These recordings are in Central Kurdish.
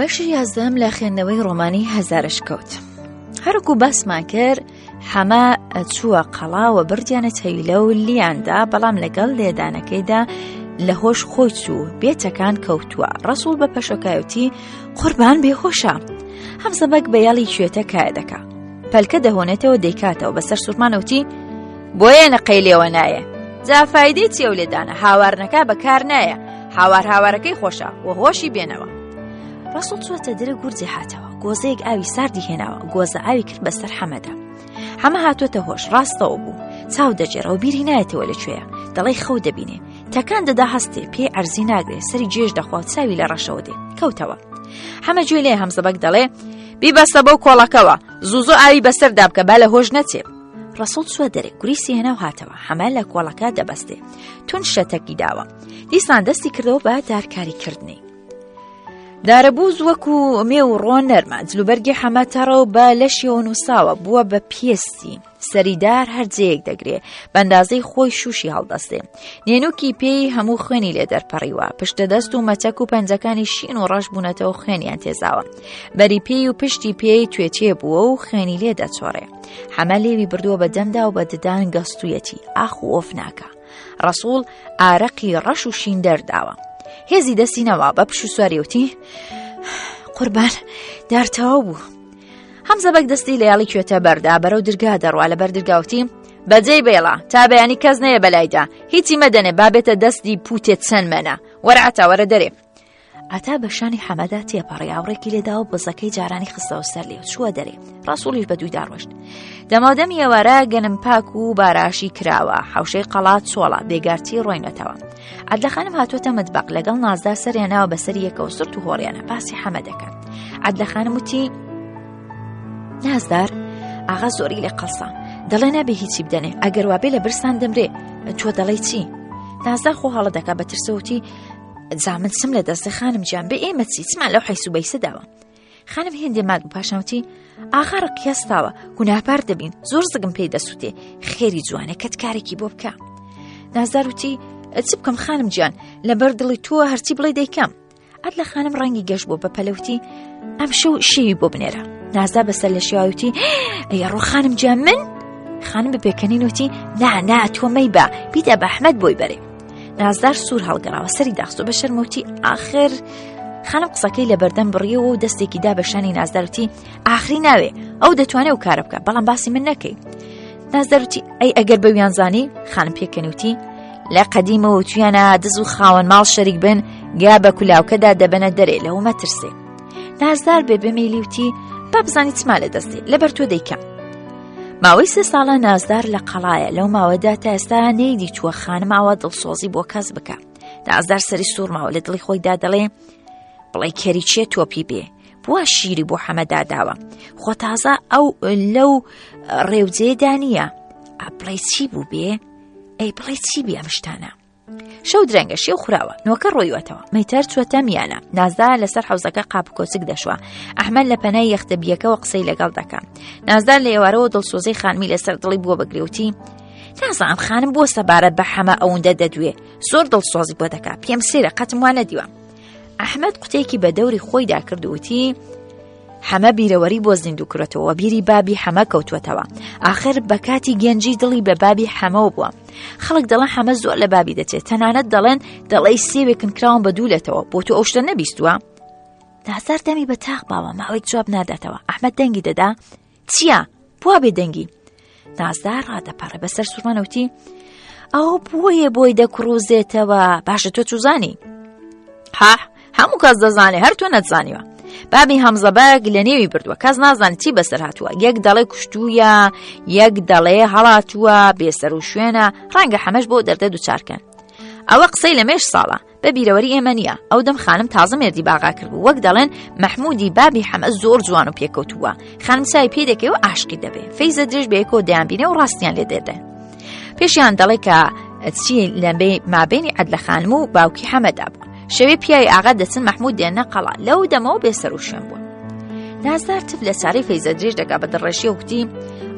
بەشی یازدەم لە خوێندنەوەی ڕۆمانی هەزارشکەوت هەرکو باسمان کرد حەمە چووە قەڵاوە بردیانە تەویلە و لیاندا بەڵام لەگەڵ لێدانەکەیدا لە هۆش خۆی چوو بێتەکان کەوتووە ڕەسوڵ بە پەشۆکایەتی قوربان بێهۆشە هەمزە بەگ بە یاڵی کوێتە کایە دەکا پەلکە دەهۆنێتەوە دەیکاتەوە بەسەر سوورمانەوتی بۆیە نەقەی لێوە نایە جا فایدەی چیە و لێدانە هاوارنەکە بەکار نایە هاوار هاوارەکەی خۆشە و هۆشی بێنەوە ڕەسوڵ چووەتە درە گورجی هاتەوە گۆزەیەک ئاوی ساردی هێناوە گۆزە ئاوی کرد بەسەر حەمەدا حەمە هاتووەتە هۆش ڕاستەوە بوو چاو دەجێرەوە بیری نایەتەوە لەکوێیە دەڵێی خەو دەبینێ تەکان دەدا هەستێ پێی عەرزی ناگرێ سەری جێژ دەخوا چاوی لە ڕەشەوە دێ کەوتەوە حەمە گوێ لێ هەمزەبەگ دەڵێ بیبەستە بەو کۆڵەکەوە زوو زوو ئاوی بەسەردا بکە با لە هۆش نەچێ ڕەسوڵ چووە دەرێ گوریسی هێنا و هاتەوە حەمە لە کۆڵەکە دەبەستێ تون شەتەکی داوە دیسان دەستی کردەوە بە دارکاری کردنی دارەبووز وەکو مێ و ڕۆن نەرمە جلوبەرگی حەمە تەڕە و بە لەشیەوە نووساوە بووە بە پێستی سەریدار هەر جێیەک دەگرێ بەندازەی خۆی شوشی هەڵدەستێ نێنوکی پێی هەموو خوێنی لێ دەرپەڕیوە پشتە دەست و مەچەک و پەنجەکانی شین و ڕەش بوونەتەوە خوێنیان تێزاوە بەری پێی و پشتی پێی توێتێ بووە و خوێنی لێ دەچۆڕێ حەمە لێوی بردووە بە دەمدا و بە ددان گەستویەتی ئاخ و ئۆف ناکا ڕەسوڵ ئارەقی ڕەش و شین دەرداوە هێزی دەستی نەوا بە پشو سواریوتی قوربان دار تەواو بوو هەمزە بەگ دەستی لە یاڵی کوێتە بەردا بەرەو درگا دەڕوا لە بەر درگاوتی بەجێی بێڵا تا بەیانی کەس نەیە بەلایدا هیچی مەدەنێ بابێتە دەستی پوتێ چەند مەنە وەرە عەتا وەرە دەرێ عەتا بە شانی حەمەدا تێپەڕی ئاوڕێکی لێدا و بزەکەی جارانی خستەوە سەر لێ و چووە دەرێ ڕاسوڵیش بە دوویدا ڕۆشت دەماودەمی ئێوارە گەنم پاک و باراشی کراوە حوشەی قەڵات چۆڵە بێگارتی ڕۆینەتەوە عەدلە خانم هاتووەتە مەتبەق لەگەڵ نازدا سەریان ناوە بەسەر یەکەوە سرت و هۆڕیانە باسی حەمە دەکەن عەدلە خانم وتی نازدار ئاغا زۆری لێ قەڵسە دەڵێ نابێ هیچی بدەنێ ئەگەر وابێ لە برسان دەمرێ تۆ دەڵێ چی نازدار خۆ هەڵە دەکا بە ترسەوتی جا من چم لە دەستە خانم گیان بێ ئێمە چی چمان لەو حیس و بەیسە داوە خانم هێندێ مات بوو پاشان وتی ئاغا ڕقیەستاوە گوناهبار دەبین زۆر زگم پێی دەسووتێ خێری جوانە کەت کارێکی بۆ بکە نازدار وتی چ بکەم خانم گیان لەبەر دڵی تۆ هەرچی بڵێ دەیکەم ئەد لە خانم ڕەنگی گەشت بوو بە پەلەوتی ئەم شەو شێوی بۆ بنێرە نازدا بەسەر لە شێواوتی ئەی ڕۆ خانم گیان من خانم بە پێکەنین وتی نا نا تۆ مەیبە بیدە بە ئەحمەد بۆی بەرێ نازدار سوور هەڵگەڕاوە سەری داخستۆ بە شەرمەوتی ئاخر خانم قسەکەی لە بەردەم بڕیەوە و دەستێکی دا بە شانی نازداروتی ئاخری ناوێ ئەو دەتوانێت و کارە بکە بەڵام باسی من نەکەی نازداروتی ئەی ئەگەر بەویان زانی خانم پێکەنوتی لە قەدیمەوە تویانە دز و خاوەن ماڵ شەریک بن گا بە کولاوکەدا دەبەنە دەرێ لەوە مەترسێ نازدار بێ بەمەیلیوتی با بزانی چما لە دەستێ لەبەر تۆ دەیکەم ماوەی سێ ساڵە نازدار لە قەڵایە لەو ماوەدا تا ئێستا نەیدیتووە خانم ئاوا دڵسۆزی بۆ کەس بکە نازدار سەری سوورماوە لە دڵی خۆیدا دەڵێ بڵێ کەری چێ تۆپی بێ بووە شیری بۆ حەمەدا داوە خۆ تازە ئەو لەو ڕێوجێدا نییە بڵێ چی بوو بێ ئەی بڵێ چی بێ ئەم شتانە شەو درەنگە شێو خوراوە نۆکە ڕۆیوەتەوە مەیتەر چوەتە میانە نازدا لەسەر حەوزەکە قاپ کۆچک دەشوە ئەحمەد لە پەنای یەختەبیەکەوە قسەی لەگەڵ دەکا نازدار لە ئێوارەوە دڵسۆزەی خانمی لەسەر دڵی بووە بەگرێوتی نازانم خانم بۆ سەبارەت بە حەمە ئەوەندە دەدوێ زۆر دڵسۆزی بۆ دەکا پێم سێرە قەتم وانە دیوە ئەحمەد قوتێکی بە دەوری خۆیدا کردووتی حەمە بیرەوەری بۆ زیندوو کرۆتەوە بیری بابی حەمە کەوتووەتەوە ئاخر بە کاتی گەنجی دڵی بە بابی حەمەوە بووە خەڵک دەڵێن حەمە زۆر لە بابی دەچێت تەنانەت دەڵێن دەڵێی سێوێکن کراون بە دوو لەتەوە بۆ تۆ ئەو شتە نەبیستووە نازار دەمی بە تاق باوە ماوەیەک جواب ناداتەوە ئەحمەد دەنگی دەدا چییە بوا بێ دەنگی نازدار ڕادەپەڕێ بەسەر سوورمانەوتی ئەو بۆیە بۆی دەکڕوزێتەوە باشە تۆ چوزانی ها هەموو کەس دەزانێ هەر تۆ نەتزانیوە بابی هەمزەبەگ لە نێوی بردووە کەس نازانێت چی بەسەر هاتووە یەک دەڵێ کوشتوویە یەک دەڵێ هەڵاتووە بێسەر و شوێنە ڕەنگە حەمەش بۆ دەردە دووچارکەن ئەوە قسەی لە مێش ساڵە بە بیرەوەری ئێمە نییە ئەو دەم خانم تازە مێردی باغا کردبوو وەک دەڵێن مەحمودی بابی حەمە زۆر جوان و پێکەوتووە خانم چای پێ دەکەی و عاشقی دەبێ فەیزە درێژ بەیەکەوە دەیانبینێ و ڕاستیان لێ دێدە پێشیان دەڵێ کە چی لە مابینی عەدلە خانم و باوکی حەمەدا بوو شەوێ پیاوی ئاغا دەچن مەحمود دێنە قەڵا لەو دەمەوە بێسەر و شوێن بووە نازدار تف لە چارەی فەیزە درێژ دەکا بە دڕێژی و گوتی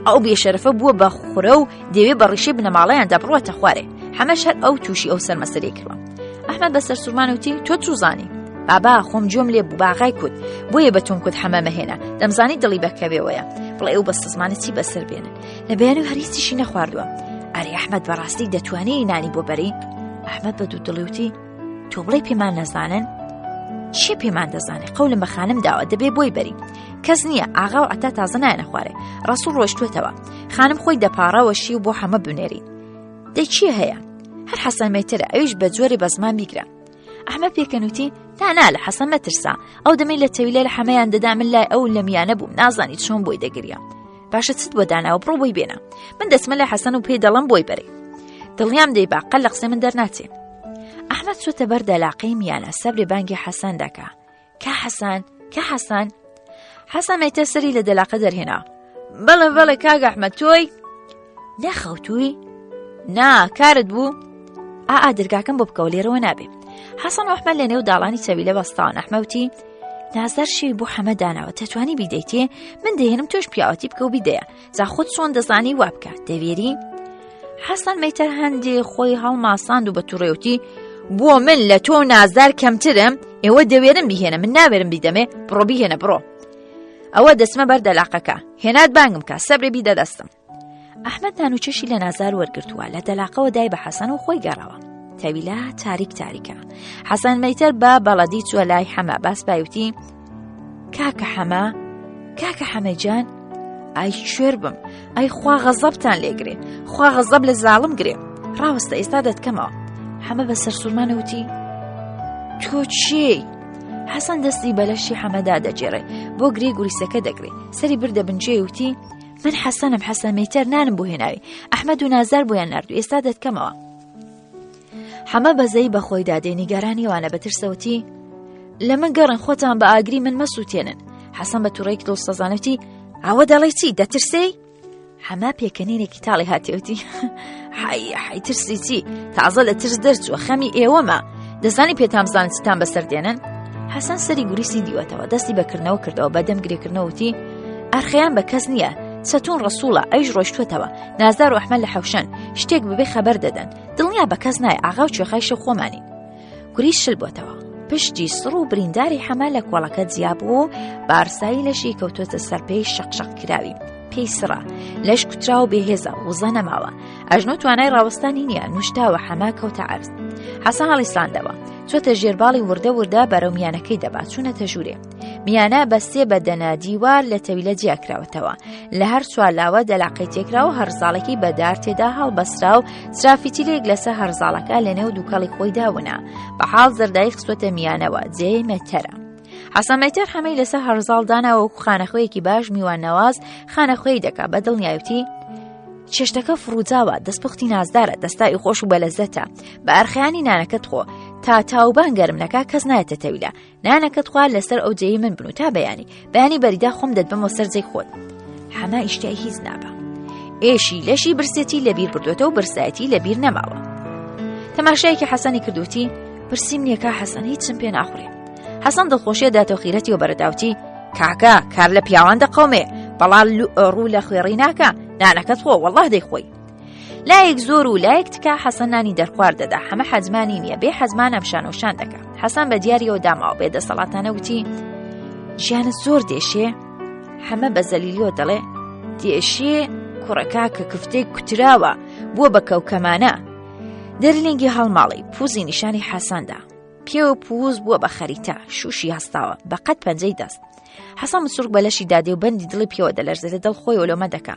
ئەو بێشەرەفە بووە بە خورە و دەوێ بە ڕیشەی بنەماڵەیاندا بڕواتە خوارێ حەمەش هەر ئەو تووشی ئەو سەرمەسەری کردوە ئەحمەد بە سەرسوورمان وتی تۆ چوزانی؟ بابا خۆم گوێم لێ بوو باغای کوت بۆیە بە تۆم کوت حەمە مەهێنە دەمزانی دڵی بەکەوێوەیە بڵێ ئەو بەستەزمانە چی بەسەر بێنن لە بەیانی و هەر هیچیشی نەخواردووە ئەرێ ئەحمەد بەڕاستی دەتوانی نانی بۆ بەری ئەحمەد بە دوو دڵیوتی تۆ بڵێ پێمان نەزانن چی پێمان دەزانێ قەولم بە خانم داوە دەبێ بۆی بەری کەس نییە ئاغا و عتا تازە نایەنە خوارێ ڕسوڵ ڕۆشتوێتەوە خانم خۆی دەپاڕەوە شی و بۆ حەمە بنێری دەی چیە هەیە هەر حەسەن مێترە ئەویش بە جۆرێ بە زمان بیگرە ئەحمە پێکەنوتی تا نا لە حەسەن مەترسا ئەو دەمەی لە تەویلە لە حەمەیان دەدا من لای ئەو لە میانە بووم نازانی چۆن بۆی دەگریا باشە چت بۆ داناوە بڕۆ بۆی بێنە من دەچمە لای حەسەن و پێی دەڵم بۆی بەرێ دڵنیام دەیبا قەل لە قسەی من دەرناچێ ئەحمەد چۆتە بەر دەلاقەی میانە سەبرێ بانگی حەسەن دەکا کا حەسان کا حەسان حەسان مەیتە سەری لە دەلاقە دەرهێنا بەڵێ بەڵێ کاک ئەحمەد تۆی نەخەوتووی نا کارت بوو ئا دەرگاکەم بۆ بکەوە لێرەوە نابێ حەسەن ئەحمەد لە نێو داڵانی چەوی لە بەستاوان ئەحمەوتی نازدار شێوی بۆ حەمە داناوە تەتوانی بیدەیتێ من دەهێنم تۆش پیاوەتی بکە و بیدەیە جا خۆت چۆن دەزانی وا بکە دەوێری حەسەن مەیتەر هەندێ خۆی هەڵماساند و بە توڕێوتی بۆ من لە تۆ نازدار کەمترم ئێوە دەوێرم بیهێنە من ناوێرم بیدەمێ بڕۆ بیهێنە بڕۆ ئەوە دەچمە بەر دەلاقەکە هێنات بانگم کە سەبرێ بیدە دەستم ئەحمەد نانوچەشی لە نازار وەرگرتووە لە دەلاقەوە دای بە حەسەن و خۆی گەڕاوە تەویلا تاریک تاریکە حەسەن مەیتەر بە بەڵەدی چووە لای حەمە باس پایوتی کاکە حەمە کاکە حەمەجان ئای کوێر بم ئەی خوا غەزەبتان لێگرێ خوا غەزەب لە زاڵم گرێ ڕاوەستە ئێستا دەتکەمەوە حەمە بە سەرسوورمانەوتی تۆ چێی حەسەن دەستی بەلەشی حەمەدا دەجێڕێ بۆ گرێ گوریسەکە دەگرێ سەری بردە بنجێ وتی من حەسەنم حەسەن مەیتەر نانم بۆ هێناوی ئەحمەد و نازار بۆیان ناردو ئێستا دەتکەمەوە حەمە بەزەی بە خۆیدا دێ نیگەرانی وانە بە ترسەوتی لە من گەڕن خۆتان بە ئاگری من مەسووتێنن حەسەن بە توڕێک دڵسەزانەتی ئەوە دەڵێ چی دەترسێی حەما پێکەنینێکی تاڵی هاتێوتی حی حی ترسی چی تازە لە ترس دەرچووە خەمی ئێوەمە دەزانی پێتان بزانن چیتان بەسەر دێنن حەسەن سەری گوریسی دیوەتەوە دەستی بەکردنەوە کردەوە بەدەم گرێکردنەوەتی ئەرخەیان بە کەس نییە چەتون ڕسوڵە ئەویش ڕۆشتوەتەوە نازدار و ئەحمەد لە حەوشەن شتێک ببێ خەبەر دەدەن دڵنیا بە کەس نای ئاغا و کوێخای شەو خۆمانین گوریس شل بۆتەوە پشتی سڕ و برینداری حەمە لە کۆڵەکە جیا بوو و بارسایی لەشی کەوتۆتە سەر پێی شەقشەق کراوی پێی سڕە لەش کوترا و بێهێزە وزە نەماوە ئەژنۆ توانای ڕاوەستانی نییە نوشتاوە حەمە کەوتە عەرز حەسەن هەڵیساندەوە چۆتە ژێرباڵی وردە وردە بەرەو میانەکەی دەبا چوونەتە ژوورێ میانە بە سێ بەدەنە دیوار لە تەویلە جیاکراوەتەوە لە هەر چوارلاوە دەلاقەی تێکرا و هەرزاڵێکی بەدار تێدا هەڵبەسرا و چرافیتیلێک لەسەر هەرزاڵەکە لەنێو دووکەڵی خۆیدا ونە بە حاڵ زەردایی خستوەتە میانەوە جێی مەتەرە. حەسەن مەیتەر حەمەی لەسەر هەرزاڵ داناوە وەکو خانەخوێیەکی باش میوان نەواز خانەخوێی دەکا بە دڵنیایوتی چێشتەکە فڕوجاوە دەستپختی نازدارە دەستاوی خۆش و بەلەزەتە بە ئەرخەیانی نانەکەت خۆ تا تاوبان گەرم نەکا کەس نایەتە تەویلە نانەکەت خوار لەسەر ئەو جێی من بن و تا بەیانی بەیانی بەریدا خۆم دەتبەمەوە سەر جێی خۆت حەمە ئیشتای هیچ نابە ئێشی لەشی برسێتی لەبیر بردوێتەوە برسایەتی لەبیر نەماوە تەماشایەکی حەسەنی کردوتی پرسیم نییە کا حەسەن هیچم پێ ناخورێ حەسەن دڵخۆشیە داتەوە خیرەتی و بەرەداوتی کاکە کار لە پیاوان دەقەومێ بەڵام ڕوو لە خوێڕی ناکە نانەکەت خۆ وەڵڵاه دەیخۆی لایەک زۆر و لایەک تکا حەسەن نانی دەرخوارد دەدا حەمە حەزمانی نییە بێ حەزمان ئەم شان و شان دەکا حەسەن بە دیاریەوە داماوە بێ دەسەڵاتانە وتی ژیانت زۆر دێشێ حەمە بە زەلیلیەوە دەڵێ دێشێ کوڕەکە کە کفتەی کوتراوە بووە بە کەوکەمانە دەرلینگی هەڵماڵی پوزی نیشانی حەسەندا پێوە پوز بووە بە خەریتە شوشی هەستاوە بە قەد پەنجەی دەست حەسەن مسوڕک بە لەشی دادێ و بەندی دڵی پێوە دەلەرزێ لە دڵ خۆی لۆمە دەکا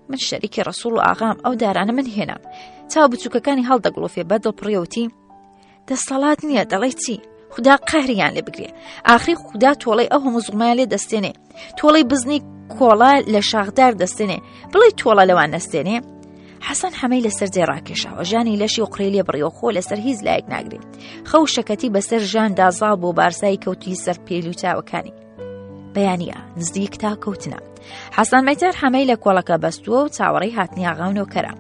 من شەریکی ڕەسوڵ و ئاغام ئەو دارانە من هێنام چاو بچووکەکانی هەڵدەگڵۆفێ بە دڵپڕیەوتی دەسەڵات نییە دەڵێ چی خدا قەهریان لێ بگرێ ئاخری خوددا تۆڵەی ئەو هەموو زوڵمایان لێ دەستێنێ تۆڵەی بزنی کۆڵا لە شاخدار دەستێنێ بڵێ تۆڵە لەوان نەستێنێ حەسەن حەمەی لەسەر جێ ڕاکێشاوە ژانی لەشی و قڕی لێ بڕیەوە خۆ لەسەر هیچ لایەک ناگرێ خەو شەکەتی بەسەر ژاندا زاڵ بۆ بارسایی کەوتی سەر پێل و چاوەکانی بەیانە نزیک تا کەوتنە حەسەن مەیتەر حەمەی لە کۆڵەکە بەستووە و چاوەڕێی هاتنی ئاغا و نۆکەرە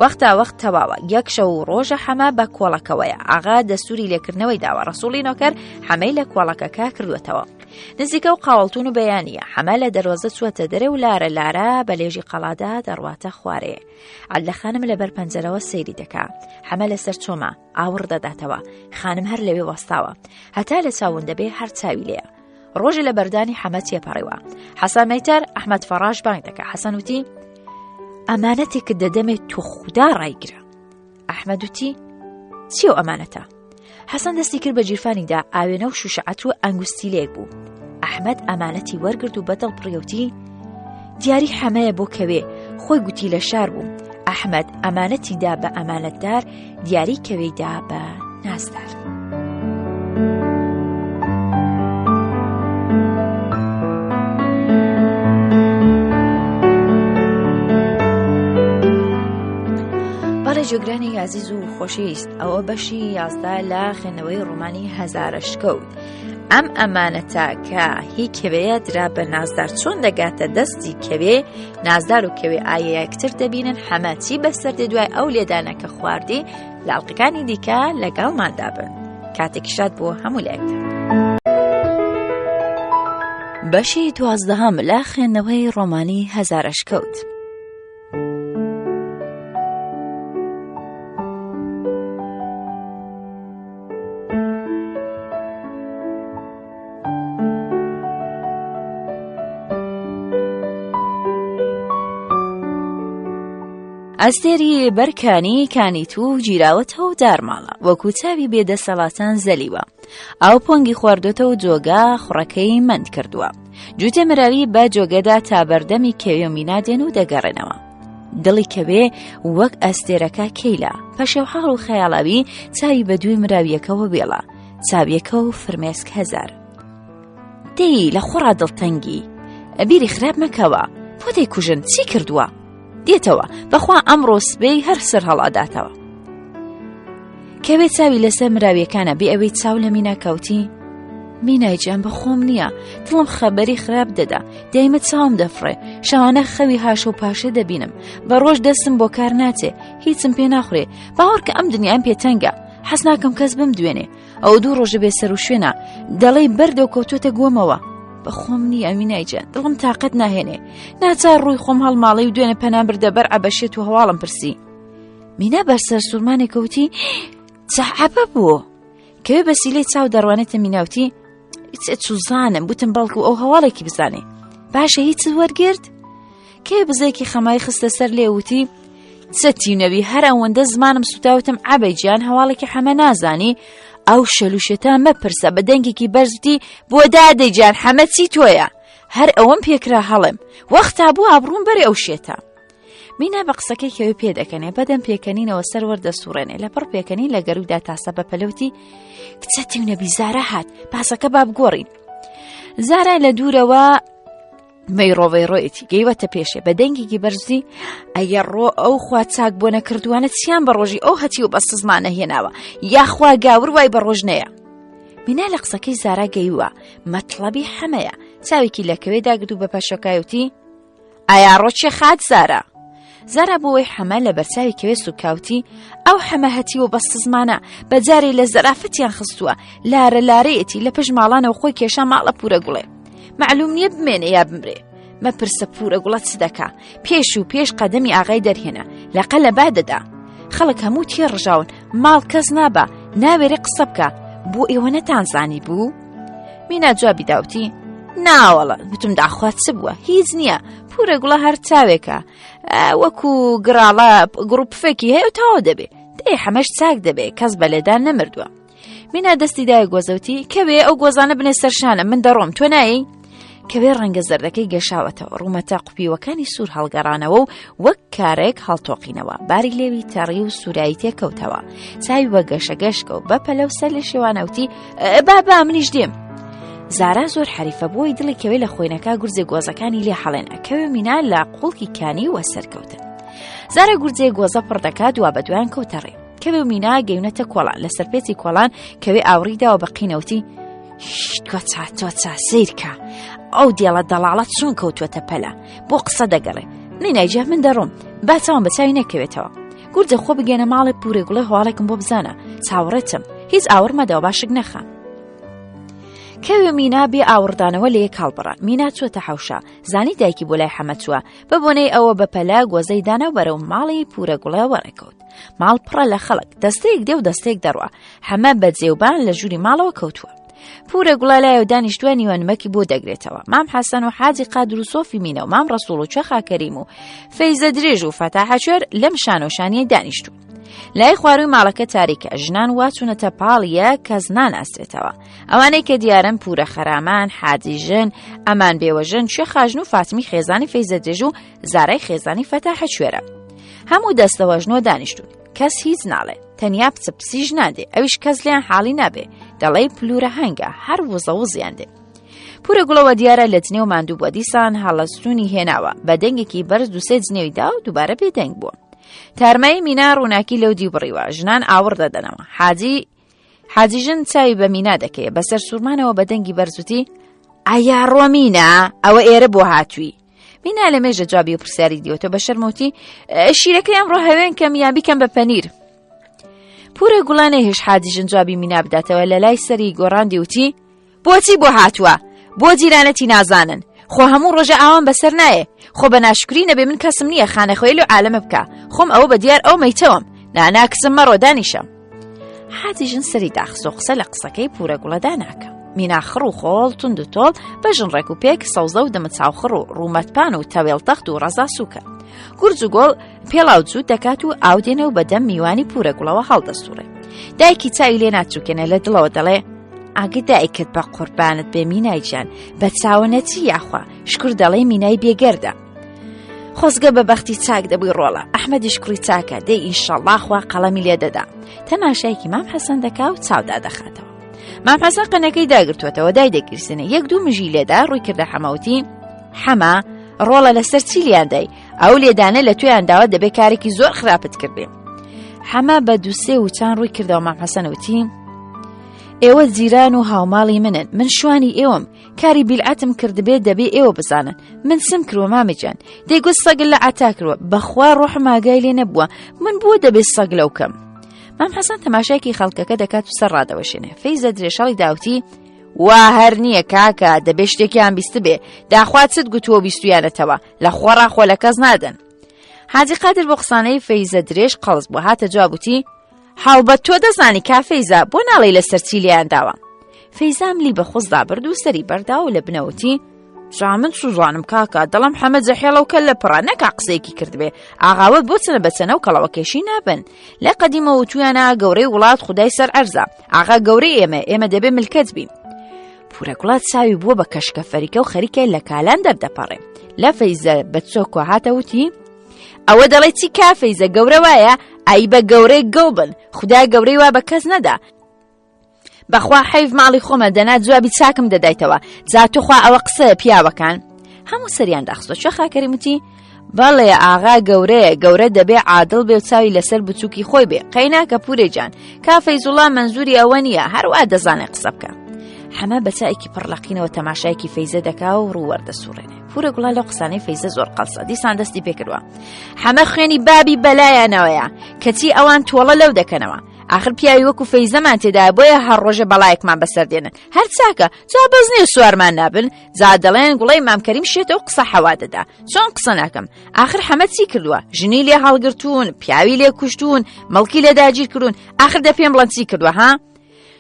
وەختا وەخت تەواوە یەک شەو و ڕۆژە حەمە بە کۆڵەکەوەیە ئاغا دەستوری لێکردنەوەی داوە ڕسوڵی نۆکەر حەمەی لە کۆڵەکەکە کردوێتەوە. نزیکە و قاوەڵتون و بەیانیە حەمە لە دەروازە چووەتە دەرێ و لارە لارە بە لێژی قەڵادا دەڕواتە خوارێ عەلە خانم لەبەر پەنجەرەوە سەیری دەکا حەمە لەسەر چۆمە ئاوڕ دەداتەوە خانم هەر لەوێ وەستاوە هەتا لە چاون دەبێ هەر چاوی لێیە ڕۆژێ لە بەردانی حەمە تێپەڕیوە حەسەن مەیتەر ئەحمەد فەڕاش بانگ دەکا حەسەن وتی ئەمانەتێکت دەدەمێ تو خودا ڕایگرە ئەحمەد وتی چی ئەو ئەمانەتە حەسەن دەستی کرد بە گیرفانیدا ئاوێنە و شوشەعەت و ئەنگوستیلەیەک بوو ئەحمەد ئەمانەتی وەرگرت و بەدڵ پڕیوتی دیاری حەمەیە بۆ کەوێ خۆی گوتی لە شار بووم ئەحمەد ئەمانەتی دا بە ئەمانەتدار دیاری کەوێی دا بە نازدار. بەڵێ جۆگرانی ئازیز و خۆشەویست ئەوە بەشی 11 لە خوێندنەوەی ڕۆمانی هەزارە شکەوت ئەم ئەمانەتە کە هی کەوەیە درا بە نازدار چۆن دەگاتە دەستی کەوێ نازدار و کەوێ ئایا یەکتر دەبینن حەمە چی بەسەر دێ دوای ئەو لێدانە کە خواردی لە ئەڵلقەکانی دیکە لەگەڵماندا بن کاتێکی شاد بۆ هەموو لایەکتان. بەشی دوازدەهەم لە خوێندنەوەی ڕۆمانی هەزارەشکەوت. ئەستێری بەر کانی کانی توو گیراوەتەوە و دارماڵە وەکو چاوی بێدەسەڵاتان زەلیوە ئاو پۆنگی خواردۆتە و جۆگا خوڕەکەی مەند کردووە جووتێ مراوی بە جۆگەدا تا بەردەمی کەوێ و مینا دێن و دەگەڕێنەوە دڵی کەوێ وەک ئەستێرەکە کەیلا پەشێوحاڵ و خەیاڵاوی چاوی بە دووی مراویەکەوە وێڵە چاویەکە و فرمێسک هەزار دەی لە خۆڕا دڵتەنگی بیری خراپ مەکەوە بۆ دەیکوژن چی کردووە دێتەوە بەخوا ئەمڕۆ سبەی هەر سەر هەڵئەداتەوە کەوێ چاوی لەسەر مراویەکانە بێ ئەوەی چاو لە مینا کەوتی مینای گیان بە خۆم نییە دڵم خەبەری خراپ دەدا دایمە چاوم دەفڕێ شەوانە خەوی هاشە و پاشە دەبینم بە ڕۆژ دەستم بۆ کار ناچێ هیچم پێ ناخورێ باوەڕکە ئەم دنیام پێتەنگە حەز ناکەم کەس بم دوێنێ ئەو دوو ڕۆژە بێ سەر و شوێنە دەڵێی بەردە و کەوتوەتە گۆمەوە بەخۆم نییە مینای گیان دڵم تاقەت ناهێنێ ناچار ڕووی خۆم هەڵماڵی و دوێنێ پەنام بردە بەر عەبەشێت و هەواڵم پرسی مینا بەر سەرسوورمانێکەوتی چە عەبە بوو کەوێ بەسیلەی چاو دەڕوانێتە میناوتی چوزانم بوتم بەڵکو ئەو هەواڵێکی بزانێ باشە هیچ وەرگرت کێ بزێکی خەمای خستە سەر لێ وتی چە تینەوی هەر ئەوەندە زمانم سوتاوتم عەبەی گیان هەواڵێکی حەمە نازانی ئەو شەلوشێتە مەپرسە بە دەنگێکی بەرزتی بۆ دادەی گیان حەمە چی تۆیە هەر ئەوەم پێکرا هەڵێم وەختا بوو ئابڕوم بەرێ ئەو شێتە مینا بە قسەکەی کەوێ پێدەکەنێ بەدەم پێکەنینەوە سەروەر دەسوڕێنێ لە پڕ پێکەنین لە گەرودا تاسە بە پەلەوتی کچە تیونەبی زارا هات باسەکە با بگۆڕین زارا لە دوورەوە مەیڕۆڤەیڕۆیەتی گەیوەتە پێشێ بە دەنگێکی بەرزی ئەگەر ڕۆ ئەو خوا چاک بۆ نەکردووانە چیان بە ڕۆژی ئەو هەتی و بەسزمانە هێناوە یاخوا گاور وای بە ڕۆژ نەیە مینا لە قسەکەی زارا گەیوە مەتڵەبی حەمەیە چاوێکی لە کەوێ داگرت و بە پەشۆکایوتی ئایا ڕۆچێ خات زارا زارا بۆی حەمە لە بەرچاوی کەوێ سوکاوتی ئەو حەمە هەتیوە بەستزمانە بە جارێ لە زەرافەتیان خستووە لارە لارەیەتی لە پشت ماڵانەوە خۆی کێشا ماڵە پورە گوڵێ معلوم نییە بمێنێ یا بمرێ مەپرسە پورە گوڵە چ دەکا پێش و پێش قەدەمی ئاغای دەرهێنا لەقە لە با دەدا خەڵک هەموو تێ ڕژاون ماڵ کەس نابا ناوێرێ قسە بکە بۆ ئێوە نەتانزانی بوو مینا جوابی داوتی ناوەڵە گوتم داخوا چ بووە هیچ نییە پورە گوڵە هەر چاوێکە وەکو گڕاڵە گڕوپفێکی هەیە و تاوە دەبێ دەی حەمەش چاک دەبێ کەس بە لێدان نەمردووە مینا دەستی دایە گۆزەوتی کەوێ ئەو گۆزانە بنێ سەرشانە من دەڕۆم تۆ نایی کەوێ ڕەنگە زەردەکەی گەشاوەتەوە ڕوومەتە قوپیوەکانی سوور هەڵگەڕانەوە و وەک کارێک هەڵتۆقینەوە باری لێوی تەڕی و سوورایی تێکەوتەوە چاوی بە گەشە گەشکە و بە پەلە و سەر لە شێوانەوتی با با منیش دێم زارا زۆر حەریفە بۆی دڵی کەوێ لە خۆینەکە گورزێ گۆزەکانی لێ حەڵێن ئەکەوێ مینا لە قوڵکی کانی وە سەرکەوتن زارا گورزێ گۆزە پڕ دەکات دوا بە دوایان کەوتەڕێ کەوێ و مینا گەیونەتە کۆڵان لە سەرپێچی کۆڵان کەوێ ئاوڕی داوە بە قینەوتی تۆ چا تۆ چا سیرکە ئەو دێڵە دەڵاڵە چۆن کەوتوەتە پەلە بۆ قسە دەگەڕێ مینایجا من دەڕۆم با چاوم بە چاوی نەکەوێتەوە گورجە خۆ بگەنە ماڵێ پورێ گوڵێ هەواڵێکم بۆ بزانە چاوەڕێتم هیچ ئاوڕ مەدەوە باشک نەخە. کەوێ مینا بێ ئاوڕدانەوە لە یەک هەڵبڕان. مینا چووەتە حەوشە. زانی دایکی بۆ لای حەمە چووە. بە بۆنەی ئەوە بە پەلە گۆزەی دانا و بەرەو ماڵی پورە گوڵە وەڕێکەوت. ماڵ پڕە لە خەڵک. دەستەیەک دێ و دەستەیەک دەڕوا. حەمە بە جێوبان لە ژووری ماڵەوە کەوتووە. پورە گوڵە لایە و دانیشتووە نیوە نمەکی بۆ دەگرێتەوە. مام حەسەن و حاجی قادر و سۆفی مینە و مام ڕەسوڵ و کوێخا کەریم و فەیزە درێژ و فەتاحە کوێر لەم شانۆشانیە دانیشتوون. لای خواروی ماڵەکە تاریکە ژنان وا چوونەتە پاڵیە کەس ناناسرێتەوە ئەوانەی کە دیارن پورە خەرامان حاجی ژن ئەمان بێوەژن کوێ خاژن و فاتمی خێزانی فەیزە درێژ و زارای خێزانی فەتاحە کوێرە هەموو دەستەوەژنۆ دانیشتون کەس هیچ ناڵێ تەنیا پچە پسیش نادێ ئەویش کەس لیان حاڵی نابێ دەڵێی پلورە هەنگە هەر وزە وزیان دێ پورە گوڵەوە دیارە لە جنێو ماندوو بووە دیسان هەڵەستونی هێناوە بە دەنگێکی بەرز دوسێ جنێوی دا و دووبارە بێدەنگ بووە تارمایی مینا ڕووناکی لەو دیو بڕیوە ژنان ئاوڕ دەدەنەوە حاجی حاجی ژن چاوی بە مینا دەکەیە بەسەر سوورمانەوە بە دەنگی بەرزوتی ئایا ڕۆمینە ئەوە ئێرە بۆ هاتووی مینا لە مێژە جوابی و پرسیاری دیوەتەوە بە شەرمەوتی شیرەکەی ئەمڕۆ هەوێن کەم یان بیکەم بە پەنیر پورە گوڵانە هێش حاجی ژن جوابی مینا بداتەوە لە لای سەری گۆڕاندی وتی بۆچی بۆ هاتووە؟ بۆ جیرانەتی نازانن؟ خۆ هەموو ڕۆژە ئاوام بەسەر نایێ خۆ بە ناشکری نەبێ من کەسم نییە خانەخوێی لەو عالەمە بکا خۆم ئەوە بە دیار ئەو مەیتەوەم نانا کچم مەڕۆ دانیشە حاجی ژن سەری داخست و قسە لە قسەکەی پورە گوڵەدا ناکە مینا خڕ و خۆڵ تند و تۆڵ بەژن ڕێک و پێک سەوزە و دەمەچاوخڕ و ڕوومەتپان و تەوێڵ تەخت و ڕەزا سووکە گورج و گۆڵ پێڵاو جووت دەکات و ئاو دێنێ و بەدەم میوانی پورە گوڵەوە هەڵدەسوڕێ دایکی چاوی لێ ناچووکێنە لە دڵەوە دەڵێ ئاگە دایکت بە قوربانت بێ مینای گیان بە چاوە نەچی یاخوا شکر دەڵێ مینای بێگەردە خۆزگە بە بەختی چاک دەبووی ڕۆڵە ئەحمەدیش کوڕی چاکە دەی ئینشەڵڵا خوا قەڵەمی لێ دەدا تەماشایکی مام حەسەن دەکا و چاودا دەخاتەوە مام حەسەن قەنەکەی داگرتووەتەوە دای دەگیرسێنێ یەک دوو مژی لێدا ڕووی کردە حەمەوتی حەمە ڕۆڵە لەسەر چی لیان دای ئەو لێدانە لە تویان داوە دەبێ کارێکی زۆر خراپت کردێ حەمە بە دووسێ وچان ڕووی کردەوە مام حەسەن وتی ئێوە جیران و هاوماڵی منن من شوانی ئێوەم کاری بیلعەتم کردبێ دەبێ ئێوە بزانن من سم کروە مامە گیان دەیگوت سەگ لە عەتا کروە بەخوا ڕۆحم ئاگای لێ نەبووە من بۆ دەبێ سەگ لەو کەم مام حەسەن تەماشایکی خەڵکەکە دەکات و سەر ڕادەوەشێنێ فەیزە درێژەڵی داوتی وا هەر نییە کاکە دەبێ شتێکیان بیستبێ داخوا چت گوتووە بیستویانەتەوە لە خۆڕا خۆ لە کەس نادەن حاجی قادر بۆ قسانەی فەیزە درێژ قەڵس بوو هاتە جواب وتی هەڵبەت تۆ دەزانی کا فەیزا بۆ ناڵێی لەسەر چی لێیان داوە فەیزا ملی بە خوزدا برد و سەری بەردا و لە بنەوتی جا من سوزانم کاکە دەڵم حەمە جەحێڵە و کە لە پڕە نەکا قسەیەکی کردبێ ئاغاوە بۆ چەنە بە چەنە و کەڵەوەکێشی نابن لە قەدیمەوە وتویانە گەورەی وڵات خودای سەر عەرزە ئاغا گەورەی ئێمە ئێمە دەبێ ملکەچ بین پورەگوڵات چاوی بووە بە کەشکە فەریکە و خەریکە لە کالان دەردەپەڕێ لە فەیزە بە چۆکۆ هاتە وتی ئەوە دەڵێ چی کا فەیزە گەورە وایە ئای بە گەورەی گڵ بن خدا گەورەی وا بە کەس نەدا بەخوا حەیف ماڵی خۆمە دەنا جوابی چاکم دەدایتەوە جا توخوا ئەوە قسەیە پیاوەکان هەموو سەریان داخستۆ چۆ خاکەری وتی بەڵێ ئاغا گەورەیە گەورە دەبێ عادڵ بێ و چاوی لەسەر بچووکی خۆی بێ قەیناکە پورێ جان کا فەیزوڵا مەنزوری ئەوە نییە هەروە دەزانێ قسە بکە حەمە بە چایەکی پڕ لەقینەوە تەماشایەکی فەیزە دەکا و ڕوو وەردەسوڕێنێ پورە گوڵا لەو قسانەی فەیزە زۆر قەڵسە دیسان دەستی پێکردووە حەمە خوێنی بابی بەلایانەوەیە کەچی ئەوان تۆڵە لەو دەکەنەوە ئاخر پیاوی وەکو فەیزەمان تێدا بۆیە هەر ڕۆژە بەڵایەکمان بەسەر دێنن هەر چاکە جا بەس نییە سوارمان نابن جا دەڵێن گوڵەی مام کەریم شێتە و قسە حەوا دەدا چۆن قسە ناکەم ئاخر حەمە چی کردووە ژنی لێ هەڵگرتوون پیاوی لێ کوشتوون مەڵکی لێ داگیر کردوون ئاخر دە پێم بڵێن چی کردووە ها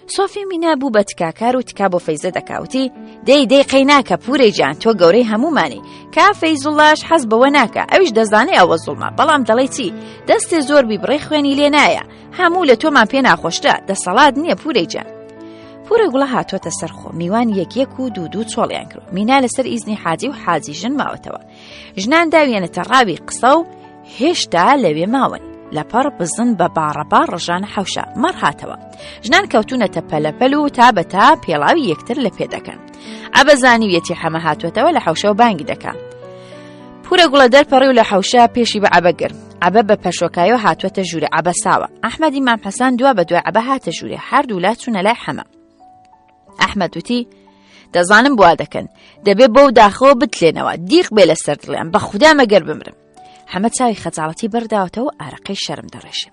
سۆفی مینا بوو بە تکاکار و تکا بۆ فەیزە دەکاوتی دەی دەی قەی ناکە پورەی جان تۆ گەورەی هەمومانی کا فەیزوڵاش حەز بەوە ناکە ئەویش دەزانێ ئەوە زوڵمە بەڵام دەڵێ چی دەستێ زۆر بیبڕێ خوێنی لێ نایە هەموو لە تۆمان پێ ناخۆشترە دەسەڵات نییە پورەی جان پورە گوڵە هاتووەتە سەر خۆ میوان یەک یەک و دوو دوو چۆڵیان کرد مینا لەسەر ئیزنی حاجی و حاجی ژن ماوەتەوە ژنان داویانەتە ڕاوی قسە و هێشتا لەوێ ماون لەپەڕ بزن بە باڕەبا ڕژانە حەوشە مەڕ هاتەوە ژنان کەوتونەتە پەلەپەل و تا بە تا پێڵاوی یەکتر لە پێ دەکەن عەبە زانیویەتی حەمە هاتووەتەوە لە حەوشەوە بانگی دەکا پورە گوڵە دەرپەڕی و لە حەوشە پێشی بە عەبە گرت عەبە بە پەشۆکایەوە هاتووەتە ژوورە عەبە ساوە ئەحمەدی مام حەسەن دوا بە دوای عەبە هاتە ژوورێ هەردوو لا چوونە لای حەمە ئەحمەد وتی دەزانم بوا دەکەن دەبێ بەو داخەوە بتلێنەوە دیق بێ لەسەر دڵیان بە خودا مەگەر بمرم حەمە چاوی خەجاڵەتی بەرداوەتەوە ئارەقەی شەرم دەڕێژێ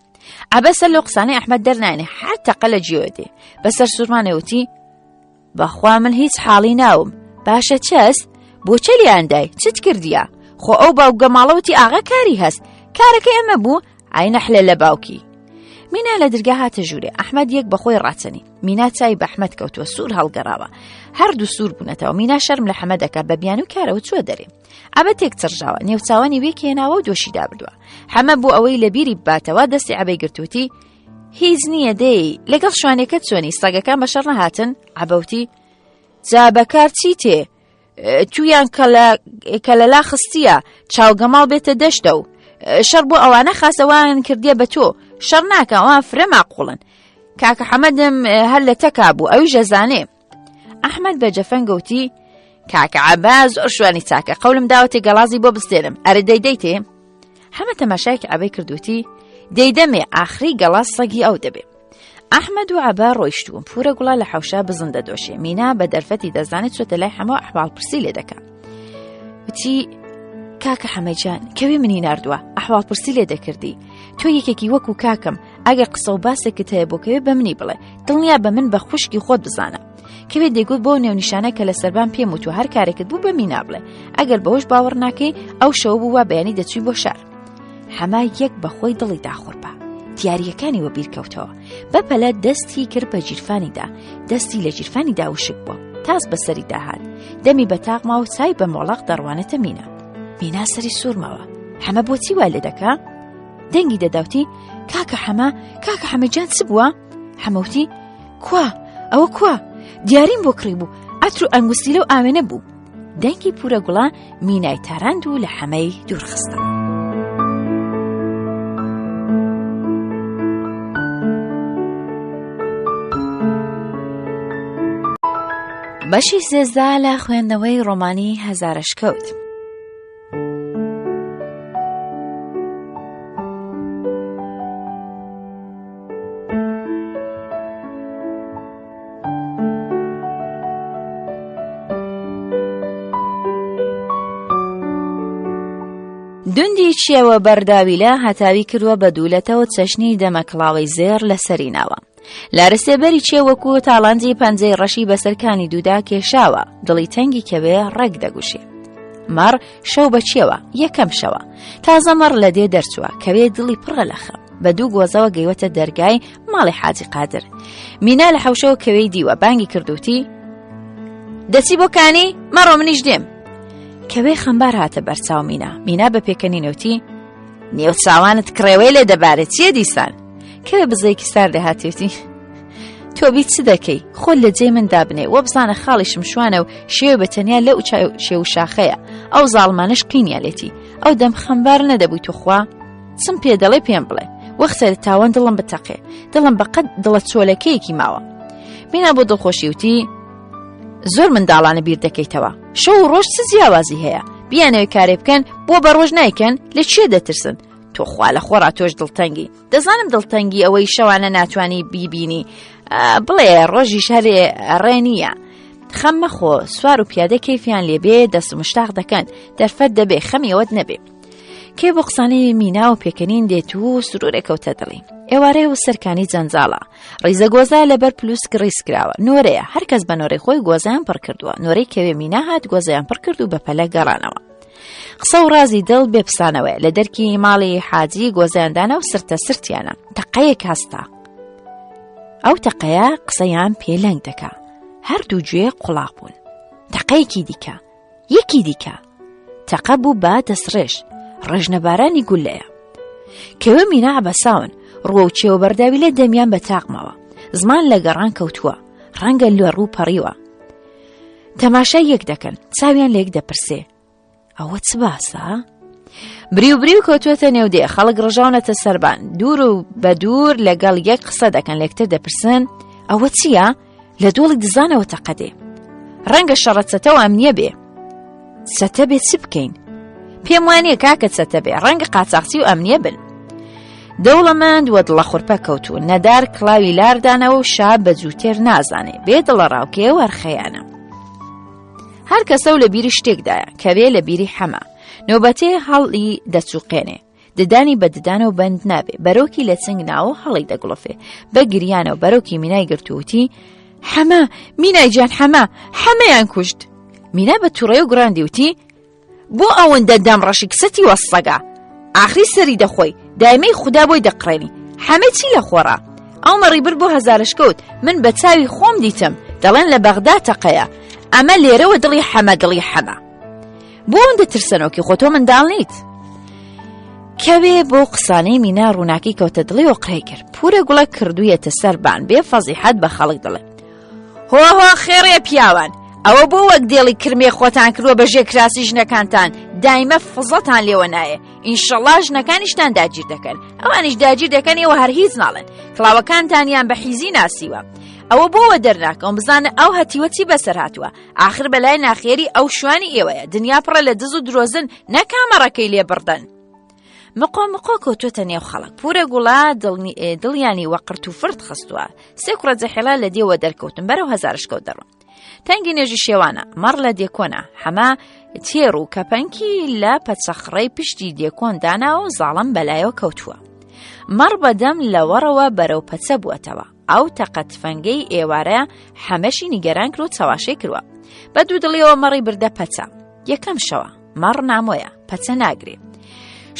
عەبە سەر لەو قسانەی ئەحمەد دەرناێنێ هەر تەقە لە جیۆ دێ بەسەر سوورمانەوتی. بەخوا من هیچ حاڵی ناوم باشە چەس بۆ چە لیان دای چت کردیە خۆ ئەو باوک گەماڵەوتی ئاغا کاری هەست کارەکە ئەمە بوو ئای نەحلە لە باوکی مینا لە درگا هاتە ژوورێ ئەحمەد یەک بەخۆی ڕاچەنی مینا چای بە ئەحمەد کەوتووە سوور هەڵگەڕاوە هەردوو سوور بوونەتەوە مینا شەرم لە حەمە دەکات بە بیان و کارەوە چوە دەرێ عەبە تێک چڕژاوە نێوچاوانی وێک هێناوە و دۆشی دابردووە حەمە بۆ ئەوەی لە بیری بباتەوە دەستی عەبەی گرتووتی هیچ نییە دەی لەگەڵ شوانەکە چۆنی سەگەکان بە شەڕ نەهاتن عەبەوتی جا بەکار چی تێ تویان کە لەلا خستیە چاوگەماڵ بێتە دەشتە و شەڕ بۆ ئەوانە خاسەوان کردیە بە تۆ شەڕ ناکە ئەوان فرە ماقوڵن کاکە حەمەدم هەر لە تەکا بوو ئەوی ژەزانێ ئەحمەد بە جەفەنگ گوتی کاکە عەبا زۆر شوانی چاکە قەولم داوەتێ گەڵازی بۆ بستێنم ئەرێ دەیدەیتێ حەمە تەماشایەکی عەبەی کردوتی دەیدەمێ ئاخری گەڵاز سەگی ئەو دەبێ ئەحمەد و عەبا ڕۆیشتوون پورە گوڵە لە حەوشە بزن دەدۆشێ مینا بە دەرفەتی دەزانێت چۆتە لای حەمە ئەحواڵ پرسی لێ دەکا وتی کاکە حەمەجان کەوێ منی ناردووە ئەحواڵ پرسی لێ دەکردی تۆ یەکێکی وەکو کاکەم ئەگەر قسە و باسێکت هەیە بۆ کەوێ بە منی بڵێ دڵنیا بە من بە خوشکی خۆت بزانە کەوێ دەیگوت بۆ نێونیشانە کە لە سەربان پێم وتوە هەر کارێکت بوو بە مینا بڵێ ئەگەر بەوەش باوەڕ ناکەی ئەو شەوە بوو وا بەیانی دەچووی بۆ شار حەما یەک بە خۆی دڵی داخورپا دیاریەکانی وەبیر کەوتەوە بەپەلە دەستی کرد بە گیرفانیدا دەستی لە گیرفانیدا وشک بووە تاس بەسەری داهات دەمی بە تاقما و چای بە مۆڵق دەڕوانێتە مینا مینا سەری سوورماوە حەمە بۆچی وا لێ دەکا دەنگی دەداوتی کاکە حەمە کاکە حەمەجان چ بووە حەمەوتی کوا ئەوە کوا دیاریم بۆ کڕی بوو ئەتر و ئەنگوستیلە و ئاوێنە بوو دەنگی پورە گوڵە مینای تاراند و لە حەمەی دوورخستەوە. بەشی سێزدا لە خوێندنەوەی ڕۆمانی هەزارەشکەوت. دوندی چیەوە بەرداویلە هەتاوی کردووە بە دوولەتەوە چەشنی دەمە کڵاوەی زێڕ لەسەری ناوە. لارە سێبەری چێ وەکو تاڵانجی پەنجەی ڕەشی بەسەر کانی دوودا کێشاوە، دڵی تەنگی کەوێ ڕێک دەگوشێ. مەڕ شەو بە چێوە، یەکەم شەوە. تازە مەڕ لە دێ دەرچووە، کەوێ دڵی پڕە لە خەم. بە دوو گۆزەوە گەیوەتە دەرگای ماڵی حاجی قادر. مینا لە حەوشەوە کەوێی دیوە، بانگی کردووتی، دەچی بۆ کانی؟ مەڕۆ منیش دێم. کەوێ خەمبار هاتە بەرچاو مینا. مینا بە پێکەنینەوتی، نێوچاوانت کڕێوەی لێ دەبارێت چییە دیسان؟ کەوێ بزەیەکی سار لێ هاتێتی تۆ بی چ دەکەی خۆت لە جێی من دابنێ وە بزانە خاڵیشم شوانە و شێوە بە تەنیا لەو شێو و شاخەیە ئەو زاڵمانش قینیا لێتی ئەو دەم خەمبار نەدەبووی توخوا چم پێ دەڵێ پێم بڵێ وەختە تاوان دڵم بتەقێ دڵم بەقەد دڵە چۆلەکەیەکی ماوە مینا بۆ دڵخۆشی وتی زۆر منداڵانە بیر دەکەیتەوە شەو و ڕۆژ چ جیاوازی هەیە بیانەوێ کارێ بکەن بۆ بە ڕۆژ نایکەن لە چێ دەترسن تۆخوا لە خۆڕا تۆش دڵتەنگی دەزانم دڵتەنگی ئەوەی شەوانە ناتوانی بیبینی بڵێ ڕۆژیش هەرێ ڕێ نییە. خەم مەخۆ سوار و پیادە کەیفیان لێبێ دەست و مشتاق دەکەن دەرفەت دەبێ خەمیەوەت نەبێ. کێ بۆ قسانەی مینا و پێکەنین دێت و سرورێک کەوتە دڵی ئێوارەیە و سەرکانی جەنجاڵە ڕیزە گۆزە لەبەر پلوسک ڕیز کراوە نۆرەیە هەر کەس بە نۆرەی خۆی گۆزەیان پڕ کردووە نۆرەی کەوێ مینا هات گۆزەیان پڕ کرد و بە پەلە گەڕانەوە قسە و ڕازی دڵ بێ پسانەوەیە لە دەرکی ماڵی حاجی گۆزەیان دانا و سرتە سرتیانە تەقەیەک هەستا ئەو تەقەیە قسەیان پێ لەنگ دەکا هەردوو گوێ قوڵاق بوون تەقەیەکی دیکە یەکی دیکە تەقە بوو بە دەستڕێژ ڕێژنەبارانی گولەیە کەوێ مینا عەبەساون ڕووە و چێوە بەرداوی لە دەمیان بە تاقمەوە زمان لە گەڕان کەوتووە ڕەنگە لە ڕوو پەڕیوە تەماشای یەک دەکەن چاویان لێک دەپرسێ ئەوە چ باسە؟ بریو بریو کەوتووەتە نێو دێ خەڵک ڕژاونەتە سەربان دوور و بە دوور لەگەڵ یەک قسە دەکەن لەکتر دەپرسن ئەوە چییە؟ لە دۆڵی دزانەوە تەقەدێ ڕەنگە شەڕە چەتە و ئەمنیە بێ چەتە بێ چ بکەین؟ پێم وانە کاکە چەتە بێ ڕەنگە قاچاقچی و ئەمنیە بن. دەوڵەمەند وە دڵە خورپە کەوتوو نەدار کڵاوی لاردانەوە و شا بە جووتێر نازانێ بێ دڵە ڕاوکێ وەرخەیانە. هەر کەسە و لە بیری شتێکدایە کەوێ لە بیری حەمە نۆبەتێ هەڵی دەچوقێنێ ددانی بە ددانەوە بەند نابێ بەرۆکی لە چنگ ناوە هەڵی دەگوڵفێ بە گریانەوە بەرۆکی مینای گرتووتی. حەمە مینای گیان حەمە حەمەیان کوشت مینا بە توڕێ و گڕاندی وتی بۆ ئەوەندە دەم ڕەشی کسەتی وە سەگە ئاخری سەری دەخۆی دایمەی خودا بۆی دەقڕێنی حەمە چی لە خۆڕا ئەو مەڕی برد بۆ هەزارشکەوت من بە چاوی خۆم دیتم دەڵێن لە بەغدا تەقەیە ئەمە لێرەوە دڵی حەمە دڵی حەمە بۆ ئەوەندە ترسەنۆکی خۆ تۆ منداڵ نیت کەوێ بۆ قسانەی مینا ڕووناکی کەوتە دڵی و قڕی کرد پورە گوڵە کردوویەتە سەربان بێ فەزیحەت بە خەڵک دەڵێ هۆ هۆ خێڕێ پیاوان ئەوە بۆ وەک دێڵی کرمێ خۆتان کردووە بە ژێر کراسی ژنەکانتان دایمە فزەتان لێوە نایە ئینشەڵا ژنەکانیشتان داگیر دەکەن ئەوانیش داگیر دەکەن ئێوە هەر هیچ ناڵێن کڵاوەکانتانیان بە حیزی ناسیوە ئەوە بۆوە دەرناکەم بزانە ئەو هەتیوە چی بەسەر هاتووە ئاخر بەلای ناخێری ئەو شوانی ئێوەیە دنیا پڕە لە دز و درۆزن نەکا مەڕەکەی لێ بڕدەن. مقۆ مقۆ کەوتووەتە نێو خەڵک پورە گوڵە دڵیانی وە قرت و فرت خستووە سێ کوڕە جەحێڵا لە دێوە دەرکەوتن بەرەو هەزارشکەوت دەڕۆن تەنگی نێژی شێوانە مەڕ لە دێکۆنە حەمە تێر و کەپەنکی لە پەچەخڕەی پشتی دێکۆن دانا و زاڵم بەلایەوە کەوتووە مەڕ بەدەم لەوەڕەوە بەرەو پەچە بووەتەوە ئەو تەقە تفەنگەی ئێوارە حەمەشی نیگەران کرد و چەواشەی کردوە. بە دوو دڵیەوە مەڕی بردە پەچە. یەکەم شەوە، مەڕ نامۆیە، پەچە ناگرێ.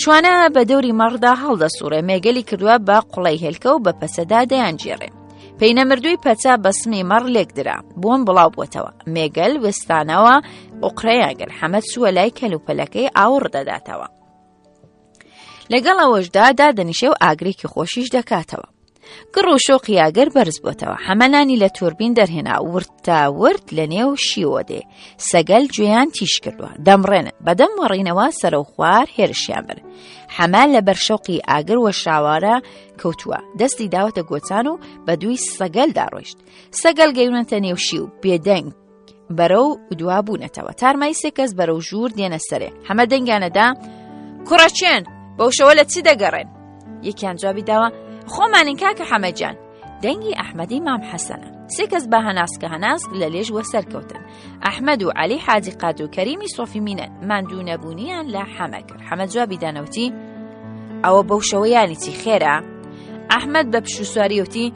شوانە بە دەوری مەڕدا هەڵدەسوڕێ، مێگەلی کردووە بە قوڵەی هێلکە و بە پەچەدا دەیانگێڕێ. پێینە مردووی پەچە بە سمی مەڕ لێکدرا، بۆن بڵاو بووەتەوە. مێگەل وێستانەوە ئۆقرەیان گرت. حەمە چووە لای کەلوپەلەکەی ئاوڕ دەداتەوە. لەگەڵ ئەوەشدا دادەنیشێ و ئاگرێکی خۆشیش دەکاتەوە. گڕ و شۆقی ئاگر بەرز بۆتەوە حەمەنانی لە تۆربین دەرهێنا ورد تا ورد لە نێو شیوە دێ سەگەل گوێیان تیش کردووە دەمڕێنن بەدەم وەڕینەوە سەرەو خوار هێرشیان بر حەمە لە بەر شەوقی ئاگر وەشاوارە کەوتووە دەستی داوەتە گۆچان و بە دووی سەگەلدا ڕۆیشت سەگەل گەیونەتە نێو شی و بێدەنگ بەرەو دوا بوونەتەوە تارمای سێ کەس بەرەو ژوور دێنە سەرێ حەمە دەنگیانەدا کوڕە چێن بەو شەوە لە چی دەگەڕێن یەکیان جوابی داوە خۆمانین کاکە حەمەجان دەنگی ئەحمەدی مام حەسەنە سێ کەس بە هەناسکە هەناسک لە لێژ وەسەر کەوتن ئەحمەد و عەلی حاجی قادر و کەریمی سۆفی مینەن ماندوو نەبوونیان لە حەمە کرد حەمە جوابی دانەوتی ئەوە بەو شەوەیانی چی خێرا ئەحمەد بە پشوسواریەوتی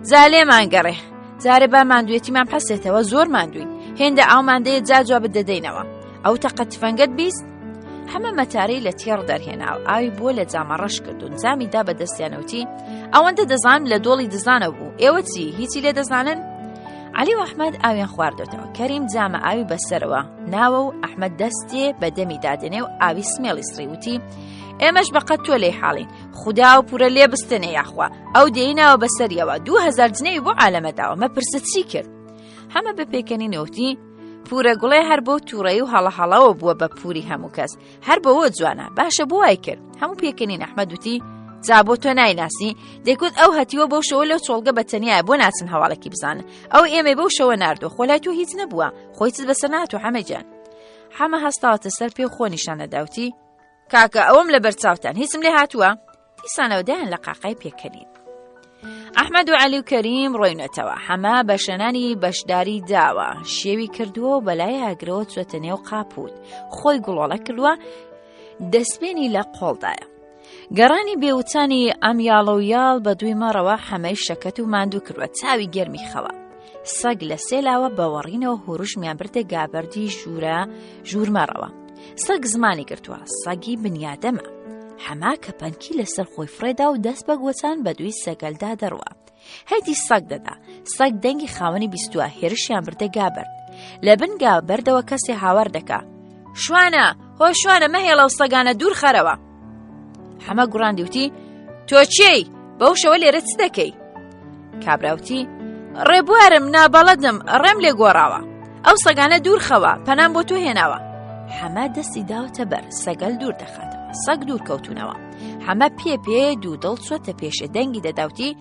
جا لێمان گەڕێ جارێ با ماندوێتیمان پەسێتەوە زۆر ماندوین هێندە ئاومان دەیە جا جوابت دەدەینەوە ئەو تەقە تفەنگەت 20 حەمە مەتارەی لە تێڕ دەرهێنا و ئاوی بۆ لە جامە ڕەش کردوون جامی دا بە دەستیانەوتی ئەوەندە دەزانم لە دۆڵی دزانە بوو ئێوە چی هیچی لێ دەزانن علی و ئەحمەد ئاویان خواردۆتەوە کەریم جامە ئاوی بەسەرەوە ناوە و ئەحمەد دەستێ بە دەمی دادێنێ و ئاوی سمێڵی سڕی وتی ئێمەش بەقەت تۆ لێی حاڵین خودا و پورە لێ بستێنێ یاخوا ئەو دێی ناوە بەسەریەوە 2000 جنێوی بۆ عالەمە داوە مەپرسە چی کرد هەمە بە پێکەنی نەوتی پورە گوڵێ هەر بۆ تووڕەی و هەڵەهەڵەوە بووە بە پوری هەموو کەس هەر بەوە جوانە باشە بۆ وای کرد هەموو پێکەنین ئەحمەد وتی جا بۆ تۆ نایناسی دەیکوت ئەو هەتیوە بەو شەوە لەو چۆڵگە بە تەنیا بۆ ناچن هەواڵێکی بزانن ئەو ئێمەی بەو شەوە ناردووە خۆ لای تۆ هیچ نەبووە خۆی چت بەسەر ناتوو حەمەجان حەمە هەستاوەتە سەر پێ خۆ نیشانە داوتی کاکە ئەوەم لەبەر چاوتان هیچم لێ هاتووە دیسانەوە دایان لە قاقای پێکەنین. ئەحمەد و عەلی و کەریم ڕۆینەتەوە حەمە بە شەنانی بەشداری داوە شێوی کردووە و بەلای ئاگرەوە چۆتە نێو قاپوت خۆی گوڵۆڵە کردووە دەستبێنی لە قۆڵدایە. گەڕانی بێوچانی ئەم یاڵە و یاڵ بە دووی مەڕەوە حەمەی شەکەت و ماندوو کردووە چاوی گەرمی خەوە. سەگ لە سێ لاوە بە وەڕینەوە هوروژمیان بردە گابەردی ژوورە ژوورمەڕەوە. سەگ زمانی گرتووە سەگی بنیادەمە. حەما کە پەنکی لەسەر خۆی فڕێدا و دەست بە گۆچان بە دووی سەگەلدا دەڕوا. هەیدی سەگ دەدا سەگ دەنگی خاوەنی بیستووە هێرشیان بردە گابەرد. لە بن گابەردەوە کەسێ هاوار دەکا. شوانە هۆ شوانە مەهێڵە و سەگانە دوور خەرەوە. حەمە گوڕاندی وتی تۆ کێی بەو شەوە لێرە چ دەکەی کابراوتی ڕێبوارم نابەڵەدم ڕێم لێ گۆڕاوە ئەو سەگانە دوورخەوە پەنام بۆ تۆ هێناوە حەمە دەستی داوەتە بەر سەگەل دوور دەخاتەوە سەگ دوور کەوتونەوە حەمە پێ پێ دوو دڵ چۆتە پێشێ دەنگی دەداوتی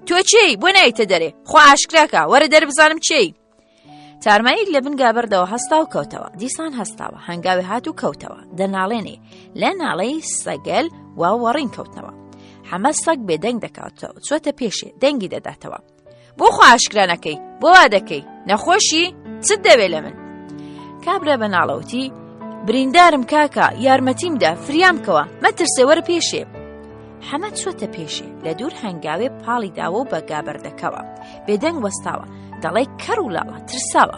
تۆ چێی بۆ نایتە دەرێ خۆ ئاشکراکە وەرە دەربزانم چێی تارماییک لە بن گابەردەوە هەستا و کەوتەوە دیسان هەستاوە هەنگاوی هات و کەوتەوە دەناڵێنێ لە ناڵەی سەگەل وا وەڕین کەوتنەوە حەمە سەگ بێدەنگ دەکاتەوە چۆتە پێشێ دەنگی دەداتەوە بۆ خۆ ئاشکرا نەکەی بۆ وا دەکەی نەخۆشی چت دەوێ لە من کابرا بە ناڵەوتی بریندارم کاکە یارمەتیمدا فریام کەوە مەترسێ وەرە پێشێ. حەمە چۆتە پێشێ لە دوور هەنگاوێ پاڵی داوە و بە گابەردەکەوە بێدەنگ وەستاوە دەڵێ کەڕ و لاڵە ترساوە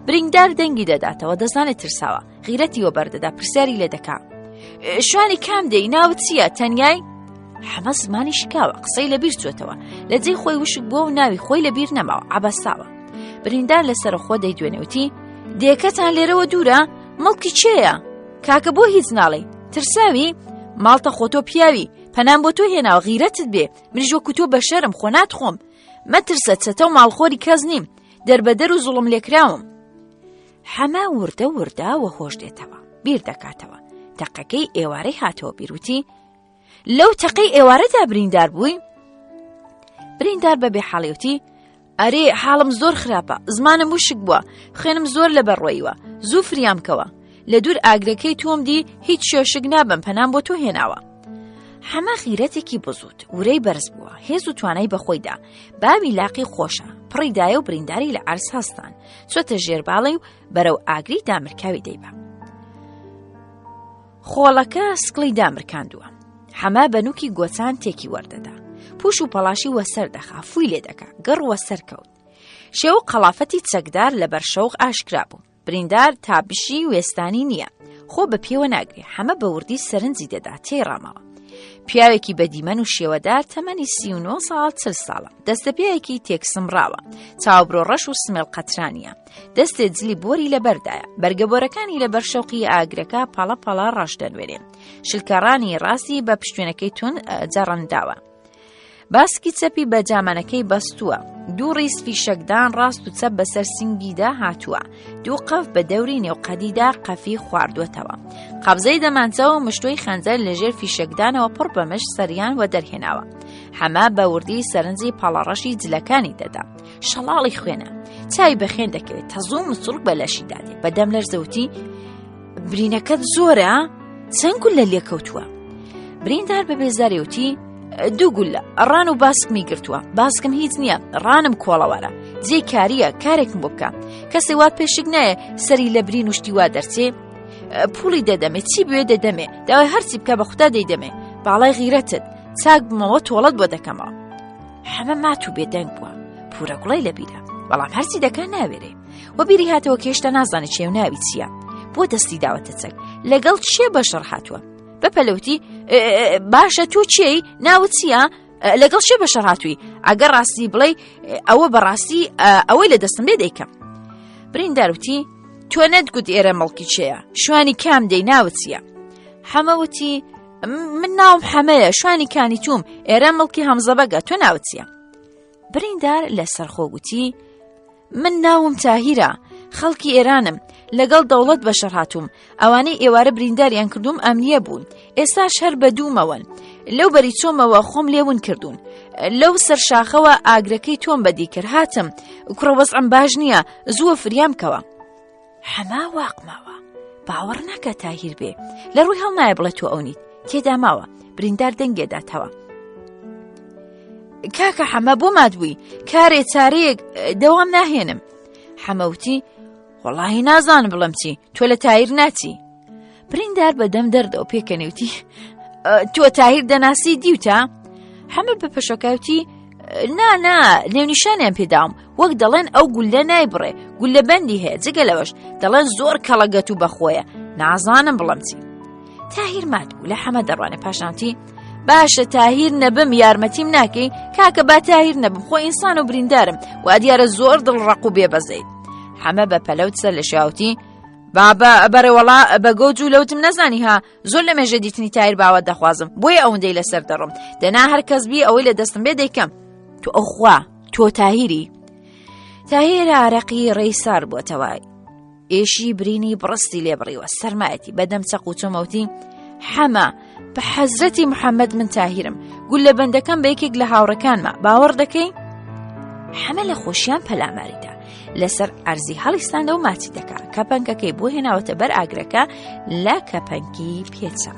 بریندار دەنگی دەداتەوە دەزانێت ترساوە غیرەتی وەبەردەدا پرسیاری لێ دەکا شوانی کام دێی ناوت چییە تەنیای حەمە زمانی شکاوە قسەی لەبیر چۆتەوە لە جێی خۆی وشک بووە و ناوی خۆی لەبیر نەماوە عبەساوە بریندار لەسەر خۆ دەیدوێنێوتی دێکەتان لێرەوە دوورە مڵکی چێیە کاکە بۆ هیچ ناڵێ ترساوی ماڵتە خۆ تۆ پیاوی پەنام بۆ تۆ هێناوە غیرەتت بێ منیش وەکو تۆ بەشەرم خۆ ناتخۆم مەترسە چەتە و ماڵخۆری کەس نیم دەربەدەر و زوڵم لێکراوم حەمە وردە وردە وە هۆش دێتەوە بیر دەکاتەوە تەقەکەی ئێوارەی هاتەوە بیروتی لەو تەقەی ئێوارەدا بریندار بووی؟ بریندار بە بێ حاڵیوتی ئەرێ حاڵم زۆر خراپە زمانم وشک بووە خوێنم زۆر لەبەر ڕۆیوە زوو فریام کەوە لە دوور ئاگرەکەی تۆم دی هیچ شێشک نابم پەنام بۆ تۆ هێناوە حەمە غیرەتێکی بزوت ورەی بەرز بووە هێز و توانای بەخۆیدا باوی لاقی خۆشە پڕی دایە و برینداری لە عرس هەستان چۆتە ژێرباڵی و بەرەو ئاگری دامرکاوی دەیبا خۆڵەکە سکڵی دامرکاندووە. حەمە بە نوکی گۆچان تێکی وەردەدا. پوش و پەڵاشی وەسەر دەخا، فووی لێ دەکا، گڕ وەسەر کەوت. شێوە و قەڵافەتی چەکدار لەبەر شەوق ئاشکرا بوو. بریندار تا بشی وێستانی نییە. خۆ بە پێوە ناگرێ. حەمە بە وردی سەرنجی دەدا، تێی ڕاماوە. پیاوێکی بە دیمەن و شێوەدار تەمەنی 39 ساڵ چل ساڵە. دەستە پیاوێکی تێکسمڕاوە. چاوبرۆ ڕەش و سمێڵ قەترانیە. دەستێ جلی بۆری لەبەردایە بەرگە بۆرەکانی لەبەر شەوقی ئاگرەکە پەڵە پەڵە ڕەش دەنوێنێ شلکەڕانی ڕاستی بە پشتێنەکەی تون جەڕەنداوە باسکی چەپی بە جامانەکەی بەستووە دوو ڕیز فیشەکدان ڕاست و چەپ بەسەر سنگیدا هاتووە دوو قەف بە دەوری نێوقەدیدا قەفی خواردووەتەوە قەبزەی دەمانچە و مشتۆی خەنجەر لەژێر فیشەکدانەوە پڕ بە مشت سەریان وە دەرهێناوە حەمە بە وردی سەرنجی پەڵەڕەشی جلەکانی دەدا شەڵاڵی خوێنە چاوی بە خوێن دەکەوێت تەزوو مسڵک بە لەشی دادێ بە دەم لەرزەوتی برینەکەت زۆرە چەند گولە لێکەوتووە بریندار بە بێزارێوتی دوو گولە ڕان و باسکمی گرتووە باسکم هیچ نییە ڕانم کۆڵەوارە جێ کاریە کارێکم بۆ بکە کەسێ وا پێشک نایە سەری لە برین وشتی وا دەرچێ پوڵی دەدەمێ چی بوێ دەدەمێ داوای هەرچی بکە بە خوددا دەیدەمێ باڵای غیرەتت چاک بمەوە تۆڵەت بۆ دەکەمەوە حەمە مات و بێدەنگ بووە پورە گوڵی لەبیرە بەڵام هەرچی دەکا ناوێرێ و بیری هاتەوە کێشتا نازانێت چێ و ناوی چییە بۆ دەستی داوەتە چەک لەگەڵ چێ بەشەڕ هاتووە بە پەلوتی باشە تۆ چێی ناوت چییە لەگەڵ شێ بەشەڕ هاتووی ئەگەر ڕاستی بڵێ ئەوە بەڕاستی ئەوەی لە دەستم بێ دەیکەم برینداروتی تۆ نەتگوت ئێرە مەڵکی چێە شوانی کام دەی ناوت چییە حەمەوتی من ناوم حەمەیە شوانی کانی توم ئێرە مڵکی هەمزەبەگە تۆ ناوت چییە بریندار لە سەرخۆ گوتی من ناوم تاهیرە خەڵکی ئێرانم لەگەڵ دەوڵەت بەشەر هاتووم ئەوانەی ئێوارە برینداریان کردوم ئەمنیە بوون ئێستاش هەر بە دوومەوەن لەو بەری چۆمەوە خۆم لێون کردوون لەو سەر شاخەوە ئاگرەکەی تۆم بەدی کرد هاتم کوڕە وەزعم باش نییە زووە فریام کەوە حەما واق ماوە باوەڕ ناکە تاهیر بێ لە ڕووی هەڵنایە بڵێ تۆ ئەو نیت تێدا ماوە بریندار دەنگێداتەوە کاکە حەمە بۆ مات بووی کارێ چارەیەک دەوام ناهێنم حەمەوتی وەڵاهی نازانم بڵم چی تۆ لە تایر ناچی بریندار بە دەم دەردەوە پێکەنیوتی تۆ تاهیر دەناسی دیوتە حەمە بە پەشۆکاوتی نا نا نێونیشانیان پێداوم وەک دەڵێن ئەو گوللە نایبڕێ گوللە بەندی هەیە جگە لەوەش دەڵێن زۆر کەڵەگەت و بەخۆیە نازانم بڵم چی تاهیر مات بوو لە حەمە دەڕوانێ پاشانتی باشە تاهیر نەبم یارمەتیم ناکەی کاکە با تاهیر نەبم خۆ ئینسان و بریندارم وا دیارە زۆر دڵ ڕق و بێبەزەیت حەمە بە پەلەوت سەر لە شاوتی بابە بەرەوەڵا بە گۆج و لەوتم نەزانی ها زۆر لە مێژە دیتنی تایر باوە دەخوازم بۆیە ئەوەندەی لەسەر دەڕم دەنا هەر کەس بی ئەوەی لە دەستم بێ دەیکەم تۆ ئەوخوا تۆ تاهیری تاهیر ئارەقی ڕێی سار بووەتەوە ئێشی برینی بڕستی لێ بڕیوە سەرمایەتی بەدەم چەق و چۆمەوتی حەمە بە حەزرەتی محەممەد من تاهیرم گول لە بەندەکەم بە یەکێک لە هاوڕەکانمە باوەڕ دەکەی حەمە لە خۆشیان پەلاماریدا لەسەر ئەرزی هەڵیستاندە و ماچی دەکا کەپەنکەکەی بۆ هێناوەتە بەر ئاگرەکە لە کەپەنکی پێچا.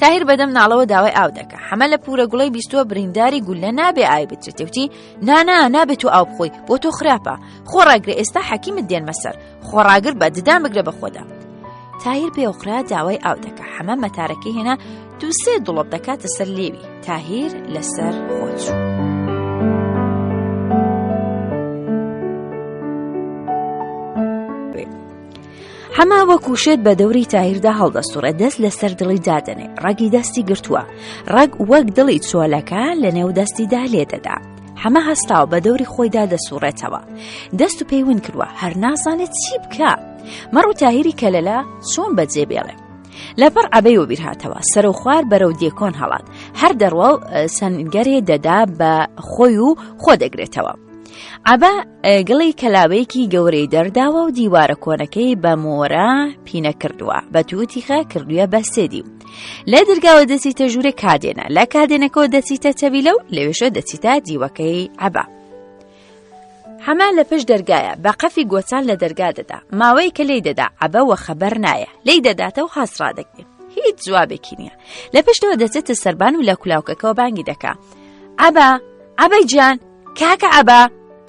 تاهیر بەدەم ناڵەوە داوای ئاو دەکە حەمە لە پورە گوڵی بیستووە برینداری گولە نابێ ئاوی بترێتوتی نانا نابێت تۆ ئاو بخۆی بۆ تۆ خراپە خۆڕاگرە ئێستا حەکیمت دێنمە سەر خۆڕاگر بە ددان بگرە بە خۆدا تاهیر پێوەخرا داوای ئاو دەکە حەمە مەتارەکەی هێنا دووسێ دڵۆپ دەکاتە سەر لێوی تاهیر لەسەر خۆچوو. حەمە وەکو شێت بە دەوری تاهیردا هەڵدەسوڕێ دەست لەسەر دڵی دادەنێ ڕەگی دەستی گرتووە ڕەگ وەک دڵی چۆلەکە لە نێو دەستیدا لێ دەدا حەمە هەستاوە بە دەوری خۆیدا دەسوڕێتەوە دەست و پێی ون کردووە هەر نازانێت چی بکە مەڕ و تاهیری کەلەلا چۆن بەجێ بێڵێ لەپڕ عەبەی وەبیر هاتەوە سەرەو خوار بەرەو دێکۆن هەڵات هەر دەڕوا و سەنگەرێ دەدا بە خۆی و خۆ دەگرێتەوە. عەبە گڵی کەلاوەیەکی گەورەی دەرداوە و دیوارە کۆنەکەی بە مۆرە پینە کردووە بە تووتیخە کردووە بە سێدی و لە درگاوە دەچیتە ژوورێ کادێنە لە کادێنەکەەوە دەچیتە تەویلە و لەوێشە دەچیتە دیوەکەی عەبە. حەمە لە پشت دەرگایە بە قەفی گۆچان لە دەرگا دەدا ماوەی کە لێی دەدا عەبە وە خەبەر نایە لێی دەداتەوە هاس ڕادەگرێ هیچ جوابێکی نییە لە پشتەوە دەچێتە سەربان و لە کولاوکەکەەوە بانگی دەکا عەبە عەبە گیان کاکە عەبە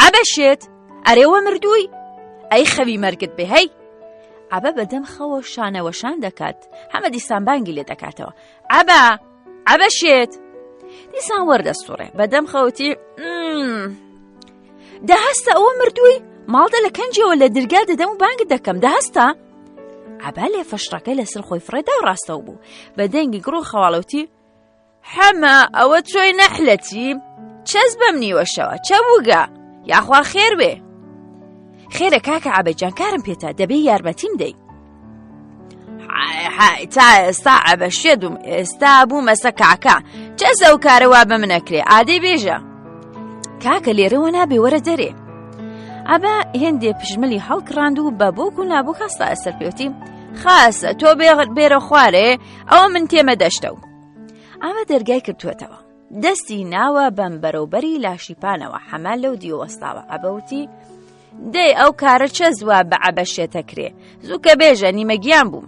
عەبە شێت ئەرێوە مردووی ئەی خەوی مەرگت بێ هەی عەبە بەدەم خەوە شانەوەشان دەکات حەمە دیسان بانگی لێ دەکاتەوە عەبە عەبە شێت دیسان وەردەسوڕێ بەدەم خەوتی دە هەستە ئەوە مردووی ماڵدە لە کەنجەوە لە درگا دەدەم و بانگت دەکەم دە هەستە عەبا لێ فەشڕەکەی لەسەر خۆی فڕێدا و ڕاستەوە بوو بە دەنگی گڕ و خەواڵەوتی حەمە ئەوە چۆی نەحلەتی چەس بەم نیوەشەوە چە بووگە یاخوا خێر بێ خێرە کاکە عەبەجان کارم پێتە دەبێ یارمەتیم دەی های تا ئێستا عەبەشێ دوم ئێستا بوومەسە کاکە چەس ئەو کارە وا بە منەکرێ ئادەی بێژە کاکە لێرەوە نابێ وەرە دەرێ ئەبە هێندێ پشملی هەڵکڕاند و بە بۆک و نابوو هەستا ئەسەر پێوتی خاسە تۆ بێرە خوارێ ئەوە من تێمە دەشتەوە ئەمە دەرگای کردووەتەوە دەستی ناوە بەم بەرەوبەری لاشی پانەوە حەمە لەو دیوەستاوە ئەبەوتی دەی ئەو کارە چە زوا بە عەبە شێتە کرێ زووکە بێژە نیمە گیان بووم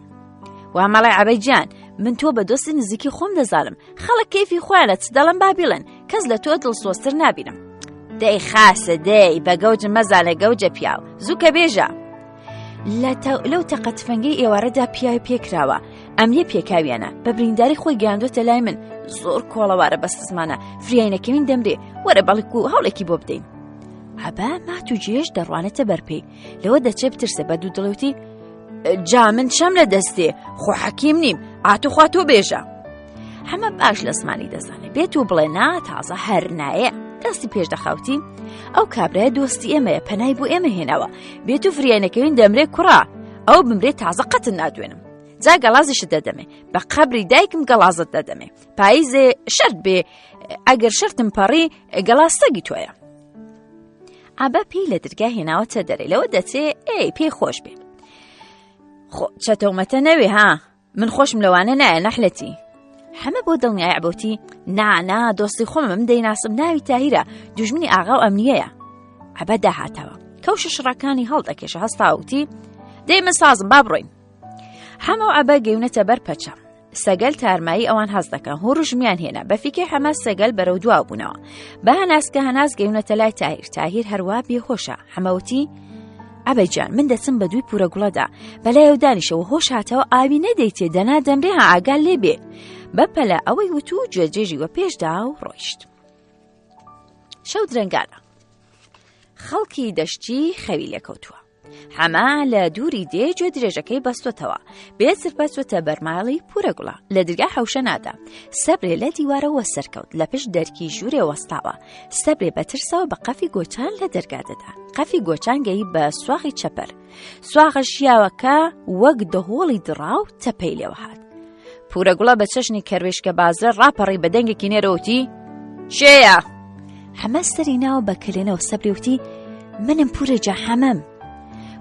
وا مەڵێ عەبەی گیان من تۆ بە دۆستی نزیکی خۆم دەزانم خەڵک کەیفی خۆیانە چ دەڵم با بیڵێن کەس لە تۆ دڵسۆزتر نابینم دەی خاسە دەی بە گەوج مەزانە گەوجە پیاو زووکە بێژە لەو تەقە تفەنگەی ئێوارەدا پیاوی پێکراوە ئەمنیە پێکاویانە بە برینداری خۆی گەیاندوتە لای من زۆر کۆڵەوارە بەس زمانە فریاینەکەوین دەمرێ وەرە بەڵکو و هەوڵێکی بۆ بدەین عەبا مات و جێش دەڕوانێتە بەرپێی لەوە دەچێ بترسێ بە دوو دڵێوتی جا من چەم لە دەستێ خۆ حەکیم نیم ئاتوخوا تۆ بێژە حەمە باش لە زمانی دەزانێ بێت و بڵێ نا تازە هەر نایە دەستی پێش دەخاوتی ئەو کابرای دۆستی ئێمەیە پەنای بۆ ئێمە هێناوە بێت و فریانەکەوین دەمرێ کوڕا ئەو بمرێ تازە قەتن نادوێنم جا گەڵازیشت دەدەمێ بە قەبری دایکم گەڵازت دەدەمێ پاییزێ شەرت بێ ئەگەر شەرتم پەڕی گەڵا سەگی تۆیە ئابا پێی لە درگا هێناوەتە دەرێ لەوە دەچێ ئەی پێی خۆش بێ خۆ چەتەومەتە نەوێ ها من خۆشم لەوانە نایە نەحلەتی حەمە بۆ دڵنیای عبۆتی نانا دۆستی خۆم من دەیناسم ناوی تاهیرە دوژمنی ئاغا و ئەمنیەیە عەبە داهاتەوە کەوشە شڕەکانی هەڵدەکێشە هەستاوتی دەی من سازم با بڕۆین حەمە و عەبە گەیونەتە بەر پەچە سەگەل تارمایی ئەوان هەست دەکەن هۆڕژمیان هێنا بە فیکەی حەمە سەگەل بەرەو دوا بوونەوە بە هەناسکە هەناس گەیونەتە لای تاهیر تاهیر هەروا بێهۆشە حەمەوتی عەبەجان من دەچم بە دووی پورە گوڵەدا بەلایەو دانیشەوە هۆش هاتەوە ئاوی نەدەیتێ دەنا دەمرێ ها ئاگا لێ بێ بەپەلە ئەوەی وت و گوێجێژی وە پێشدا و ڕۆیشت شەو درەنگانە خەڵکی دەشتی خەوی لێکەوتووە حەمە لە دووری دێ گوێ درێژەکەی بەستۆتەوە بێ سرپە چۆتە بەرماڵی پورە گوڵە لە درگا حەوشە نادا سەبرێ لە دیوارەوە سەرکەوت لە پشت دەرکی ژوورێ وەستاوە سەبرێ بە ترسەوە بە قەفی گۆچان لە دەرگا دەدا قەفی گۆچان گەی بە سواغی چەپەر سواغە شیاوەکە وەک دەهۆڵی دڕاو تەپەی لێوە هات پورە گوڵە بە چەشنی کەروێشکە بازرە ڕاپەڕی بە دەنگێکی نێرەوتی شێیە حەمە سەری ناوە بە کەلێنەوە سەبری وتی منم پورە جا حەمەم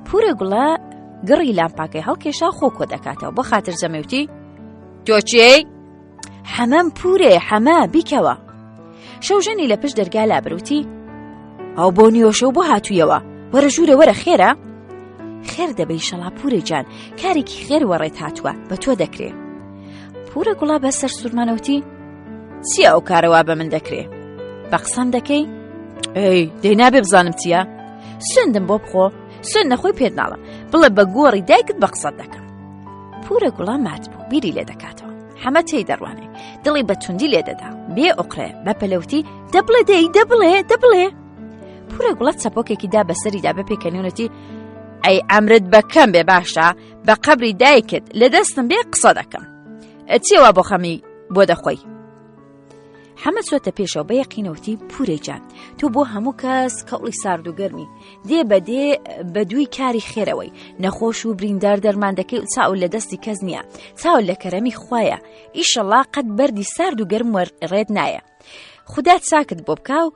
پورە گوڵە گڕی لامپاکەی هەڵکێشا خۆ کۆ دەکاتەوە بۆ خاتر جەمەوتی تۆ چێی حەمەم پورێ حەمە بیکەوە شەوژەنی لە پشت دەرگا لابروتی ئەو بۆ نیۆشەو بۆ هاتوویەوە وەرە ژوورە وەرە خێرە خێر دەبەی شەڵا پورێ جان کارێکی خێر وەڕێت هاتووە بە تۆ دەکرێ پورە گوڵا بە سەر سوورمانەوتی چییە ئەو کارەوا بە من دەکرێ بە قسەم دەکەی ئەی دەی نابێ بزانم چییە سندم بۆ بخۆ سن نەخۆی پێت ناڵم بڵێ بە گۆڕی دایکت بە قسەت دەکەم پورە گوڵا مات بوو بیری لێ دەکاتەوە. حەمە تێی دەڕوانێ دڵی بە توندی لێ دەدا بێ ئۆقرێ بە پەلەوتی دەبڵێ دەی دەبڵێ دەبڵێ پورە گوڵە چەپۆکێکی دا بەسەریدا بە پێکەنیونەتی ئەی ئەمرت بەکەم بێ باشە بە قەبری دایکت لە دەستم بێ قسە دەکەم چیەوە بۆ خەمی بۆ دەخۆی حەمە چۆتە پێشەوە بە یەقینەوتی پورێ جان تۆ بۆ هەموو کەس کەوڵی سارد و گەرمی دێ بە دێ بە دووی کاری خێرەوەی نەخۆش و بریندار دەرمان دەکەی و چاو لە دەستی کەس نییە چاو لە کەرەمی خوایە ئیشەڵا قەت بەردی سارد و گەرم وەرڕێت نایە خودا چاکت بۆ بکا و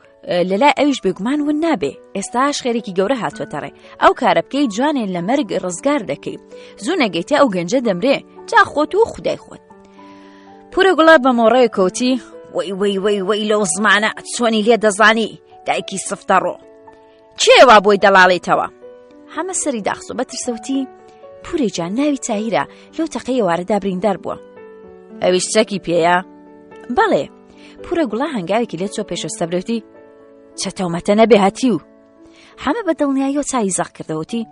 لەلای ئەویش بێگومان ون نابێ ئێستاش خێرێکی گەورە هاتووەتە ڕێ ئەو کارە بکەی جوانێ لە مەرگ ڕزگار دەکەی زوو نەگەیتە ئەو گەنجە دەمرێ جا خۆت و خودای خۆت پورە گوڵە بە مۆڕەیە کەوتی وەی وەی وەی وەی لەو زمانە چۆنی لێ دەزانی دایکی سفتە ڕۆ کێ وا بۆی دەڵاڵێتەوە حەمە سەری داخسۆ بە ترسەوتی پورێ جان ناوی تاهیرە لەو تەقەی ئێوارەدا بریندار بووە ئەویش چەکی پێیە بەڵێ پورە گوڵە هەنگاوێکی لێ چۆ پێشە سەبرێتی چەتەومەتە نەبێ هەتیو حەمە بە دڵنیاییەوە چاوی زەق کردەوەتی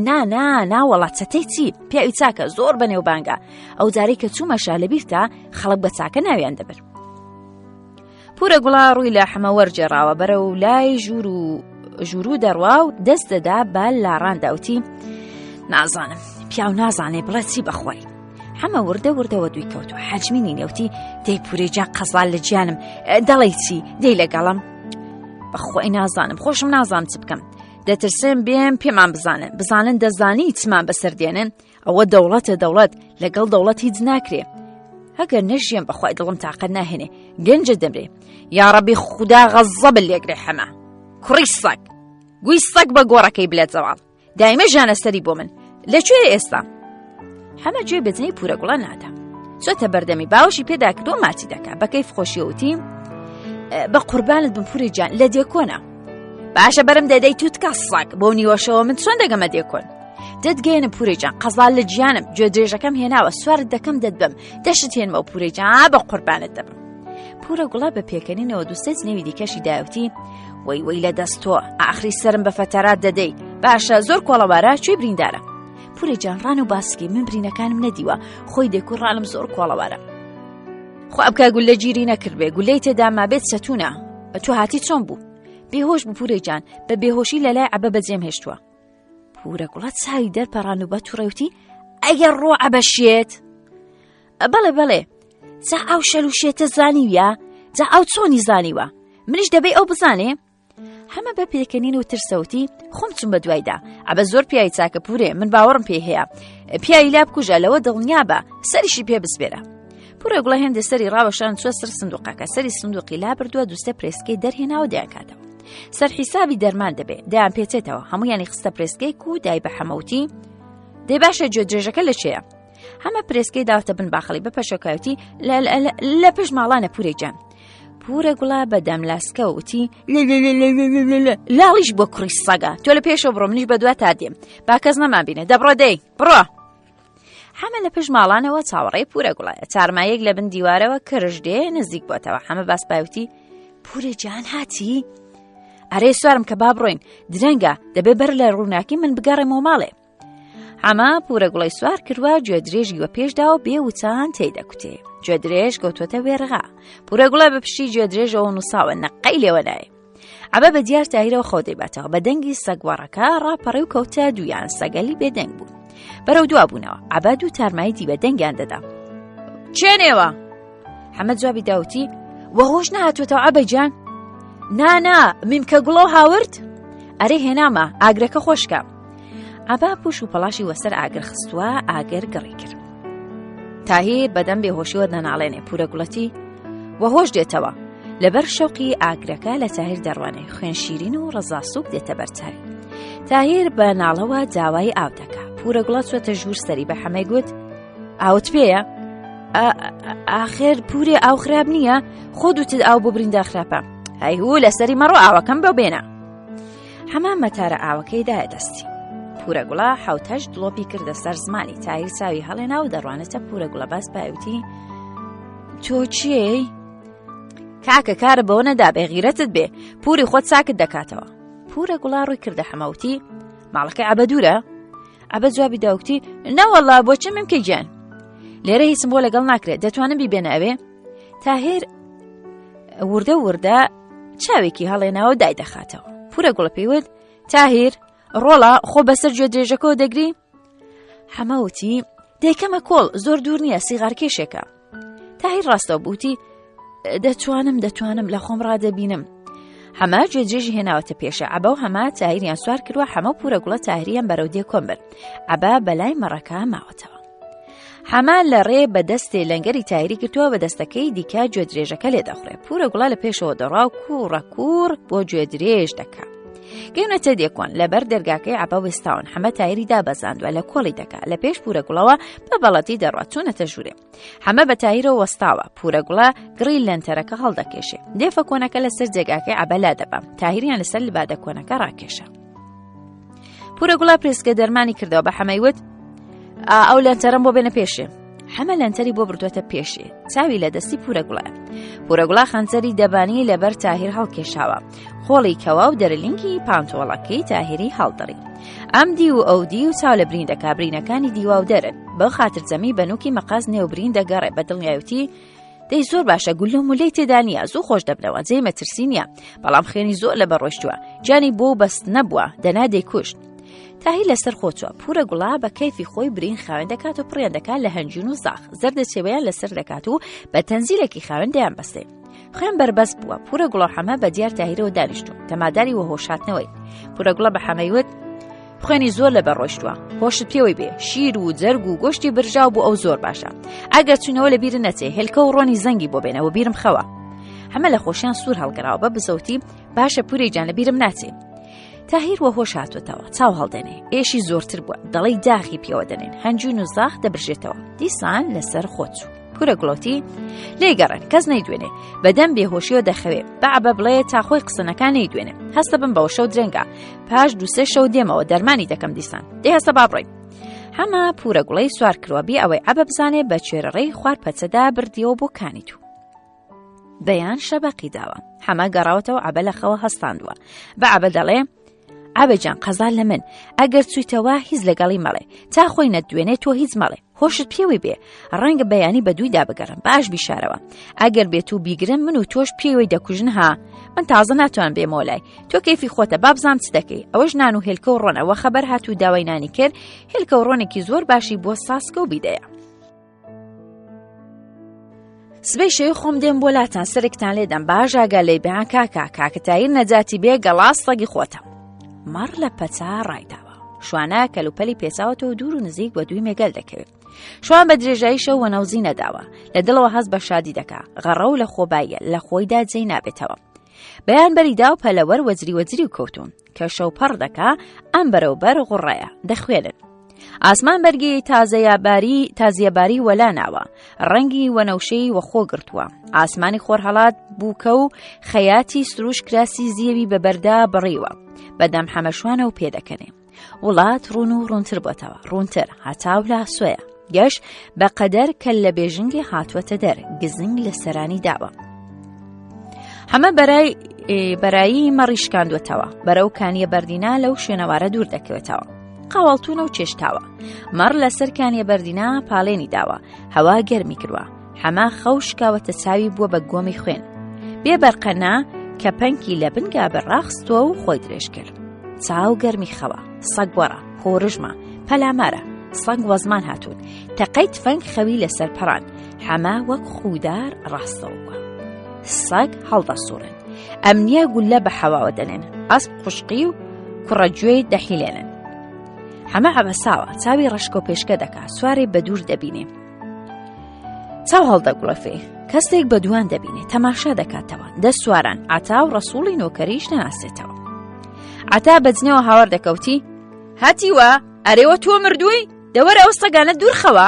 نا نا نا وەڵا چەتەی چی پیاوی چاکە زۆر بەنێوبانگە ئەو جارەی کە چوومە شار لەبیرتە خەڵک بە چاکە ناویان دەبرد پورە گوڵا ڕووی لە حەمە وەرجێڕاوە بەرە و لای ژوور و ژوورو دەڕوا و دەست دەدا بە لاڕان داوتی نازانم پیاو نازانێ بڵێ چی بەخۆی حەمە وردە وردەوە دوی کەوت و حەجمینی نێوتی دەی پورێجان قەزال لە گیانم دەڵێ چی دەی لەگەڵم بەخۆی نازانم خۆشم نازانم چ بکەم دەترسێن بێم پێمان بزانن بزانن دەزانی چمان بەسەر دێنن ئەوە دەوڵەتە دەوڵەت لەگەڵ دەوڵەت هیچ ناکرێ ئەگەر نەژیەم بەخوای دڵم تاقەت ناهێنێ گەنجە دەمرێ یاڕەبی خودا غەزەب لێگرێ حەمە کوڕی سەگ گوی سەگ بە گۆڕەکەی بلێت زەواڵ دایمە ژانە سەری بۆ من لەکوێ ئێستا حەمە گوێ بەجنەی پورە گوڵە نادا چۆتە بەردەمی باوەشی پێدا کردو ماچی دەکا بە کەیف خۆشیەوتی بە قوربانت بم پوری جان لە دێکۆنە باشە بەرم دەدەی توتکە سەگ بۆ نیوەشەوە من چۆن دەگەمە دێکۆن دەتگەێنم پوری جان قەزا لە گیانم گوێ درێژەکەم هێناوە سوارت دەکەم دەتبم دەشت هێنمەوە پوری جان بە قوربانت دەبم پورە گوڵە بە پێکەنینەوە دووسێ جنێوی دیکەشی داوتی وەی وەی لە دەست تۆ ئاخری سرم بە فەتەرات دەدەی باشە زۆر کۆڵەوارە کوێ بریندارە پورێ جان ڕان و باسکی من برینەکانم نەدیوە خۆی دێکو ڕانم زۆر کۆڵەوارە خوا بکە گولە گیری نەکردبێ گولەی تێدا مابێت چەتونە تۆ هاتی چۆن بوو بێهۆش بوو پورێ جان بە بێهۆشی لە لای عەبە بەجێم هێشتووە پورە گوڵە چاوی دەرپەڕان و بە توڕێوتی ئەگەر ڕۆ عەبە شێت بەڵێ بەڵێ جا ئەو شەل و شێتە زانیویە جا ئەو چۆنی زانیوە منیش دەبێ ئەو بزانێ حەمە بە پێکەنین و ترسەوتی خۆم چون بە دوایدا ئەبە زۆر پیاوی چاکە پورێ من باوەڕم پێی هەیە پیاوی لا بکوژە لەوە دڵنیا بە سەریشی پێ بسپێرە پورێ گوڵە هێندە سەری ڕاوەشان چوە سەر سندوقەکە سەری سندوقی لا بردووە دووسێ پرێسکەی دەرهێناوە دەیانکاتەوە سەر حیسابی دەرمان دەبێ دەیان پێچێتەوە هەمویانی خستە پرێسکەیک و دای بە حەمەوتی دەی باشە گوێ درێژەکە لە چێە حەمە پرێسکەی داوتە بن باخڵی بە پەشۆکاوتی لە پشت ماڵانە پورێ گیان پورە گوڵە بە دەم لاسکە وتی لاڵیش بۆ کوڕی سەگە تۆ لە پێشەوە بڕۆ منیش بە دوا تا دێم با کەس نەمان بینێ دەبڕۆ دەی بڕۆ حەمە لە پشت ماڵانەوە چاوەڕێی پورە گوڵایە چارمایەک لە بن دیوارەوە کرژ دێ نزیک بۆتەوە حەمە باس پاوتی پورە جان هاتی ئەرێ سوارم کە با بڕۆین درەنگە دەبێ بەر لە ڕووناکی من بگەڕێمەوە ماڵێ حەمە پورە گوڵەی سوار کردوە گوێ درێژی وە پێشدا و بێ وچان تێی دەکوتێ گوێ درێژ کەوتوەتە وێرغا پورە گوڵە بە پشتی گوێ درێژەوە نووساوە نەقەی لێوە نایە عەبە بە دیار تاهیرەوە خەو دەیباتەوە بە دەنگی سەگوەڕەکە ڕاپەڕی و کەوتە دویان سەگەلی بێدەنگ بوو بەرەو دوا بوونەوە عەبە دوو تارمایی دی بە دەنگیان دەدا چێنێوە حەمە جوابی داوتی وەهۆش نەهاتوێتەوە عەبە گیان نانا میمکە گوڵەو هاورد ئەرێ هێنامە ئاگرەکە خۆشکە عەبا پوش و پەڵاشی وەسەر ئاگر خستووە ئاگر گڕی کرد تاهیر بەدەم بێهۆشیوە دەناڵێنێ پورە گوڵەتی وەهۆش دێتەوە لەبەر شەوقی ئاگرەکە لە تاهیر دەڕوانێ خوێن شیرین و ڕەزاسوک دێتە بەرچاوی تاهیر بە ناڵەوە داوای ئاو دەکا پورە گوڵە چۆتە ژوور سەری بە حەمەی گوت ئاوت پێیە ئاخر پورێ ئاو خراپ نییە خۆ دوتت ئاو بۆ بریندار خراپە هەیهو لەسەری مەڕۆ ئاوەکەم بۆ بێنە حەمام مەتارە ئاوەکەی دایە دەستی. پورە گوڵە حوتەش دڵۆپی کردە سەر زمانی تایر چاوی هەڵێنا و دەڕوانێتە پورە گوڵە باس پاوتی تۆ چیەی؟ کاکە کارە بەوە نەدا بێ غیرەتت بێ پوری خۆت چاکت دەکاتەوە پورە گوڵا ڕووی کردە حەمەوتی ماڵەکەی عەبە دوورە عەبە جوابی داوتی نەوەڵا بۆ چ ممکە گیان؟ لێرە هیچم بۆ لەگەڵ ناکرێت دەتوانم بیبێنە ئەوێ تاهێر وردە وردە چاوێکی هەڵێناوە دای دەخاتەوە پورە گوڵە پێیوت تاهیر ڕۆڵە خۆ بەسەر گوێ درێژەکەەوە دەگری حەمەوتی دەیکەمە کۆڵ زۆر دوور نییە سیغارکێشێکە تاهیر ڕاستەوە بوتی دەتوانم دەتوانم لە خۆم ڕادەبینم حەمە گوێدرێژی هێناوەتە پێشە عەبە و هەمە تاهیریان سوار کردووە حەمە و پورە گوڵە تاهریان بەرەو دێ کۆن بن عەبە بەلای مەڕەکە ماوەتەوە حەمە لە ڕێ بە دەستێ لەنگەری تاهیری گرتووە بە دەستەکەی دیکە گوێدرێژەکە لێ دەخورێ پورە گوڵە لە پێشەوە دەڕا و کوڕە کوڕ بۆ گوێدرێژ دەکا گەونەتە دێکۆن لەبەر دەرگاکەی عەبە وێستاون حەمە تایری دابەزاندوە لە کۆڵی دەکا لە پێش پورە گوڵەوە بە بەڵەتی دەڕات چوونەتە ژوورێ حەمە بە تاهیرەوە وەستاوە پورە گوڵە گڕی لەنتەرەکە هەڵدەکێشێ دێفە کۆنەکە لەسەر جێگاکەی عەبە لا دەبا تاهیریان لەسەر لبادە کۆنەکە ڕاکێشە پورە گوڵە پرێسکە دەرمانی کردەوە بە حەمەی وت ئەو لەنتەرم بۆ بێنە پێشێ حەمە لەنتەری بۆ بردوێتە پێشێ چاوی لە دەستی پورە گوڵە پورە گوڵا خەنجەری دەبانی لەبەر تاهیر هەڵکێشاوە قۆڵی کەوا و دەرلینگی پانتۆڵەکەی تاهیری هەڵدڕی ئەم دی و ئەو دی و چاو لە برین دەکا برینەکانی دیوا و دەرن بە خاتر جەمی بەنوکی مەقاز نێو برین دەگەڕێ بە دڵنیایوتی دەی زۆر باشە گولە و مولەی تێدا نییە زوو خۆش دەبنەوە جێی مەترسی نییە بەڵام خوێنی زۆر لە بەڕۆشتووە گیانی بۆ بەست نەبووە دەنا دەیکوشت تاهی لەسەر خۆچوە پورە گوڵا بە کەیفی خۆی برین خاوێن دەکات و پڕیان دەکات لە هەنجون و زاخ زەردە چێوەیان لەسەر دەکات و بە تەنزیلێکی خاوێن دەیان بەستێ خوێن بەربەست بووە پورە گوڵە حەمە بە دیار تاهیرەوە دانیشتوون تەماداری وە هۆشاتنەوەی پورە گوڵە بە حەمەی وت خوێنی زۆر لەبەر ڕۆیشتووە هۆشت پێوەی بێ شیر و جەرگ و گۆشتی برژاو بۆ ئەو زۆر باشە ئەگەر چوونەوە لە بیر نەچێ هێلکە و ڕۆنی زەنگی بۆ بێنەوە بیرم خەوە حەمە لە خۆشیان سوور هەڵگەراوە بە بزەوتی باشە پوری جان لە بیرم ناچێ تاهیر وە هۆش هاتوتەوە چاو هەڵدێنێ ئێشی زۆرتر بووە دەڵی داخی پێوە دەنێن هەنجون و زاخ دەبرژێتەوە دیسان لەسەر خۆچوو کورە گوڵۆتی لێگەڕێن کەس نەیدوێنێ بەدەم بێهۆشیەوە دەخەوێ بەعبە بڵێ تا خۆی قسەنەکان نەیدوێنێ هەستە بم بەوە شەو درەنگە پاش دوسێ شەو دێمەوە دەرمانی دەکەم دیسان دێ هەستە با بڕۆین حەمە پورە گوڵەی سوار کردوە بێ ئەوەی عەبە بزانێ بە چێرەڕێی خوار پەچەدا بردیەوە بۆ کانی تو بەیان شەبەقی داوە حەمە گەڕاوەتەوە عەبە لە خەوە هەستاندووە بە عەبە دەڵێ عەبەجان قەزا لە من ئەگەر چویتەوە هیچ لەگەڵی مەڵێ تا خۆی نەدوێنێ تۆ هیچ مەڵێ هۆشت پێوەی بێ ڕەنگە بەیانی بە دوویدا بگەڕم باش بیشارەوە ئەگەر بێت و بیگرن من و تۆش پێوەی دەکوژن ها من تازە ناتوان بێمەوە لای تۆ کەیفی خۆتە بابزانام چ دەکەی ئەوەش نان و هێلکە و ڕۆنەوە خەبەر هات و داوای نانی کرد هێلکە و ڕۆنێکی زۆر باشی بۆ ساسکە و بیدەیە سبەی شەوی خۆم دێم بۆ لاتان سەرێکتان لێدەم باش ئاگا لێی بێ کاکە کاکە تایر نەجاتی بێ گەڵا سەگی خۆتە مەڕ لە پەچا ڕایداوە شوانە کەلوپەلی پێچاوەتەوە دوور و نزیک بە دووی مێگەل دەکەوێت شوان بە درێژایی شەو وەنەوزی نەداوە لە دڵەوە هەست بە شادی دەکا غەڕە و لە خۆباییە لە خۆیدا جێی نابێتەوە بەیان بەریدا و پەلەوەر وەجری وەجری و کەوتون کە شەو پەڕ دەکا ئەم بەرەو بەر غوڕەیە دەخوێنن ئاسمان بەرگی تازەیاباری تازیەباری وەلا ناوە ڕەنگی وەنەوشەی وەخۆ گرتووە ئاسمانی خۆرهەڵات بووکە و خەیاتی سروش کراسی زیەوی بە بەردا بڕیوە بەدەم حەمەشوانە و پێدەکەنێ وڵات ڕوون و ڕوونتر بۆتەوە ڕوونتر هەتاو لە سۆیە گەش بە قەدەر کە لە بێژنگی هاتووەتە دەر گزنگ لە سەرانی داوە حەمە بەرای بەرایی مەڕی شکاندوەتەوە بەرەو کانیە بەردینا لەو شوێنەوارە دوور دەکەوێتەوە قاواڵتونە و چێشتاوە مەڕ لەسەر کانیە بەردینا پاڵێنی داوە هەوا گەرمی کردوە حەمە خەو شکاوەتە چاوی بووە بە گۆمی خوێن بێ بەرقەنا کە پەنکی لە بن گابە ڕاخستووە و خۆی درێژ کرد چاو گەرمی خەوە سەگ وەڕە خۆرژمە پەلامارە سەگ وەزمان هاتوون تەقەی تفەنگ خەوی لەسەر پەڕان حەمە وەک خوودار ڕاستەوە بووە سەگ هەڵدەسوڕێن ئەمنیە گولە بە حەواوە دەنێن ئەسپ قوشقی و کوڕە گوێی دەحیلێنن حەمە عەبەساوە چاوی ڕەشکۆ پێشکە دەکا سوارێ بە دوور دەبینێ چاو هەڵدەگوڵەفێ کەسێک بە دوان دەبینێ تەماشا دەکاتەوە دە سواران عتا و ڕەسوڵی نۆکەریش ناسێتەوە عتا بەجنەوە هاوار دەکەوتی هەتیوە ئەرێوە تۆ مردووی دەوەرە ئەو سەگانە دوورخەوە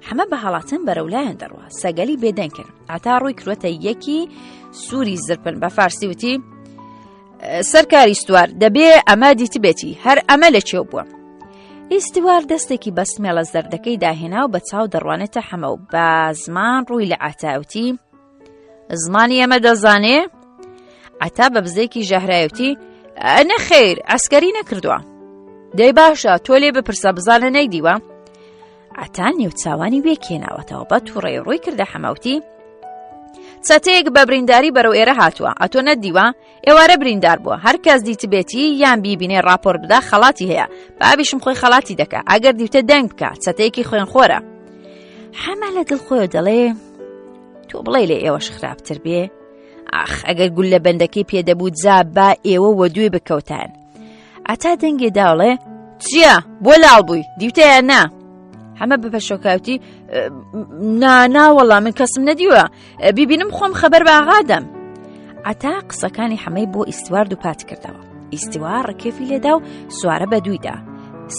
حەمە بە هەڵاتن بەرەو لایەن دەڕوا سەگەلی بێدەنگ کرد عتا ڕووی کروەتە یەکی سووری زرپن بە فارسی وتی سەرکاری ستوار دەبێ ئەمە دیتبێتی هەر ئەمە لە چێو بووە. ئیستوار دەستێکی بە سمێڵە زەردەکەی داهێنا و بە چاو دەڕوانێتە حەمە و بە زمان ڕووی لە عتاوتی زمانی ئەمە دەزانێ عتا بە بزێکی ژەهرایوتی نەخیر ئەسکەری نەکردووە دەی باشە تۆ لێ بپرسە بزانە نەیدیوە. عەتا نێوچاوانی وێکهێناوەتەوە بە تووڕەی ڕووی کردە حەمەوتی چەتەیەک بە برینداری بەرەو ئێرە هاتووە ئەتۆ نەدیوە ئێوارە بریندار بووە هەر کەس دیتبێتی یان بیبینێ راپۆرت بدا خەڵاتی هەیە بابیشم خۆی خەڵاتی دەکا ئەگەر دیوتە دەنگ بکە چەتەیەکی خوێنخۆرە حەمە لە دڵ خۆی دەڵێ تۆ بڵێ لە ئێوەش خراپتر بێ ئاخ ئەگەر گول لە بەندەکەی پێدەبوو جا با ئێوە وەدوێ بکەوتان عەتا دەنگێ داڵێ چییە بۆ لاڵ بووی دیوتەیە نا حەمە بە پەشۆکاوتی نا وەڵا من کەسم نەدیوە بیبینم خۆم خەبەر بە ئاغادەم عەتا قسەکانی حەمەی بۆ ئیستوار دووپات کردەوە ئیستوار ڕکێفی لێدا و سوارە بە دوویدا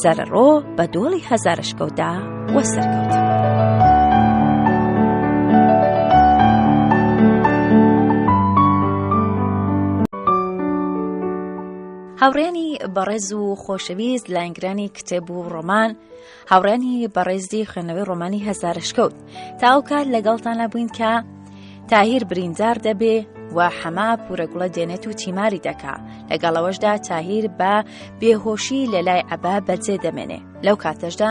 سەرڕۆ بە دۆڵی هەزارشکەوتدا وەسەرکەوت. هاوڕێیانی بەڕێز و خۆشەویست لایەنگرانی کتێب و ڕۆمان هاوڕێنی بەڕێزی خوێندنەوەی ڕۆمانی هەزارشکەوت تا ئەو کات لەگەڵتان بووین کە تاهیر بریندار دەبێ و حەما پورەگوڵە دێنێت و تیماری دەکا لەگەڵەوەشدا تاهیر بە بێهۆشی لە لای عەبا بەجێ دەمێنێ لەو کاتەشدا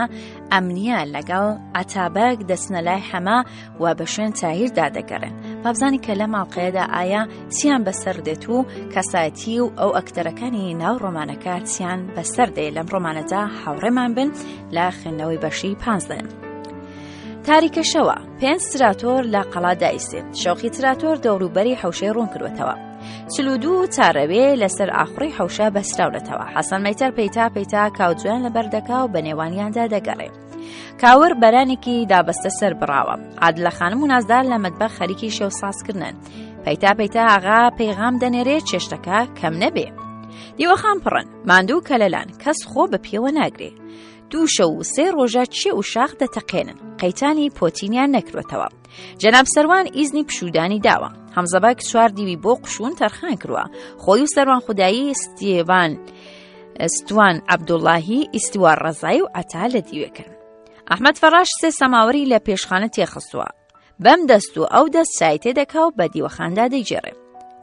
ئەمنیە لەگەڵ عەتابەگ دەچنە لای حەما و بە شوێن تاهیردا دەگەڕێن بابزانانی کە لەم ئاڵقەیەدا ئایا چیان بەسەر دێت و کەسایەتی و ئەو ئەکتەرەکانی ناو ڕۆمانەکە چیان بەسەر دێ لەم ڕۆمانەدا هاوڕێمان بن لە خوێندنەوەی بەشی پانزدەیەم. تاریکە شەوە پێنج تراتۆر لە قەڵا دایسێت شەوقی تراتۆر دەوروبەری حوشەی ڕوون کردوێتەوە چلودوو چارەوێ لەسەر ئاخڕی حوشە بەسراونەتەوە حەسەن مەیتەر پەیتا پەیتا کاوجویان لەبەر دەکا و بە نێوانیاندا دەگەڕێ کاور بەرانێکی دابەستە سەر بڕاوە عادلە خانم و نازدار لە مەتبەخ خەریکی شێو سازکردنن پەیتا پەیتا ئاغا پەیغام دەنێرێ چێشتەکە کەم نەبێ دیوەخان پڕن ماندوو کەلەلان کەس خۆ بە پێوە ناگرێ دوو شەو و سێ ڕۆژە چێ و شاخ دەتەقێنن قەیتانی پۆتینیان نەکرۆتەوە جەناب سەروان ئیزنی پشوودانی داوە هەمزەبەگ چوار دیوی بۆ قشون تەرخان کرووە خۆی و سەروان خودایی ستێوان ستوان عەبدوڵاهی ئیستوار ڕەزایی و عەتا لە دیوێکن ئەحمەد فەڕاش سێ سەماوەری لە پێشخانە تێخستووە بەم دەست و ئەو دەست چای تێدەکا و بە دیوەخاندا دەیگێڕێ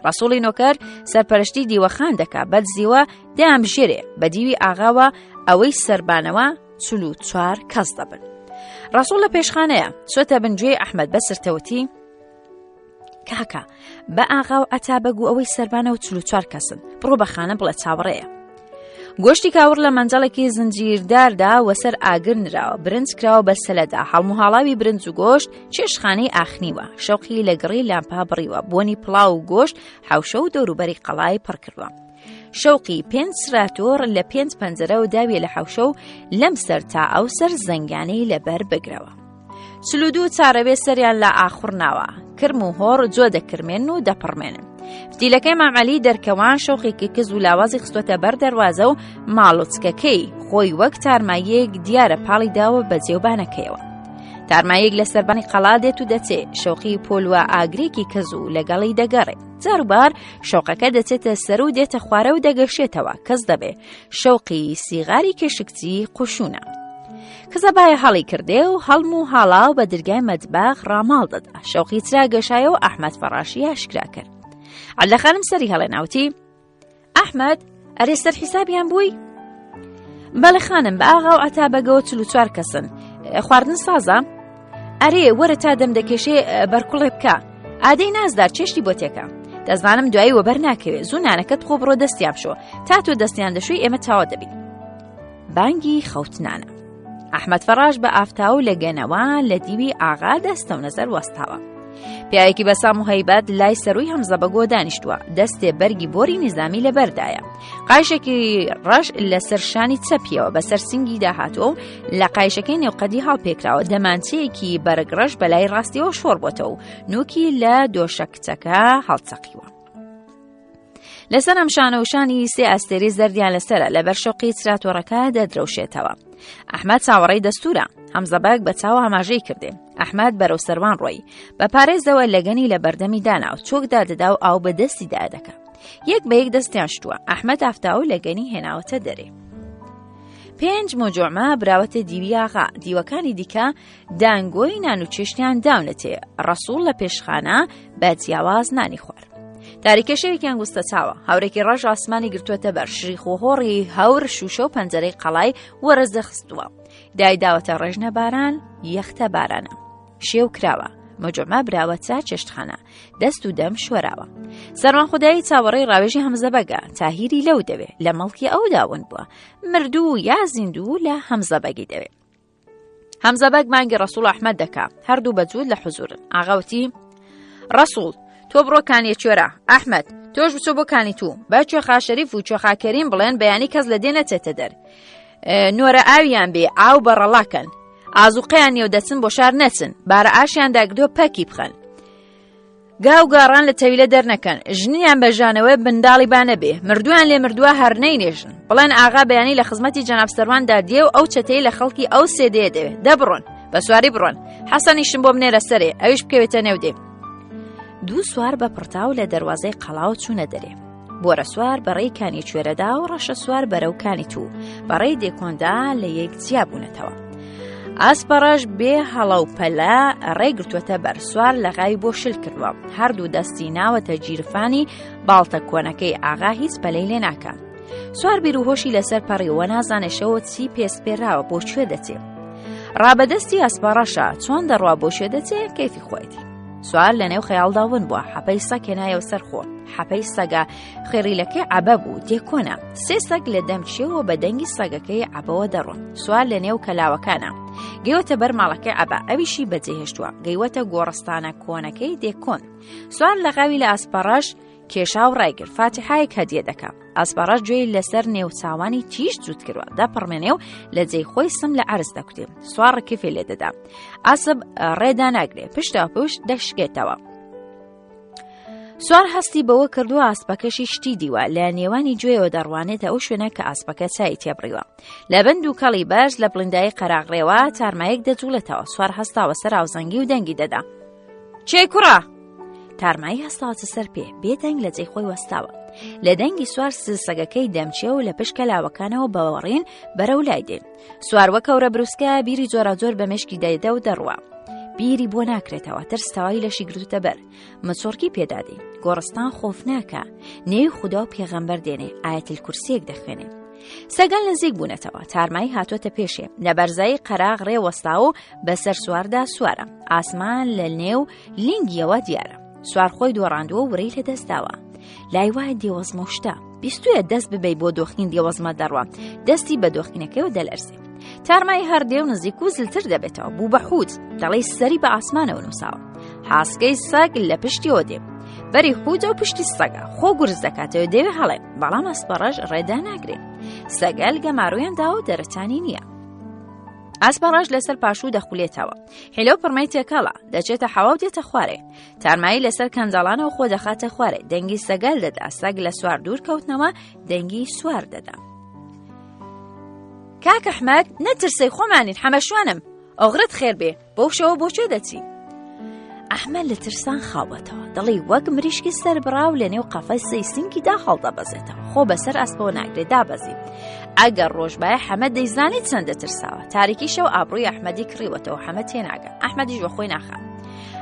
ڕەسوڵی نۆکەر سەرپەرشتی دیوەخان دەکا بەدزیوە دەیانبژێرێ بە دیوی ئاغاوە ئەوەی سەربانەوە 44 کەس دەبن ڕەسوڵ لە پێشخانەیە چۆتە بنگوێی ئەحمەد بەسرتەوتی کاکە بە ئاغا و عەتا بەگ و ئەوەی سەربانە و 44 کەسن بڕۆ بە خانە بڵێ چاوەڕێیە گۆشتی کاوڕ لە مەنجەڵێکی زنجیرداردا وەسەر ئاگر نراوە برنج کراوە بە سەلەدا هەڵم و هاڵاوی برنج و گۆشت چێشخانەی ئاخنیوە شەوقی لە گڕی لامپا بڕیوە بۆنی پڵاو و گۆشت حەوشە و دەوروبەری قەڵای پڕ کردووە شەوقی پێنج سراتۆر لە پێنج پەنجەرە و داویە لە حەوشە و لەم سەر تا ئەو سەر زەنگانەی لەبەر بگرەوە. 42 چارەوێ سەریان لە ئاخوڕ ناوە کرم و هۆڕ جۆ دەکرمێن و دەپڕمێنن. فتیلەکەی مامعەلی دەرکەوان شەوقێکی کز و لاوازی خستوەتە بەر دەروازە و ماڵۆچکەکەی خۆی وەک تارماییەک دیارە پاڵی داوە بە جێوبانەکەیەوە. تارمایەک لە سەربانی قەڵا دێت و دەچێ شەوقی پۆلوە ئاگرێکی کەز و لەگەڵی دەگەڕێ جاروبار شەوقەکە دەچێتە سەر و دێتە خوارە و دەگەشێتەوە کەس دەبێ شەوقی سیغاری کێشکچی قوشونە. کزەبایە هەڵی کردێ و هەڵم و هاڵاو بە درگای مەتبەخ ڕاماڵ دەدا شەوقی چرا گەشایە و ئەحمەد فەڕاشی ئاشکرا کرد عەدلە خانم سەری هەڵێناوتی ئەحمەد ئەرێ سەر حیسابیان بووی؟ بەڵێ خانم بە ئاغا و عەتا بەگەوە 44 کەسن خواردن سازە؟ ئەرێ وەرە تا دەم دەکێشێ بەرکوڵێ بکە ئادەی نازدار چێشتی بۆ تێکە دەزانم دوایی وەبەر ناکەوێ زوو نانەکەت خۆ بڕۆ دەستیان بشۆ تا تۆ دەستیان دەشوی ئێمە تاوە دەبین بانگی خەوتنانە. ئەحمەد فەڕاش بە ئافتاو لە گەنەوە لە دیوی ئاغا دەستە و نەزەر وەستاوە. پیاوێکی بەسام و هەیبەت لای سەروی هەمزە بەگۆ دانیشتووە دەستێ بەرگی بۆری نیزامی لەبەردایە قایشێکی ڕەش لەسەر شانی چەپیەوە بەسەر سنگی داهاتوە و لە قایشەکەی نێوقەدی هەڵپێکراوە دەمانچەیەکی بەرگ ڕەش بەلای ڕاستیەوە شۆڕ بۆتەوە و نوکی لە دۆشە کچەکە هەڵچەقیوە. لەسەر ئەم شانە و شانی سێ ئەستێرەی زەردیان لەسەرە لەبەر شەوقی چراتۆڕەکە دەدرەوشێتەوە ئەحمەد چاوەڕێی دەستورە هەمزەبەگ بە چاوە ئاماژەی کردێ ئەحمەد بەرەو سەروان ڕۆی بە پارێزەوە لەگەنی لە بەردەمی دانا و چۆکدا دەدا و ئاو بە دەستی دا دەکا یەک بە یەک دەستیان شتووە ئەحمەد ئافتاو لەگەنی هێناوەتە دەرێ پێنج مۆجۆمە براوەتە دیوی ئاغا دیوەکانی دیکە دانگۆی نان و چێشتیان داونەتێ ڕەسوڵ لە پێشخانە بە جیاواز نانی خوارد تاریکە شەوێکیان گوستە چاوە هەورێکی ڕەش ئاسمانی گرتووەتە بەر شریخ و هۆڕی هەور شوشە و پەنجەرەی قەڵای وەرز دەخستووە. دایداوەتە ڕێژنە باران یەختە بارانە شێو کراوە مەجۆما براوەتە چێشتخانە دەست و دەم شۆراوە سەروان خودایی چاوەڕێی ڕاوێژی هەمزە بەگە تاهیری لەو دەوێ لە مەڵکی ئەودا ون بووە مردوو یا زیندوو لە هەمزە بەگی دەوێ هەمزە بەگ مانگی ڕەسوڵ ئەحمەد دەکا هەردوو بە جووت لە حزورن ئاغاوتی ڕەسوڵ تۆ بڕۆ کانیە کوێرە ئەحمەد تۆش بچۆ بۆ کانی تو بە کوێخا شەریف و کوێخا کەریم بڵێن بەیانی کەس لە دێ نەچێتە دەر نۆرە ئاویان بێ ئاو بەڕەڵاکەن ئازوقەیان نیەو دەچن بۆ شار نەچن بارە ئاشیان داگدووە پەکی بخەن گا و گاڕان لە تەویلە دەرنەکەن ژنیان بە ژانەوەی بنداڵی با نەبێ مردویان لێ مردووە هەر نەینێژن بڵێن ئاغا بەیانی لە خزمەتی جەناب سەرواندا دێ و ئەو چەتەی لە خەڵکی ئەو سێدەیە دەوێ دەبڕۆن بە سواری بڕۆن حەسەنیشم بۆ بنێرە سەرێ ئەویش بکەوێتە نێو دێ دوو سوار بە پڕتاو لە دەروازەی قەڵاوە چوونە دەرێ بۆرە سوار بەڕێی کانی کوێرەدا و ڕەشە سوار بەرەو کانی توو بەڕێی دێکۆندا لە یەک جیا بوونەتەوە. ئاسپەڕەش بێ هەڵە و پەلە ڕێی گرتووەتە بەر سوار لە غاوی بۆ شل کردووە هەردوو دەستی ناوەتە گیرفانی باڵتە کۆنەکەی ئاغا هیچ پەلەی لێ ناکە. سوار بیر و هۆشی لەسەر پەڕیوە نازانێشەوە چی پێسپێراوە بۆ کوێ دەچێ. ڕابەدەستی ئەسپەڕەشە چۆن دەڕوا بۆ کوێ دەچێ کەیفی خۆیەتی. سوار لە نێو خەیاڵدا ون بووە حەپەی سەگ هێنایەوە سەر خۆ حەپەی سەگە خێڕیلەکەی عەبە بوو دێکۆنە سێ سەگ لە دەم چێوە بە دەنگی سەگەکەی عەبەوە دەڕۆن سوار لە نێو کەلاوەکانە گەیوەتە بەر ماڵەکەی عەبە ئەویشی بەجێهێشتووە گەیوەتە گۆڕستانە کۆنەکەی دێکۆن سوار لە غاوی لە ئاسپەڕەش کێشا و ڕایگرت فاتیحایەک هەدیە دەکا ئاسپەڕەش گوێی لەسەر نێوچاوانی تیژ جووت کردوە دەپڕمێنێ و لە جێی خۆی سم لە عەرز دەکوتێ سوار ڕکیفێ لێ دەدا ئاسب ڕێدا ناگرێ پشتا پشت دەشکێتەوە. سوار هەستی بەوە کردووە ئاسپەکەشی شتی دیوە لە نێوانی گوێیەوە دەڕوانێتە ئەو شوێنە کە ئاسپەکە چای تێبڕیوە لە بند و کەڵی بەرز لە بڵندایی قەراغڕێوە تارمایەک دەجوڵێتەوە سوار هەستاوە سەر ئاوزەنگی و دەنگی دەدا چێ کوڕە تارمایی هەستاوەتە سەر پێ بێدەنگ لە جێی خۆی وەستاوە لە دەنگی سوار سەگەکەی دەمچێ و لە پشت کەلاوەکانەوە بەوەڕین بەرەو لای دێن سوار وەک هەورە بروسکە بیری جۆراوجۆر بە مێشکی دەیدا و دەڕوا بیری بۆ ناکرێتەوە ترس تەواوی لەشی گرتوتە بەر مچۆڕکی پێدادی گۆڕستان خۆفناکە نێوی خودا و پێغەمبەر دێنێ ئاەتل کورسیەک دەخوێنێ سەگەل نزیک بوونەتەوە تارمایی هاتووەتە پێشێ لە بەرزایی قەراغ ڕێ وەستا و بەسەر سواردا سوارە ئاسمان لە نێو لینگیەوە دیارە سوار خۆی دۆڕاندووە و ورەی لە دەستداوە لای وایە دێوەزمە و شتە بیستویە دەست ببەی بۆ دۆخین دێوەزمە دەڕوا دەستی بە دۆخینەکەیەوە دەلەرزێ تارمایی هەردێ و نزیک و زلتر دەبێتەوە بوو بە حوت دەڵێی سەری بە ئاسمانەوە نووساوە حاسکەی سەگ لە پشتیەوە دێ بەری حوجە و پشتی سەگە خۆ گورز دەکاتەوە دەوێ هەڵێ بەڵام ئەسپەڕەش ڕێدا ناگرێ سەگەل گەمارۆیان داوە و دەرەتانی نییە ئاسپەڕەش لەسەر پاشوو دەخولێتەوە حیلە و پڕمەی تێکەڵە دەچێتە حەوا و دێتە خوارێ تارمایی لەسەر کەنجاڵانەوە خۆ دەخاتە خوارێ دەنگی سەگەل دەدا سەگ لە سوار دوور کەوتنەوە دەنگی سوار دەدا کاک ئەحمەد نەترسەی خۆمانین حەمەشوانم ئۆغرت خێر بێ بەو شەوە بۆ کوێ دەچی ئەحمەد لە ترسان خاوەتەوە دەڵێی وەک مریشکی سەربڕاو لە نێو قەفەسەی سینگیدا هەڵدەبەزێتەوە خۆ بەسەر ئەسپەوە ناگرێ دابەزی ئەگەر ڕۆژبایە حەمە دەیزانی چەندە ترساوە تاریکی شەو ئابڕووی ئەحمەدی کڕیوەتەوە حەمە تێناگە ئەحمەدیش بە خۆی ناخا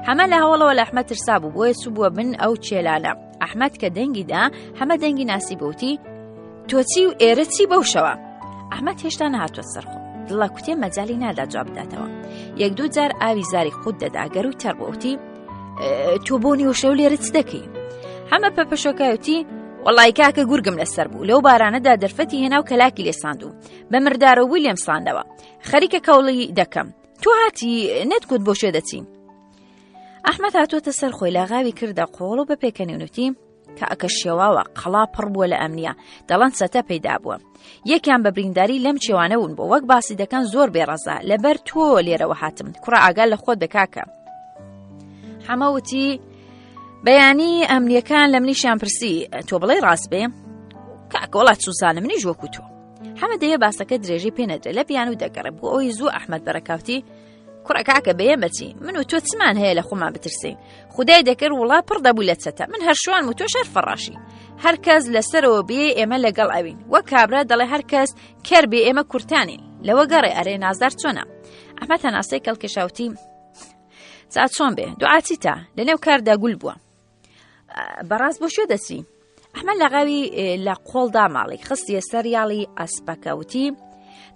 حەمە لە هەوڵەوە لە ئەحمەد ترسا بوو بۆیە چوو بووە بن ئەو چێلانە ئەحمەد کە دەنگی دا حەمە دەنگی ناسی بوتی تۆ چی و ئێرە چی بەو شەوە ئەحمەد هێشتا نەهاتوە سەرخۆ دڵە کوتێ مەجای نادا جواب بداتەوە یەک دوو جار ئاوی زاری قوت دەدا گەروی تەر بووتی تۆ بۆ نیوەشەو لێرە چ دەکەی حەمە پەپەشۆکایوتی وەڵی کاکە گورگم لەسەر بوو لەو بارانەدا دەرفەتی هێنا و کەلاکی لێساند و بە مردارەوە لێم ساندەوە خەریکە کەوڵی دەکەم تۆ هاتی نەتگوت بۆ شوێ دەچی ئەحمەد هاتووەتە سەر خۆی لاغاوی کردە قۆڵ و بە پێکەنینوتی کە ئەکە شێواوە قەڵا پڕ بووە لە ئەمنیە دەڵەن چەتە پەیدا بووە یەکیان بە برینداری لەم چێوانە ون بۆ وەک باسی دەکەن زۆر بێڕەزا لەبەر تۆ لێرەوە هاتم کوڕە ئاگا لە خۆت دەکاکە حەمە وتی بەیانی ئەمنیەکان لە منیشیان پرسی تۆ بڵێ ڕاست بێ کاکۆڵا چوزانە منیش وەکو تۆ حەمە دەیە باسەکە درێژەی پێ نەدرێ لە بیان و دەگەڕێ بۆ ئەوی زوو ئەحمەد بەرەکاوتی کوڕە کاکە بەیە بەچی من و تۆ چمان هەیە لە خۆمان بترسین خدای دەکرد وڵات پڕ دەبوو لە چەتە من هەر شوان و تۆش هەر فەڕاشی هەر کەس لەسەرەوە بێ ئێمە لەگەڵ ئەوین وەک کابرا دەڵێ هەر کەس کەر بێ ئێمە کورتانین لەوە گەڕێ ئەرێ نازدار چۆنە ئەحمەد هەناسەی کەڵکێشاوتی جا چۆن بێ دوعاچیتە لەنێو کاردا گول بووە بەڕاست بۆ شوێ دەچی ئەحمەد لەغاوی لە قۆڵدا ماڵی خستیە سەر یاڵی ئەسپەکەوتی.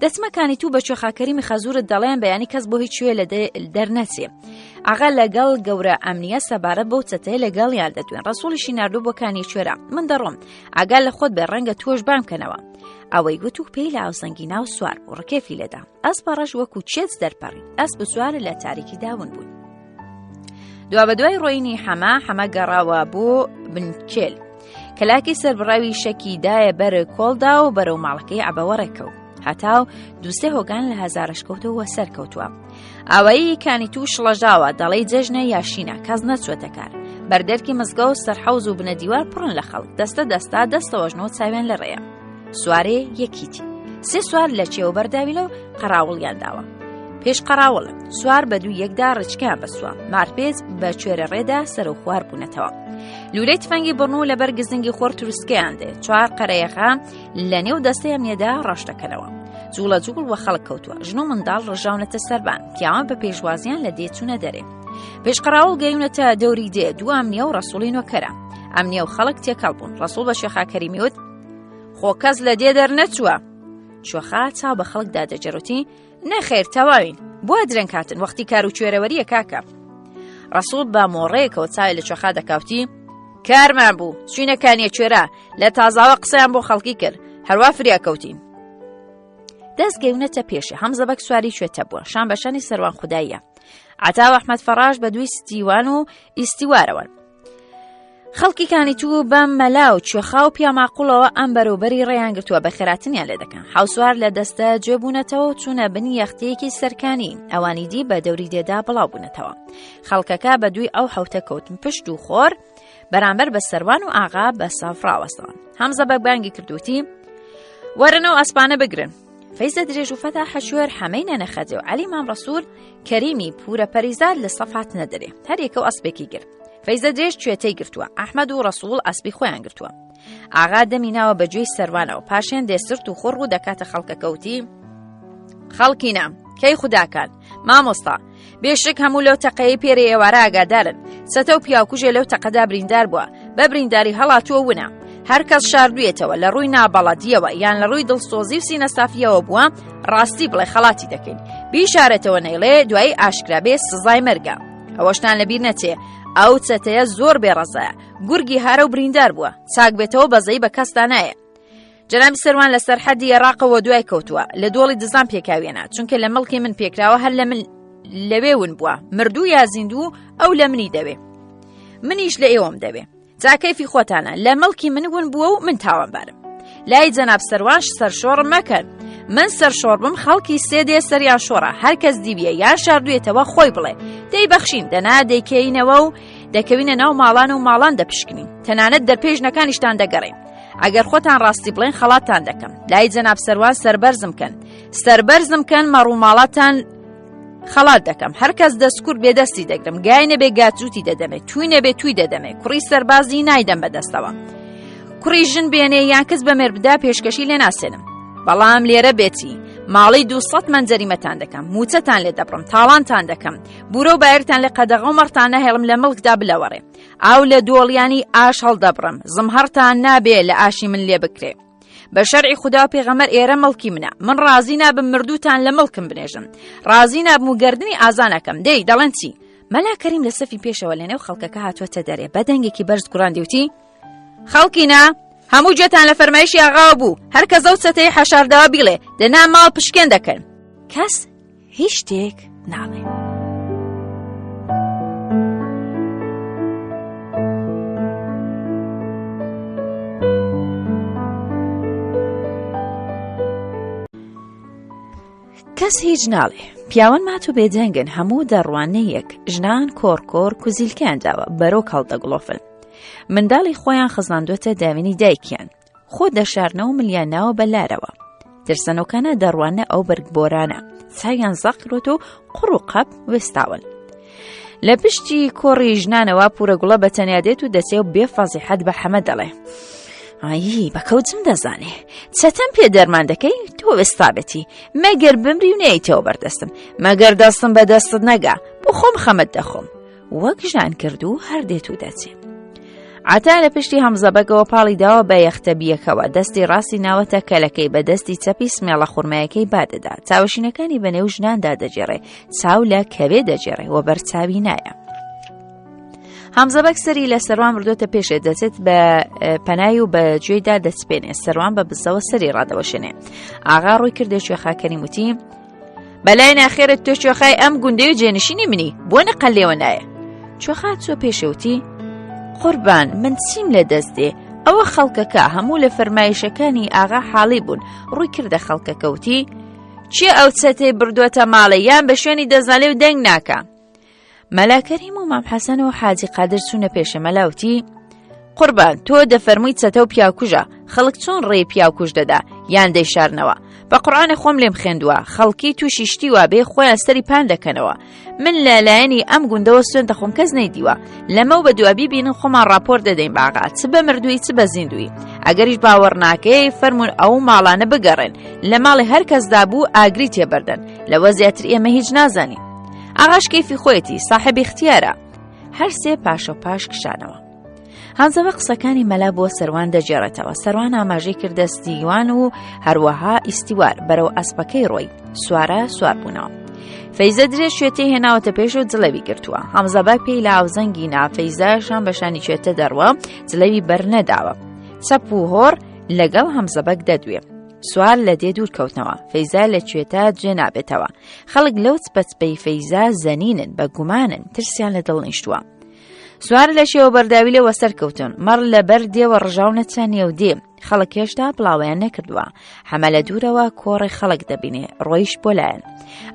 دەچمە کانی تو بە کوێخا کەریمی خەزورت دەڵێن بەیانی کەس بۆ هیچ کوێ لە دەرنەچێ. ئاغا لەگەڵ گەورە ئەمنیە سەبارەت بەو چەتەیە لەگەڵیان دەدوێن ڕەسوڵیشی ناردو بۆ کانی کوێرە من دەڕۆم ئاگا لە خۆت بێ ڕەنگە تۆش بام کەنەوە. ئەوەی گوت و پێی لە ئاوسەنگی ناو سوار بوو ڕکێفی لێدا ئەسپە ڕەش وەکو چێچ دەرپەڕی ئەسپ و سوار لە تاریکی داون بوون. دوابەدوای ڕۆینی حەمە حەمە گەڕاوە بۆ بنکێل کەلاکی سەربڕاوی شەکی دایە بەر کۆڵدا و بەرەو ماڵەکەی عەبەوە ڕێکەوت هەتاو دووسێ هۆگان لە هەزارشکەوتەوە سەرکەوتووە ئاوایی کانی تو شڵەژاوە دەڵێی جەژنە یاشینە کەس نەچوەتە کار بەردەرکی مزگەوت سەرحەوز و بنە دیوار پڕن لە خەڵک دەستە دەستا دەستەوەژنەوە چاویان لە ڕێیە سوارێ یەکیتی سێ سوار لە چێوە بەرداویلە و قەراوڵیان داوە پێش قەراوڵن سوار بە دوو یەکدا ڕچکیان بەسووە مارپێچ بە کوێرە ڕێدا سەر و خوار بوونەتەوە لولەی تفەنگی بڕن و لەبەر گزنگی خۆر تروسکەیان دێ چوار قەرەیەخە لە نێو دەستەی ئەمنیەدا ڕەش دەکەنەوە جوڵە جوڵ وە خەڵک کەوتووە ژن و منداڵ ڕژاونەتە سەربان پیاوان بە پێشوازیان لە دێ چوونە دەرێ پێشقەراوڵ گەیونەتە دەوری دێ دوو ئەمنیە و ڕەسوڵی نۆکەرە ئەمنیە و خەڵک تێکەڵ بوون ڕەسوڵ بە شێخا کەریمی وت خۆ کەس لە دێ دەرنەچووە شێخا چاو بە خەڵکدا دەجەروتی نەخێر تەواوین بۆ درەنگ هاتن وەختی کار و کوێرەوەریە کاکە ڕەسوڵ بە مۆڕەیەکەوە چاوی لە چۆخا دەکاوتی کارمان بوو چوینە کانیە کوێرە لە تازاوە قسەیان بۆ خەڵکی کرد هەروە فریا کەوتین دەست گەیونەتە پێشێ هەمزە بەک سواری کوێتە بووە شان بە شانی سەروان خوداییە عەتا و ئەحمەد فەڕاش بە دووی ستیوان و ئیستیوارەوەن خەڵکی کانی تو بە مەلا و کوێخا و پیاماقوڵەوە ئەم بەرەوبەری ڕێیان گرتووە بە خێراتنیان لێ دەکەن حوسوار لە دەستە جێ بوونەتەوە و چوونە بن یەختەیەکی سەرکانی ئەوانی دی بە دەوری دێدا بڵاو بوونەتەوە خەڵکەکە بە دووی ئەو حوتە کەوتن پشت و خۆر بەرامبەر بە سەروان و ئاغا بە سەف ڕاوەستان هەمزە بە بانگی کردوتی وەرن و ئەسپانە بگرن فەیزە درێژ و فەتا حەشوێر حەمەی نەنەخەجێ و عەلی مام ڕەسوول کەریمی پورە پەریزاد لە سەف هاتنە دەرێ هەر یەکە و ئەسپێکی گرت فەیزە درێژ کوێتەی گرتووە ئەحمەد و ڕەسووڵ ئەسپی خۆیان گرتووە ئاغا دەمی ناوە بە گوێی سەروانەوە پاشێن دێسرت و خۆڕ و دەکاتە خەڵکەکەوتی خەڵکینە کەی خوداکان مامۆستا بێشک هەموو لەو تەقەیە پێرێ ئێوارە ئاگادارن چەتە و پیاوکوژێ لەو تەقەدا بریندار بووە بە برینداری هەڵاتووە ونە هەر کەس شاردوێتەوە لە ڕووی نابەڵەدیەوە یان لە ڕووی دڵسۆزی و سینەسافیەوە بووە ڕاستی بڵێ خەڵاتی دەکەین بیشارێتەوە نەیڵێ دوایی ئاشکرابێ سزای مەرگە ئەوەشتان لەبیر نەچێ ئەو چەتەیە زۆر بێڕەزایە گورگی هارە و بریندار بووە چاک بێتەوە بەزەی بە کەستا نایە جەنابی سەروان لە سەرحەدی عێراقەوە دوای کەوتووە لە دۆڵی دزان پێکاوێنە چونکە لە مڵکی من پێکراوە هەر لە من لەوێ ون بووە مردوو یا زیندوو ئەو لە منی دەوێ منیش لە ئێوەم دەوێ جا کەیفی خۆتانە لە مڵکی من ون بووە و من تاوانبارم لای جەناب سەروانش سەرشۆڕم مەکەن من سەرشۆڕ بم خەڵکی سێ دێ سەریان شۆڕە هەر کەس دیویە یان شاردوێتەوە خۆی بڵێ دەی بەخشین دەنا دەیکەینەوە و دەکەوینە ناو ماڵان و ماڵان دەپشکنین تەنانەت دەرپێی ژنەکانیشتان دەگەڕێن ئەگەر خۆتان ڕاستی بڵێن خەڵاتتان دەکەم لای جەناب سەروان سەربەرزم کەن سەربەرزم کەن مەڕوماڵاتان خەڵات دەکەم هەر کەس دەستکورت بێ دەستی دەگرم گای نەبێ گاجووتی دەدەمێ توی نەبێ توی دەدەمێ کوڕی سەربازی نایدەم بەدەستەوە کوڕی ژن بێنێ یان کەس بە مێربدا پێشکەشی لێ ناسێنم بەڵام لێرە بێتی ماڵی دوسەد من جەریمەتان دەکەم موچەتان لێ دەبڕم تاڵانتان دەکەم بورە و بایرتان لە قەدەغە و مەڕتان نەهێڵم لە مڵکدا بلەوەڕێ ئاو لە دۆڵیانی ئاش هەڵدەبڕم زمهەڕتان نابێ لە ئاشی من لێ بکرێ بە شەرعی خودا و پێغەمبەر ئێرە مڵکی منە من ڕازی نابم مردووتان لە مڵکم بنێژم ڕازی نابم و گردنی ئازانەکەم دەی دەڵێن چی مەلا کەریم لە سەفی پێشەوە لەنێو خەڵکەکە هاتووەتە دەرێ بە دەنگێکی بەرز گوڕاندی وتی خەڵکینە هەموو گوێتان لە فەرمایشی ئاغاوە بوو هەر کەس ئەو چەتەی حەشارداوە بیڵێ دەنا ماڵ پشکێن دەکەن کەس هیچ شتێک ناڵێ. کەس هیچ ناڵێ پیاوان مات و بێدەنگن هەموو دەڕوانە یەک ژنان کۆڕ کۆڕ کوزیلکەیان داوە بەرۆک هەڵدەگڵۆفن منداڵی خۆیان خزاندوەتە داوێنی دایکیان خۆ دەشارنەوە ملیان ناوە بە لارەوە ترسەنۆکانە دەڕوانە ئەو بەرگ بۆرانە چاویان زەق کرۆت و قوڕ و قەپ وێستاون. لە پشتی کۆڕی ژنانەوە پورە گوڵە بە تەنیا دێت و دەچێ و بێ فەزیحەت بە حەمە دەڵێ. ئایی بە کەوچم دەزانێ چەتەم پێ دەرمان دەکەی تۆ وێستابێتی مەگەر بمری و نەیتەوە بەردەستم مەگەر دەستم بە دەستت نەگا بۆ خۆم خەمت دەخۆم وەک ژان کرد و هەر دێت و دەچێ. عەتا لە پشتی هەمزەبەگەوە پاڵی داوە بە یەختەبییەکەوە، دەستی ڕاستی ناوەتە کەلەکەی، بە دەستی چەپی سمێڵە خورمایەکەی با دەدا، چاوەشینەکانی بە نێو ژناندا دەگێڕێ، چاو لە کەوێ دەگێڕێ، وەبەر چاوی نایە. هەمزەبەگ سەری لە سەروان بردۆتە پێشێ، دەچێت بە پەنای و بە گوێیدا دەچپێنێ، سەروان بە بزەوە سەری ڕادەوەشێنێ. ئاغا ڕووی کردە کوێخا کەریم وتی، بەلای ناخێرت تۆ کوێخای ئەم گوندەی و جێنشینی منی بۆ نەقەل لێوە نایە کوێخا چوە پێشەوتی قوربان من چیم لە دەست دێ ئەوە خەڵکەکە هەموو لە فەرمایشەکانی ئاغا حاڵی بوون ڕووی کردە خەڵکەکەوتی چێ ئەو چەتەی بردووەتە ماڵێ یان بە شوێنی دەزانێ و دەنگ ناکە مەلا کەریم و مام حەسەن و حاجی قادر چوونە پێشە مەلا وتی قوربان تۆ دەفەرمووی چەتە و پیاوکوژە خەڵک چۆن ڕێی پیاوکوژ دەدا یان دەیشارنەوە بە قورآانە خۆم لێم خوێندووە خەڵکی تووشی شتی وابێ خۆیان سەری پان دەکەنەوە من لە لایەنی ئەم گوندەوە سوێن دەخۆم کەس نەیدیوە لەمە و بە دوابی بینن خۆمان راپۆر دەدەین باغا چ بە مردووی چ بە زیندووی ئەگەریش باوەڕ ناکەی فەرمونون ئەو ماڵانە بگەڕێن لە ماڵی هەر کەسدا بوو ئاگری تێبەردەن لەوە زیاتر ئێمە هیچ نازانین ئاغاش کەیفی خۆیەتی ساحێبی اختیارە هەرسێ پاشە پاش کشانەوە هەنزەوە قسەکانی مەلا بۆ سەروان دەگێڕێتەوە سەروان ئاماژەی کردە ستیوان و هەروەها ئیسیوار بەرەو ئەسپەکەی ڕۆی سوارە سوار بوونەوە. فەیزە درێژ شێتەی هێناوەتە پێش و جلەوی گرتووە هەمزەبا پێی لە ئاوزەنگی نافەیزە شان بەشانی شێتە دەڕوە جلەوی بەرنەداوە چەپ و هۆڕ لەگەڵ هەمزەبەک دەدوێ سوار لە دێ دوور کەوتنەوە فەیزا لە کوێتە جێ نابێتەوە خەڵک لەو چپەچپەی فەیزا زەنینن بە گومانن ترسیان لە دڵ نیشتووە سوار لە شێوە بەرداوی لێ وەسەر کەوتون مەڕ لە بەر دێوە ڕژاونە چەنیە و دێ خەڵک هێشتا بڵاوەیان نەکردووە حەمە لە دوورەوە کۆڕی خەڵک دەبینێ ڕۆیشت بۆ لایەن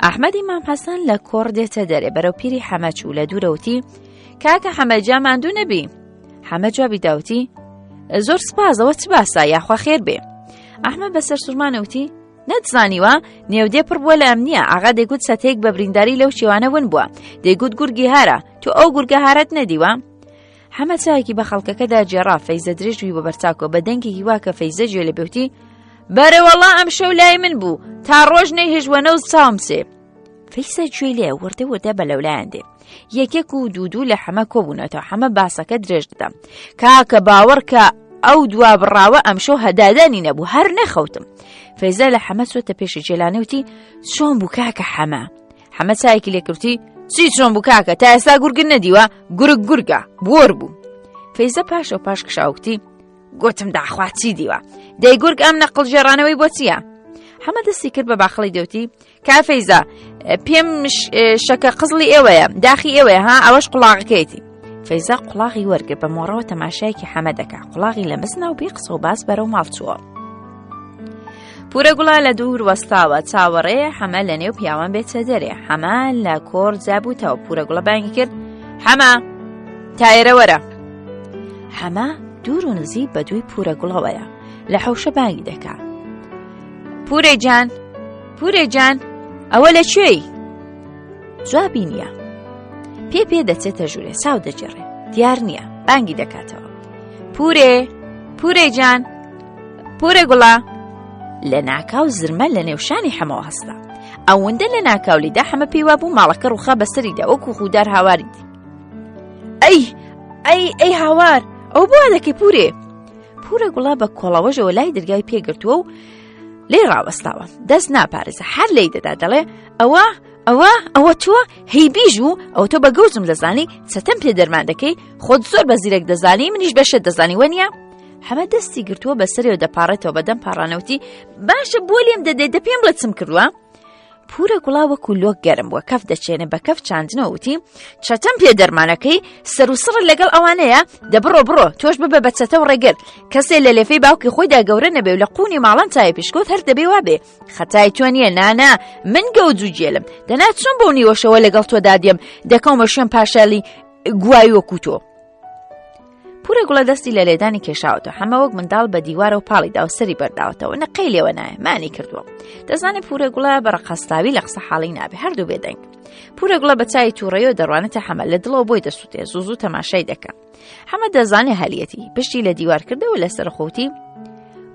ئەحمەدی مام حەسەن لە کۆڕ دێتە دەرێ بەرەو پیری حەمە چوو لە دوورەوتی کاکە حەمە جا ماندوو نەبی حەمە جوابی داوتی زۆر سپازەوە چ باسە یاخوا خێر بێ ئەحمە بەسەر سوورمانەوتی نەتزانیوە نێودێ پڕ بووە لە ئەمنیە ئاغا دەیگوت سەتەیەک بە برینداری لەو شێوانە ون بووە دەیگوت گورگی هارە تۆ ئەو گورگە هارەت نەدیوە حەمە چاوێکی بە خەڵکەکەدا گێڕا فەیزە درێژ بووی بە بەرچاکەوە بە دەنگێکی وا کە فەیزە گوێ لێ بێوتی بەرەوەڵا ئەمشەو لای من بوو تا ڕۆژ نەیهێشت وەنەوز چاوم چێ فەیسە گوێی لێ وردە وردە بە لەولایان دێ یەکێک و دوو دوو لە حەمە کۆبوونەتەوە حەمە باسەکە درێژ دەدەم کاکە باوەڕ کە ئەو دوا بڕاوە ئەمشەو هەدادانی نەبوو هەر نەخەوتم فەیزە لە حەمە چۆتە پێشی جێلانەوتی چۆن بوو کاکە حەمە حەمە چایەکی لێکرتی چی چۆن بوو کاکە تا ئێستا گورگن نەدیوە گورگ گورگە بۆر بوو فەیزە پاشە و پاش کشاوتی گوتم داخوا چی دیوە دەی گورگ ئەم نەقڵ ژێڕانەوەی بۆ چییە؟ حەمە دەستی کرد بە باخڵی دەوتی کافەیزا پێم شەکە قزڵی ئێوەیە داخی ئێوەیە ها ئەوەش قوڵاغەکەیەتی فەیزا قوڵاغی وەرگر بە مۆڕەوە تەماشایەکی حەمە دەکا قوڵاغی لە مزنا و بێ قسە و باس بەرەو ماڵ چووە. پورە گوڵە لە دوور وەستاوە چاوەڕێ حەمە لە نێو پیاوان بێتە دەرێ حەمە لە کۆڕ جابووتەوە پورە گوڵە بانگی کرد حەمە تایرە وەرە حەمە دوور و نزیک بە دووی پورە گوڵەوەیە لە حەوشە بانگی دەکا پورێ جان پورێ جان ئەوە لە کوێی جوابی نییە پێ پێ دەچێتە ژوورێ ساو دەجێڕێ دیار نییە بانگی دەکاتەوە پورێ پورێ جان پورێ گوڵە لە ناکاو زرمە لە نێوشانی حەمەوە هەستا ئەوەندە لە ناکاولیدا حەمە پێی وابوو ماڵەکە ڕوخا بەسەریدا وەکو خودار هاواری دی ئەی ئەی ئەی هاوار ئەو بۆ دەکەی پورێ پورە گوڵە بە کۆڵەوەژەوە لای دەرگای پێگرتووە و لێی ڕاوەستاوە دەست ناپارێزە هەر لی دەدا دەڵێ ئەوە ئەوە ئەوە تۆ هی بیژ و ئەو تۆ بە گەوجم دەزانی چەتەم پێ دەرمان دەکەی خۆت زۆر بە زیرەک دەزانی منیش بەشت دەزانی وە نییە حەمە دەستی گرتووە بەسەرەوە دەپارێتەوە بەدەم پاڕانەوتی باشە بۆ لێم دەدەێت دە پێم بڵێ چم کردووە پورە گوڵا وەکو لۆک گەرم بووە کەف دەچێنێ بە کەف چاندنەوە وتی چەتەم پێ دەرمانەکەی سەر و سڕ لەگەڵ ئەوانەیە دە بڕۆ بڕۆ تۆش ببە بە چەتە و ڕێگر کەسێ لە لێفەی باوکی خۆیدا گەورە نەبێ و لە قوونی ماڵان چای پیشکۆت هەر دەبێ وابێ خەتای تۆ نییە نانا من گەوج و گێلم دەنا چۆن بۆ نیوەشەوە لەگەڵ تۆدا دێم دەکەومە شوێن پاشالی گوای وەکو تۆ پورە گوڵە دەستی لە لێدانی کێشاوەتەوە حەمە وەک منداڵ بە دیوارەوە پاڵی دا و سەری بەرداوەتەوە نەقەی لێوە نایە مانی کردووە دەزانێ پورە گوڵە بە ڕقەستاوی لە قسە حاڵی نابێ هەردوو بێدەنگ پورە گوڵە بە چای تووڕەیەوە دەڕوانێتە حەمە لە دڵەوە بۆی دەسووتێ زوو زوو تەماشای دەکا حەمە دەزانێ هەلیەتی پشتی لە دیوار کردەوە لەسەر خۆتی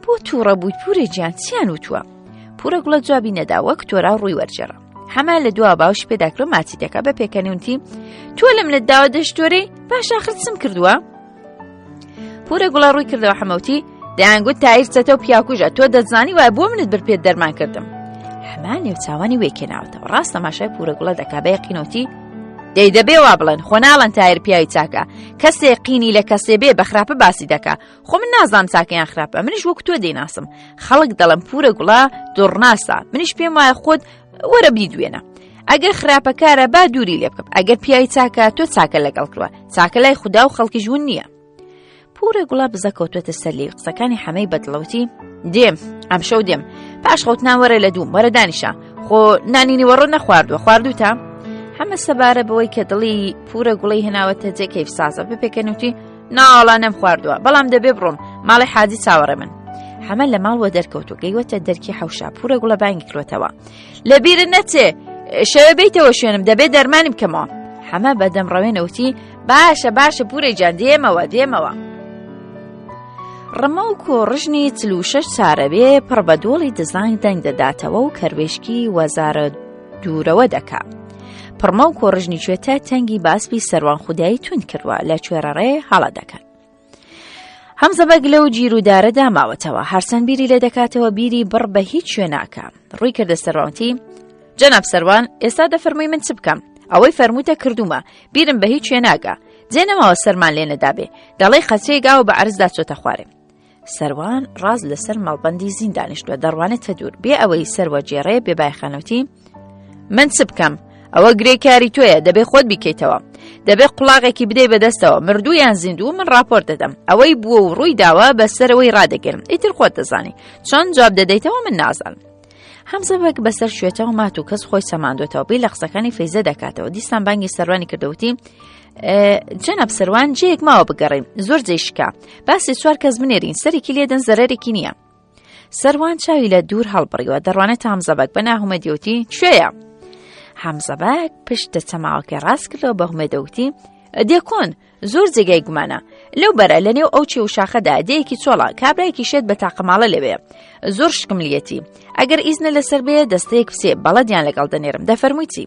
بۆ تووڕە بوویت پورێ گیان چیان وتووە پورە گوڵە جوابی نەدا وەک تۆرا ڕووی وەرجێڕا حەمە لە دوا باوشی پێداکرۆ ماچی دەکا بە پێکەنیونتی تۆ لە منت داوە دەشتۆرەی باش ئاخر چم کردووە؟ پورە گوڵە ڕووی کردەوە حەمەوتی دەیانگوت تایر چەتە و پیاکوژە تۆ دەزانی وای بۆ منت بر پێت دەرمان کردم حەمە نێوچاوانی وێ کێناوەتەوە ڕاست تەماشای پورە گوڵە دەکا بە یەقینەوتی دەی دەبێ وا بڵێن خۆ ناڵەن تایر پیاوی چاکە کەسێ قینی لە کەسێ بێ بە خراپە باسی دەکا خۆ من نازانم چاکە یان خراپە منیش وەک تۆ دەیناسم خەڵک دەڵم پورە گوڵە دڕناسە منیش پێم وایە خۆت وەرە بیدوێنە ئەگەر خراپەکارە با دووری لێ بکەم ئەگەر پیاوی چاکە تۆ چاکە لەگەڵ کروە چاکە لای خودا و خەڵکیش ون نییە پورە گوڵە بزە کەوتوەتە سەر لێوی قسەکانی حەمەی بەدڵەوتی دێم ئەمشەو دێم پاش خەوتنان وەرە لە دووم وەرە دانیشە خۆ نانی نیوەڕۆ نەخواردووە خواردوتە حەمە سەبارە بەوەی کە دڵی پورە گوڵی هێناوەتە جێ کەیف سازە بپێکەنوتی ناوەڵا نەم خواردووە بەڵام دەبێ بڕۆم ماڵی حاجی چاوەڕێ من حەمە لە ماڵ وە دەرکەوت و گەیوەتە دەرکی حەوشا پورە گوڵە بانگی کرۆتەوە لە بیرت نەچێ شەوێ بیتەوە شوێنم دەبێ دەرمانی بکەمەوە حەمە بەدەم ڕەوێنەوتی باشە باشە پورەی جان دێمەوە دێمەوە. ڕمە و کۆڕژنی 46 چارەبێ پڕ بە دۆڵی دزانگ دەنگ دەداتەوە و کەروێشکی وەزارە دوورەوە دەکا. پڕمە و کۆڕژنی کوێتە تەنگی باسپی سەروان خودایی توند کردووە لە کوێڕەڕێ هەڵە دەکەن. هەمزە بەگ لەو گیر و دارەدا ماوەتەوە هەرچەند بیری لێ دەکاتەوە بیری بڕ بە هیچ شوێ ناکا ڕووی کردە سەروانتی جەناب سەروان ئێستا دەفەرمووی من چ بکەم ئەوەی فەرمووتە کردومە بیرم بە هیچ شوێ ناگا جێ نەماوە سەرمان لێ نەدابێ دەڵێی قەچەی گاوە بە عەرزدا چۆتە خوارێ سەروان ڕاست لەسەر مەڵبەندی زین دانیشتووە دەڕوانێتە دوور بێ ئەوەی سەروە جێڕێ بێ بایخانەوتی من چ بکەم ئەوە گرێ کاری تۆیە دەبێ خۆت بیکەیتەوە دەبێ قوڵاغێکی بدەی بەدەستەوە مردوو یان زیندوو من راپۆرت دەدەم ئەوەی بووە و ڕووی داوە بەسەرەوەی ڕادەگرم ئیتر خۆت دەزانی چۆن جواب دەدەیتەوە من نازانم هەمزە بەگ بەسەر شوێتەوە مات و کەس خۆی سەماندوێتەوە بیر لە قسەکانی فەیزە دەکاتەوە دیسان بانگی سەروانی کردەوتی جەناب سەروان جێیەک ماوە بگەڕێین زۆر جێی شکا باسی چوار کەس بنێرین سەرێکی لێدەن زەرەرێکی نییە سەروان چاوی لە دوور هەڵبڕیوە دەڕوانێت هەمزەبەگ بە ناهومەدیوتی کوێیە هەمزەبەگ پشت دەچەماوەکەی ڕاست کردەوە بە هومێدەوتی دێکۆن زۆر جێگای گومانە لەو بەرە لە نێو ئەو چێ و شاخەدا دێیەکی چۆڵە کابرایەکی شێت بە تاقەماڵە لەوێ زۆر شکم لیەتی ئەگەر ئیزنە لەسەر بێ دەستەیەک بچێ بەڵەدیان لەگەڵ دەنێرم دەفەرمووی چی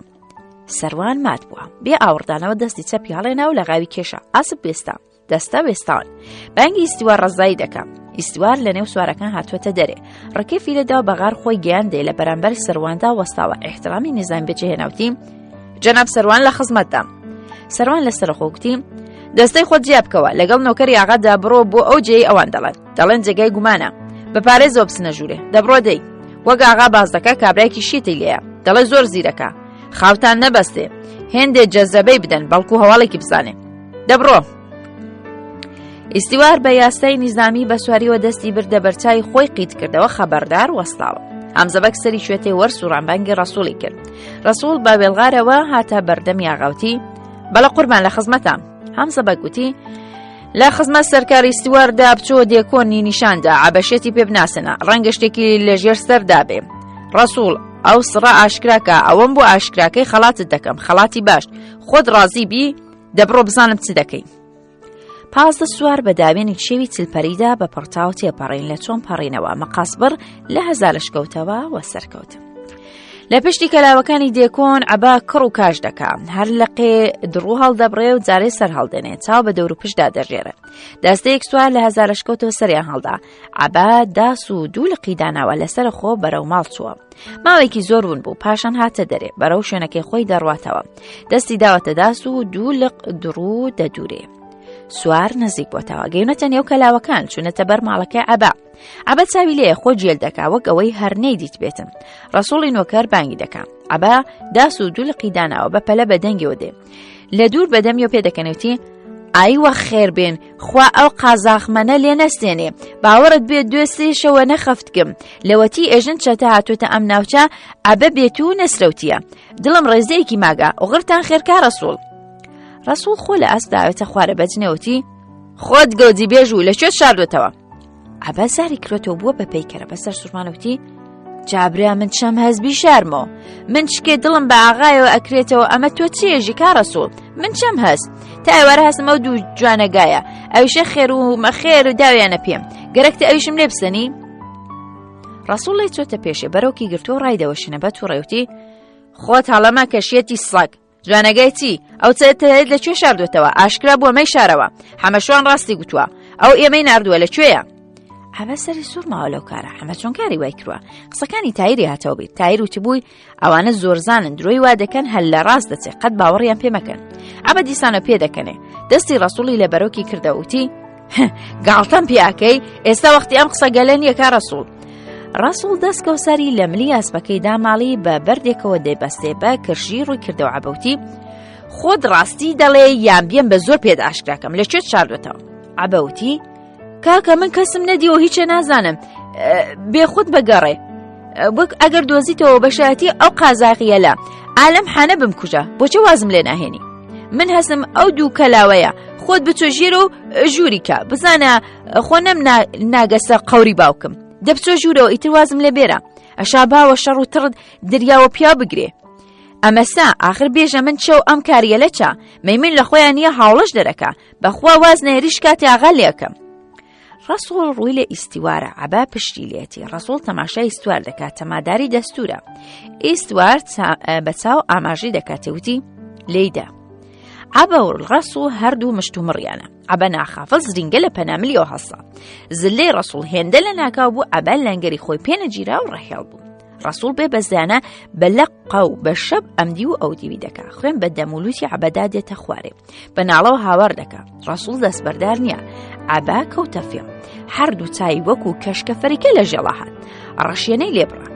سەروان مات بووە بێ ئاوڕدانەوە دەستی چەپی هەڵێنا و لە غاوی کێشا ئاسب وێستا دەستە وێستاون بانگی ئیستیوار ڕەزایی دەکا ئیستوار لە نێو سوارەکان هاتووەتە دەرێ ڕکێفی لەدا و بەغار خۆی گەیاندێ لە بەرامبەر سەرواندا وەستاوە ئیحترامی نیزام بەجێهێناوتی جەناب سەروان لە خزمەتدا سەروان لە سەرخۆ گوتی دەستەی خۆت جیا بکەوە لەگەڵ نۆکەری ئاغادا بڕۆ بۆ ئەو جێی ئەوان دەڵێن دەڵێن جێگای گومانە بە پارێزەوە بچنە ژوورێ دەبڕۆ دەی وەک ئاغا باز دەکا کابرایەکی شێتی لێیە دەڵێ زۆر زیرەکە خاوتان نەبەستێ هێندێ جەزەبەی بدەن بەڵکو هەواڵێکی بزانێ دەبڕۆ ئیستیوار بە یاسای نیزامی بە سواریەوە دەستی بردە بەرچوی خۆی قیت کردەوە خەبەردار وەستاوە هەمزەبەک سەری شوێتێ وەرسوڕان بانگی ڕەسوڵی کرد ڕەسوڵ بە وێڵغارەوە هاتە بەردەم یاغاوتی بەڵە قوربان لە خزمەتام هەمزە بەگوتی لە خزمەت سەرکاری ستواردا بچۆ دێکۆنی نیشاندا عەبەشێتی پێ بناسنە ڕەنگە شتێکی لەژێر سەردا بێ ڕەسوڵ ئەو سڕە ئاشکراکە ئەوەم بۆ ئاشکراکەی خەڵاتت دەکەم خەڵاتی باش خۆت ڕازی بی دەبڕۆ بزانم چ دەکەی 15 سوار بە داوێنی چێوی چلپەریدا بە پڕتاو تێپەڕین لە چۆن پەڕینەوە مەقاسبڕ لە هەزارشکەوتەوە وە سەرکەوتن. لە پشتی کەلاوەکانی دێکۆن عەبا کڕ و کاش دەکا هەر لەقێ دڕوو هەڵدەبڕێ و جارێ سەر هەڵدێنێ چاو بە دەور و پشتدا دەژێرە دەستەیەک سوار لە هەزارەشکەوتەوە سەریان هەڵدا عەبا داس و دوو لقی داناوە لەسەر خۆ بەرەو ماڵ چووە ماوەیەکی زۆر ون بوو پاشان هاتە دەرێ بەرەو شوێنەکەی خۆی دەڕواتەوە دەستی داوەتە داس و دوو لق دڕوو دەدورێ سوار نزیک بۆتەوە گەیونەتە نێو کەلاوەکان چوونەتە بەر ماڵەکەی عەبا عەبە چاوی لێیە خۆ جێل دەکا وەک ئەوەی هەر نەیدیت بێتن ڕەسوڵی نۆکەر بانگی دەکا عەبا داس و دوو لقی داناوە بە پەلە بە دەنگیەوە دێ لە دوور بە دەمیەوە پێ دەکەنێتی ئایوە خێر بێن خوا ئەو قازاخمەنە لێ نەستێنێ باوەڕت بێت دوێ سێشەوە نەخەفتگم لەوەتی ئێژن چەتە هاتوتە ئەم ناوچە عەبە بێت و نەسرەوتیە دڵم ڕێزەیەکی ماگا ئۆغرتان خێرکا ڕەسوڵ ڕەسوڵ خۆ لە ئاست داوێتە خوارە بەجنێوتی خۆت گەوجی بێژ و لە کوێت شاردوێتەوە عەبا زاری کرۆتەوە بووە بە پەیکەرە بەسەر سوورمانەوتی جابرا من چەم هەز بیشارمەوە من شکێ دڵم بە ئاغایەوە ئەکرێتەوە ئەمە تۆ چێژی کا ڕەسوڵ من چەم هەست تا ئێوارە هەستم ئەو دوو جوانەگایە ئەویشە خێر و مەخێر و داویانە پێم گەرەکتە ئەویشم لێ بسەنی ڕەسوڵ لێ چۆتە پێشێ بەرەوکی گرتووە ڕای دەوەشێنە بە تووڕێوتی خۆت هەڵەمە کە شێتی سەگ جوانەگای چی؟ ئەو چەتەیەت لە کوێ شاردوێتەوە؟ ئاشکرا بووە مەیشارەوە. حەمەشوان ڕاستی گوتووە. ئەو ئێمەی ناردووە لە کوێیە؟ عەبە سەری سوڕماوە لەو کارە حەمە چۆن کاری وای کرووە قسەکانی تایری هاتەوە بیت تایر وتبووی ئەوانە زۆرزانن درۆی وا دەکەن هەر لە ڕاست دەچێ قەت باوەڕیان پێ مەکەن عەبە دیسانە پێ دەکەنێ دەستی ڕەسوڵی لە بەرۆکی کردەوتی گاڵتەم پیاکەی ئێستا وەختی ئەم قسە گەلە نییە کا ڕەسوڵ ڕەسوڵ دەستکەو سەری لە ملی ئاسپەکەی داماڵی بە بەردێکەوە دەیبەستێ بە کرژی ڕووی کردەوە عەبەوتی خۆت ڕاستی دەڵێ یان بێم بە زۆر پێت ئاشکراکەم لە کوێت شاردوێتەوە عەبەوتی کاکە من کەسم نەدیوە هیچە نازانم بێخود بەگەڕێ وەک ئەگەر دۆزیتەوە بەشایەتی ئەو قازاغیە لە عالم حانە بمکوژە بۆچە وازم لێ ناهێنی من هەسم ئەو دوو کەلاوەیە خۆت بچۆ ژێر و ژووریکە بزانە خۆ نەم ناگەسە قەوری باوکم دەبچۆ ژوورەوە ئیتر وازم لێ بێرە ئەشا باوە شەڕ و تڕت دریاوە پیا بگرێ ئەمەسا ئاخر بێژە من چەو ئەم کاریە لە چا مەیمن لە خۆیان نییە هاوڵش دەرەکە بەخوا واز نەهێریش کاتی ئاغا لێکەم. ڕەسوڵ ڕووی لە ئیستیوارە عەبا پشتی لێتی ڕەسوڵ تەماشای ئیستوار دەکات تەماداری دەستورە ئیستوار بە چاو ئاماژەی دەکاتێ وتی لێیدا عەبە و ڕەسوڵ هەردوو مشت و مڕیانە عەبە ناخافڵ زرینگە لە پەناملیەوە هەستا زلەی ڕەسوڵ هێندە لە ناکاو بوو عەبە لەنگەری خۆی پێنەگیرا و ڕەهێڵ بوو ڕەسوڵ بێ بەزیانە بە لەقە و بە شەب ئەمدی و ئەودیوی دەکا خوێن بە دەمولوتی عەبەدا دێتە خوارێ بە ناڵەوە هاوار دەکا ڕەسوڵ دەستبەردار نییە عەبا کەوتە فێڵ هەردوو چای وەکو کەشکە فەریکە لە ژێڵا هات ڕەشێنەی لێبڕا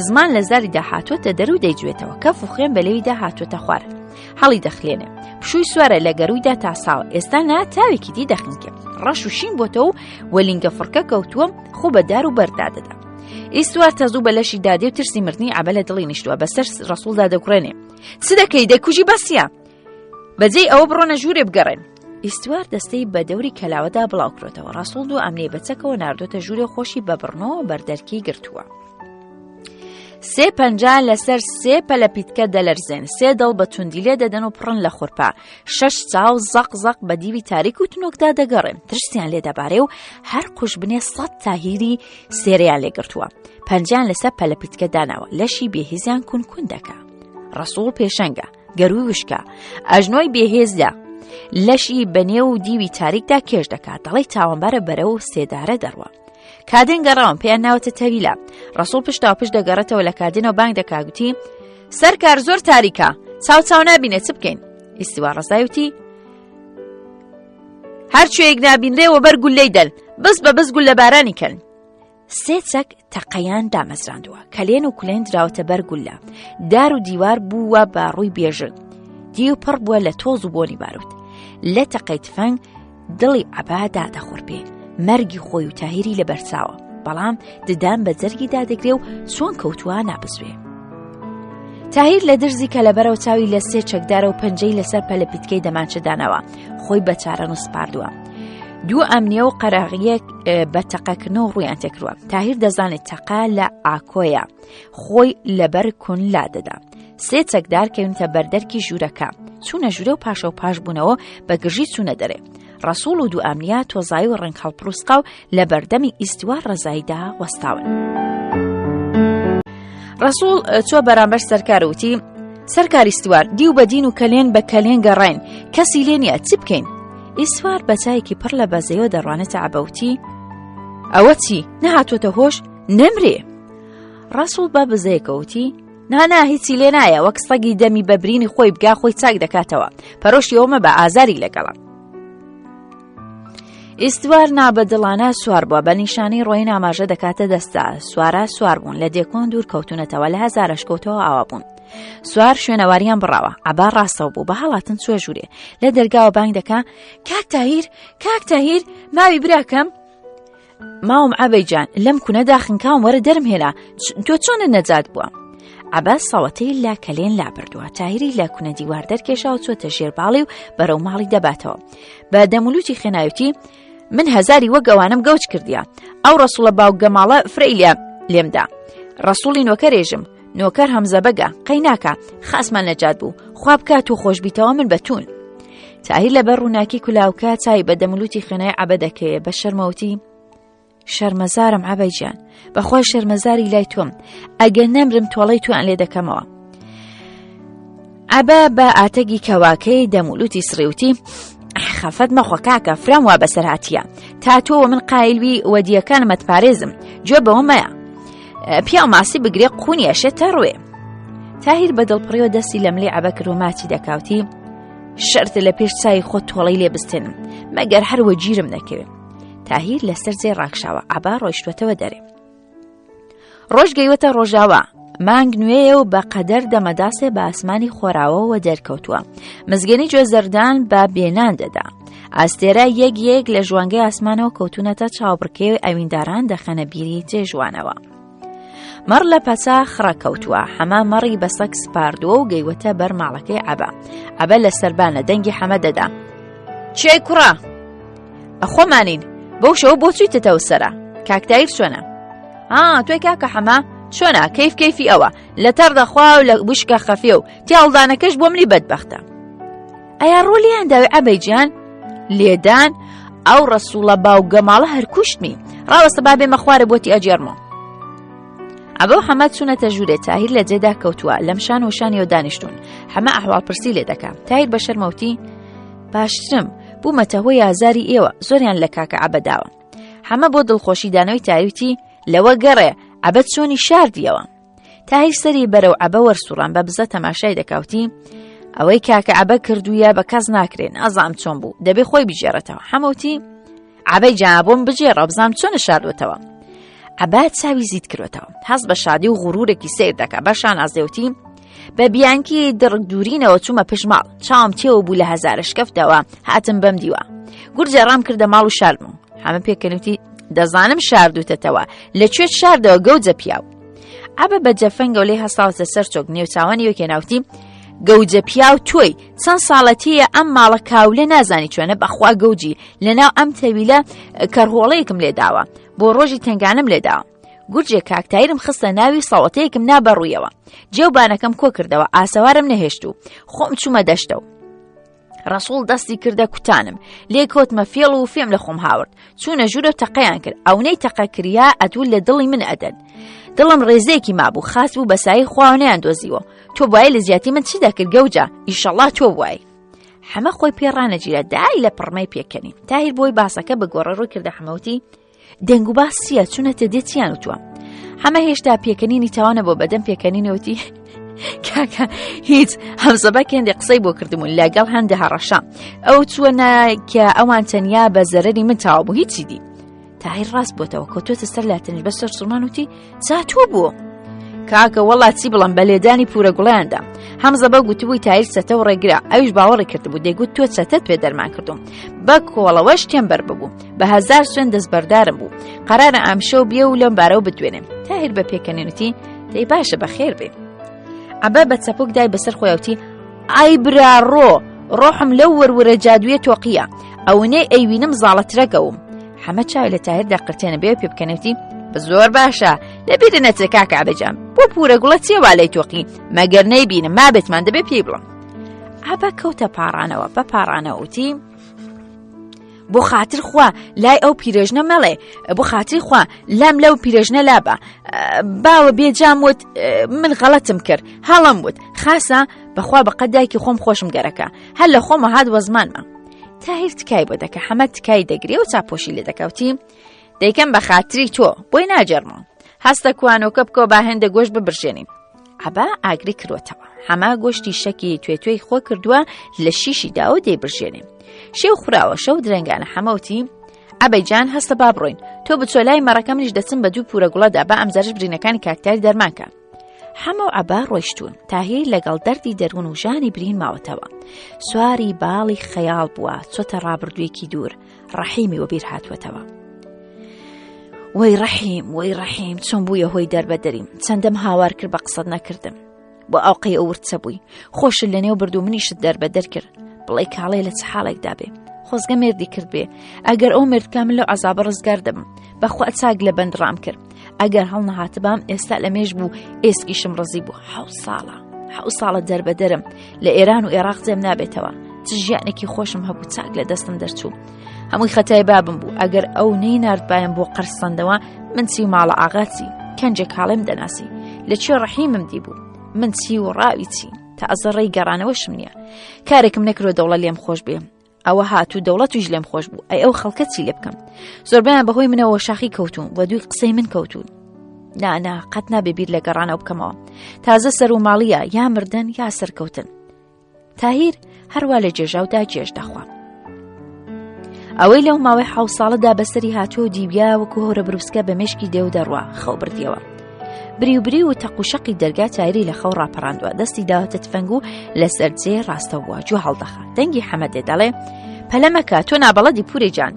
زمان لە زاریدا هاتووەتە دەر و دەیجوێتەوە کەف و خوێن بە لێویدا هاتووەتە خوار هەڵی دەخلێنێ پشووی سوارە لە گەروویدا تاساوە ئێستا نا تاوێکی دی دەخنکێ ڕەش و شین بۆتەوە و وەلینگە فڕکە کەوتووە خۆ بە دار و بەردا دەدا ئیسوار تەزوو بە لەشی دادێ و ترسی مردنی عەبە لە دڵی نیشتووە بەسەر ڕەسوڵدا دەگوڕێنێ چ دەکەی دەکوژی بەسیە بەجێی ئەوە بڕۆنە ژوورێ بگەڕێن. ئیستوار دەستەی بە دەوری کەلاوەدا بڵاو کرۆتەوە ڕەسوڵ دوو ئەمنەی بە چەکەوە ناردۆتە ژوورێ خۆشی بە بڕنەوە بەردەرکی گرتووە. سێ پەنجا لەسەر سێ پەلەپیتکە دەلەرزێن سێ دڵ بە توندی لێ دەدەن و پڕن لە خورپە شەش چاو زەق زەق بە دیوی تاریک و تنۆکدا دەگەڕێن ترسیان لێ دەبارێ و هەر قوژبنێ سەد تاهیری سێرەیان لێگرتووە پەنجیان لەسەر پەلەپیتکە داناوە لەشی بێهێزیان کون کون دەکا ڕەسوڵ پێشەنگە گەرووی وشکە ئەژنۆی بێهێزدا لەشی بەنێو و دیوی تاریکدا کێش دەکات دەڵی تاوانبارە بەرە و سێدارە دەڕوە کادێن گەڕاون پێیان ناوەتە تەویلە ڕسوڵ پشتا پشت دەگەڕێتەوە لە کادێنەوە بانگ دەکاگوتی سەرکار زۆر تاریکە چاو چاو نابینێ چ بکەین ئیسیوا ڕزایوتی هەرچێک نابینرێ وەبەر گولەی دەن بەس بە بەس گول لە بارانی کەن سێ چەک تەقەیان دامەزراندووە، کەلێن و کولێن دراوەتە بەر گوللە، دار و دیوار بووە بە ڕووی بێژنگ، دیو پڕ بووە لە تۆز و بۆنی باروت. لە تەقەی تفەنگ دڵی عەبا دادەخورپێ، مەرگی خۆی و تاهیری لە بەرچاوە، بەڵام ددان بە جەرگی دادەگرێ و چۆن کەوتووە نابزوێ. تاهیر لە درزی کەلەبەرەوە چاوی لە سێ چەکدارە و پەنجەی لەسەر پەلەپیتکەی دەمانچە داناوە، خۆی بە چارەنووس سپاردووە. دوو ئەمنیە و قەراغیەک بە تەقەکردنەوە ڕوویان تێکردووە تاهیر دەزانێت تەقە لە ئاکۆیە خۆی لەبەر کون لا دەدا سێ چەکدار کەونتە بەردەرکی ژوورەکە چوونە ژوورە و پاشە و پاش بوونەوە بە گرژی چوونە دەرێ ڕەسوڵ و دوو ئەمنیە تۆزایی و ڕەنگ هەڵپڕوسقا و لە بەردەمی ئیستوا ڕەزاییدا وەستاون. ڕەسوڵ چوە بەرامبەر سەرکار وتی سەرکاری ستوار دیو بە دین و کەلێن بە کەلێن گەڕین کەسی لێ نییە چ بکەین ئیسوار بە چایەکی پڕ لە بەزەیەوە دەڕوانێتە عەبەوتی ئەوە چی نەهاتوەتە هۆش نەمرێ ڕەسوڵ بە بزەیەکەوتی نانا هیچی لێ نایە وەک سەگی دەمی بە برینی خۆی بگا خۆی چاک دەکاتەوە پەرۆشی ئەومە بە ئازاری لەگەڵە ئیستوار نابەدڵانە سوار بووە بە نیشانەی ڕۆین ئاماژە دەکاتە دەستا سوارە سوار بوون لە دێکۆن دوور کەوتونەتەوە لە هەزارەشکەوتەوە ئاوا بوون سوار شوێنەواریان بڕاوە عبا ڕاستەوە بوو بە هەڵاتن چوە ژوورێ لە دەرگاوە بانگ دەکا کاک تاهیر کاک تاهیر ماوی براکەم ماوم عەبەی جان لەم کونەدا خنکاوم وەرە دەرم هێنا تۆ چۆنە نەجات بووە عەباس سەوەتەی لە کەلێن لابردووە تاهیری لە کونە دیوار دەرکێشا و چۆتە ژێر باڵی و بەرەو ماڵی دەباتەوە بە دەمولوتی خێناوتی من هەزاری وەک ئەوانم گەوج کردیە ئەو ڕەسوڵە باوک گەماڵە فرەی لێ لێمدا ڕەسوڵی نۆکەرێژم نۆکەر هەمزە بەگە قەی ناکا خاسمان نەجات بوو خوا بکات و خۆشببیتەوە من بەتون تاهیر لەبەر ڕووناکی کولاوکە چای بە دەمولوتی خوێنای عەبە دەکەوێ بە شەرمەوتی شەرمەزارم عەبەی گیان بەخوای شەرمەزاری لای تۆم ئەگەر نەمرم تۆڵەی تویان لێ دەکەمەوە عەبە بە ئاتەگی کەواکەی دەمولوتی سڕیوتی. خەفەت مەخۆ کاکە فرام وا بەسەر هاتیە تا تۆ وە من قایلوی وەدیەکانمەت پارێزم گوێ بەوە مەیە پیاو ماسی بگرێ قونی ئەشێت تا ڕوێ تاهیر بە دڵپڕیەوە دەستی لە ملی عەبە کرد و ماچی دەکاوتی شەرتە لە پێش چاوی خۆت تۆڵەی لێ بستێنم مەگەر هەر وەگیرم نەکەوێ تاهیر لەسەر جێ ڕاکشاوە عەبا ڕۆیشتوەتەوە دەرێ ڕۆژ گەیوەتە ڕۆژاوا مانگ نوێیە و بە قەدەر دەمەداسێ بە ئاسمانی خۆراوەوە دەرکەوتووە مزگێنی جۆزەردان بە بێنان دەدا ئاستێرە یەک یەک لە ژوانگەی ئاسمانەوە کەوتونەتە چاوبڕکێ و ئەوینداران دەخەنە بیری جێژوانەوە. مەڕ لە پەچا خڕە کەوتووە حەمە مەڕی بە سەگ سپاردووە و گەیوەتە بەر ماڵەکەی عەبە عەبە لە سەربانە دەنگی حەمە دەدا چێ کوڕە ئەخۆمانین بەو شەوە بۆ چوویتەتەوە سەرە کاکتایر چۆنە ها تۆی کاکە حەمە چۆنا کەیف کەیفی ئەوە لە تەڕ دەخوا و لە وشکە خەفێ و تیاڵدانەکەش بۆ منی بەدبەختە ئەیا ڕۆلیان داوێ عەبەی جان لێدان ئەو ڕەسوڵە باوگەماڵە هەر کوشتمی ڕاوەستە با بێمە خوارە بۆتی ئەجێڕمەوە عەبە و حەمە چوونەتە ژوورێ تاهیر لە جێدا کەوتووە لەم شان و شانیەوە دانیشتون حەمە ئەحواڵ پرسی لێ دەکا تاهیر بە شەرمەوتی باشترم بوومەتە هۆی ئازاری ئێوە زۆریان لە کاکە عەبە داوە حەمە بۆ دڵخۆشی دانەوەی تاویتی لەوە گەڕێ عەبە چۆنی شاردیەوە تاهیر سەری بەرەو عەبە وەرسوڕان بە بزە تەماشای دەکاوتی ئەوەی کاکە عەبە کردوویە بە کەس ناکرێن ئازام چۆن بوو دەبێ خۆی بگێڕێتەوە حەمەوتی عەبەی جابۆم بگێڕە بزانام چۆنە شاردوێتەوە عەبا چاوی زیت کردوێتەوە هەست بە شادی و غرورێکی سیر دەکا بە شانازێوتی بە بیانکی دڕک دوورینەوە چوومە پشت ماڵ چاوم تێوە بوو لە هەزارە شکەفتەوە هاتم بەم دیوە گورجە ڕام کردە ماڵ و شاردم حەمە پێکەنوتی دەزانم شاردوتەتەوە لە کوێت شاردەوە گەوجە پیاو عەبە بە جەفەنگەوە لێی هەستاوەتە سەر چۆک نێوچاوانی وەکێ ناوتی گەوجە پیاو تۆی چەند ساڵەتیە ئەم ماڵە کاولە نازانی چۆنە بەخوا گەوجی لەناو ئەم تەویلە کەرهۆڵەیەکم لێداوە بۆ ڕۆژی تنگانم لێداوە گورجێ کاکتایرم خستە ناوی سەوەتەیەکم نا بەڕوویەوە جێو بانەکەم کۆ کردەوە ئاسەوارم نەهێشت و خۆم چوومە دەشتەوە ڕەسوڵ دەستی کردە کوتانم لێ کەوتمە فێڵ و فێم لە خۆم هاورد چوونە ژوورە تەقەیان کرد ئەونەی تەقە کریا ئەتوو لە دڵی من ئەدەن دڵم ڕێزێکی مابوو خاس بوو بەسایی خواوەیان دۆزیوە تۆ بای لە زیاتی من چی دەکرد گەوجە ئیشەڵا تۆ وای حەمە خۆی پێ ڕانەگیرا دای لە پڕمەی پێکەنی تاهیر بۆی باسەکە بگۆڕە ڕووی کردە حەمەوتی دەنگ و باس چییە چونەتە دێ چیان وتووە حەمە هێشتا پێکەنینی تاوانە بۆ بەدەم پێکەنینەوەتی کاکە هیچ هەمزەبە کێندێ قسەی بۆ کردم و لەگەڵ هەندە هەڕەشە ئەو چووە کە ئەوان تەنیا بە زەرری من تاوا بوو هیچی دی تاهیر ڕاست بۆتەوە کەوتوێتە سەر لاتنش بە سەر سوڵمان وتی جا تۆ بوو کاکە وەڵا چی بڵم بە لێدانی پورە گوڵیاندا هەمزە بە گوتبووی تایر چەتە و ڕێگرا ئەویش باوەڕی کردبوو دەیگوت تۆ چەتەت پێ دەرمان کردوم بە کۆڵەوەش تێم بەر ببوو بە هەزار سوێن دەستبەردارم بوو قەرارە ئامشەو بێ و لەم بارەوە بدوێنێم تاهیر بە پێکەنینوتی دەی باشە بەخێر بێ عەبە بە چەپۆک دای بەسەر خۆیوتی ئای برا ڕۆ ڕۆحم لەو وەرورە جادوویە تۆقیە ئەوەنەی ئەیوینم زاڵەترەکەوم حەمە چاوی لە تاهیر دەقرتێنە بێ پێ بکەنەوتی بە زۆر باشە لەبیرە نەچێ کاکە عەبەجان بۆ پورە گوڵە چیە وا لای تۆقی مەگەر نەیبینم مابێتمان دەبێ پێی بڵم عەبە کەوتە پاڕانەوە بە پاڕانەوە وتی بۆ خاتر خوا لای ئەو پیرێژنە مەڵێ بۆ خاتری خوا لام لەو پیرێژنە لابە باوە بێجام وت من غەڵەتم کرد هەڵم وت خاسە بەخوا بەقەد دایکی خۆم خۆشم گەرەکە هەر لە خۆمە هات وەزمانمە تاهیر تکای بۆ دەکە حەمە تکای دەگرێ و چاپۆشی لێ دەکەوتی دەیکەم بە خاتری تۆ بۆی ناجێڕمەوە هەستە کوانۆکە بکۆ با هێندە گۆشت ببرژێنین عەبا ئاگری کردوەتەوە حەما گۆشتی شەکی توێتوێی خۆ کردووە لە شیشی داوە دەیبرژێنێ شێو خوراوە شەو درەنگانە حەمەوتی عەبەی جان هەستە با بڕۆین تۆ بچۆ لای مەڕەکە منیش دەچم بە دوو پورە گوڵەدا با ئەمجارش برینەکانی کاکتاری دەرمانکە حەمە و عەبا ڕۆیشتوون تاهیر لەگەڵ دەردی دەروون و ژانی برین ماوەتەوە سواری باڵی خەیاڵ بووە چۆتە ڕابردوویەکی دوور ڕەحیمی وەبیر هاتووەتەوە وەی ڕەحیم وەی ڕەحیم چۆن بوویە هۆی دەربەدەریم چەندەم هاوار کرد بە قسەت نەکردم بۆ ئەوقەی ئەو ورچە بووی خۆشت لەنێو برد و منیشت دەربەدەر کرد بڵێ کاڵێ لە چ حاڵێکدا بێ خۆزگە مێردی کرد بێ ئەگەر ئەو مردکە من لەو عذابە ڕزگار دەبم بەخوا چاک لە بەند ڕام کرد ئەگەر هەڵنەهاتبام ئێستا لە مێژ بوو ئێسکیشم ڕزی بوو حەو ساڵە حەو ساڵە دەربەدەرم لە ئێران و ئێراق جێم نابێتەوە چ ژیانێکی خۆشم هەبوو چاک لە دەستم دەرچوو هەمووی خەتای بابم بوو ئەگەر ئەو نەی نردبایەم بۆ قەرسەندەوە من چی و ماڵە ئاغاچی کەنجێک کاڵێم دەناسی لە کوێ ڕەحیمم دیبوو من چی و ڕاوی چی تا ئەزەڕێی گەڕانەوەشم نییە کارێکم نەکرۆ دەوڵە لێم خۆش بێ. ئەوە هاتوو دەوڵەتیش لێم خۆش بوو ئەی ئەو خەڵکە چی لێ بکەم زۆربیان بەهۆی منەوە شاخی کەوتون و دووی قسەی من کەوتون نانا قەت نابێ بیر لە گەڕانەوە بکەمەوە تازە سەر و ماڵیە یا مردن یا سەرکەوتن تاهیر هەروە لە جێژاودا جێژ دەخوا ئەوەی لەو ماوەی حەو ساڵەدا بەسەری هاتووە و دیویا وەکو هۆرە بروسکە بە مێشکی دێو دەڕوا خەو بردیەوە بریوبری و تەقوشەقی دەرگا تایری لە خەو ڕاپەڕاندووە دەستی داوەتە تفەنگ و لەسەر جێ ڕاستە بووە جوو هەڵدەخا دەنگی حەمەدێ دەڵێ پەلەمەکە تۆ نابەڵەدی پورێ جان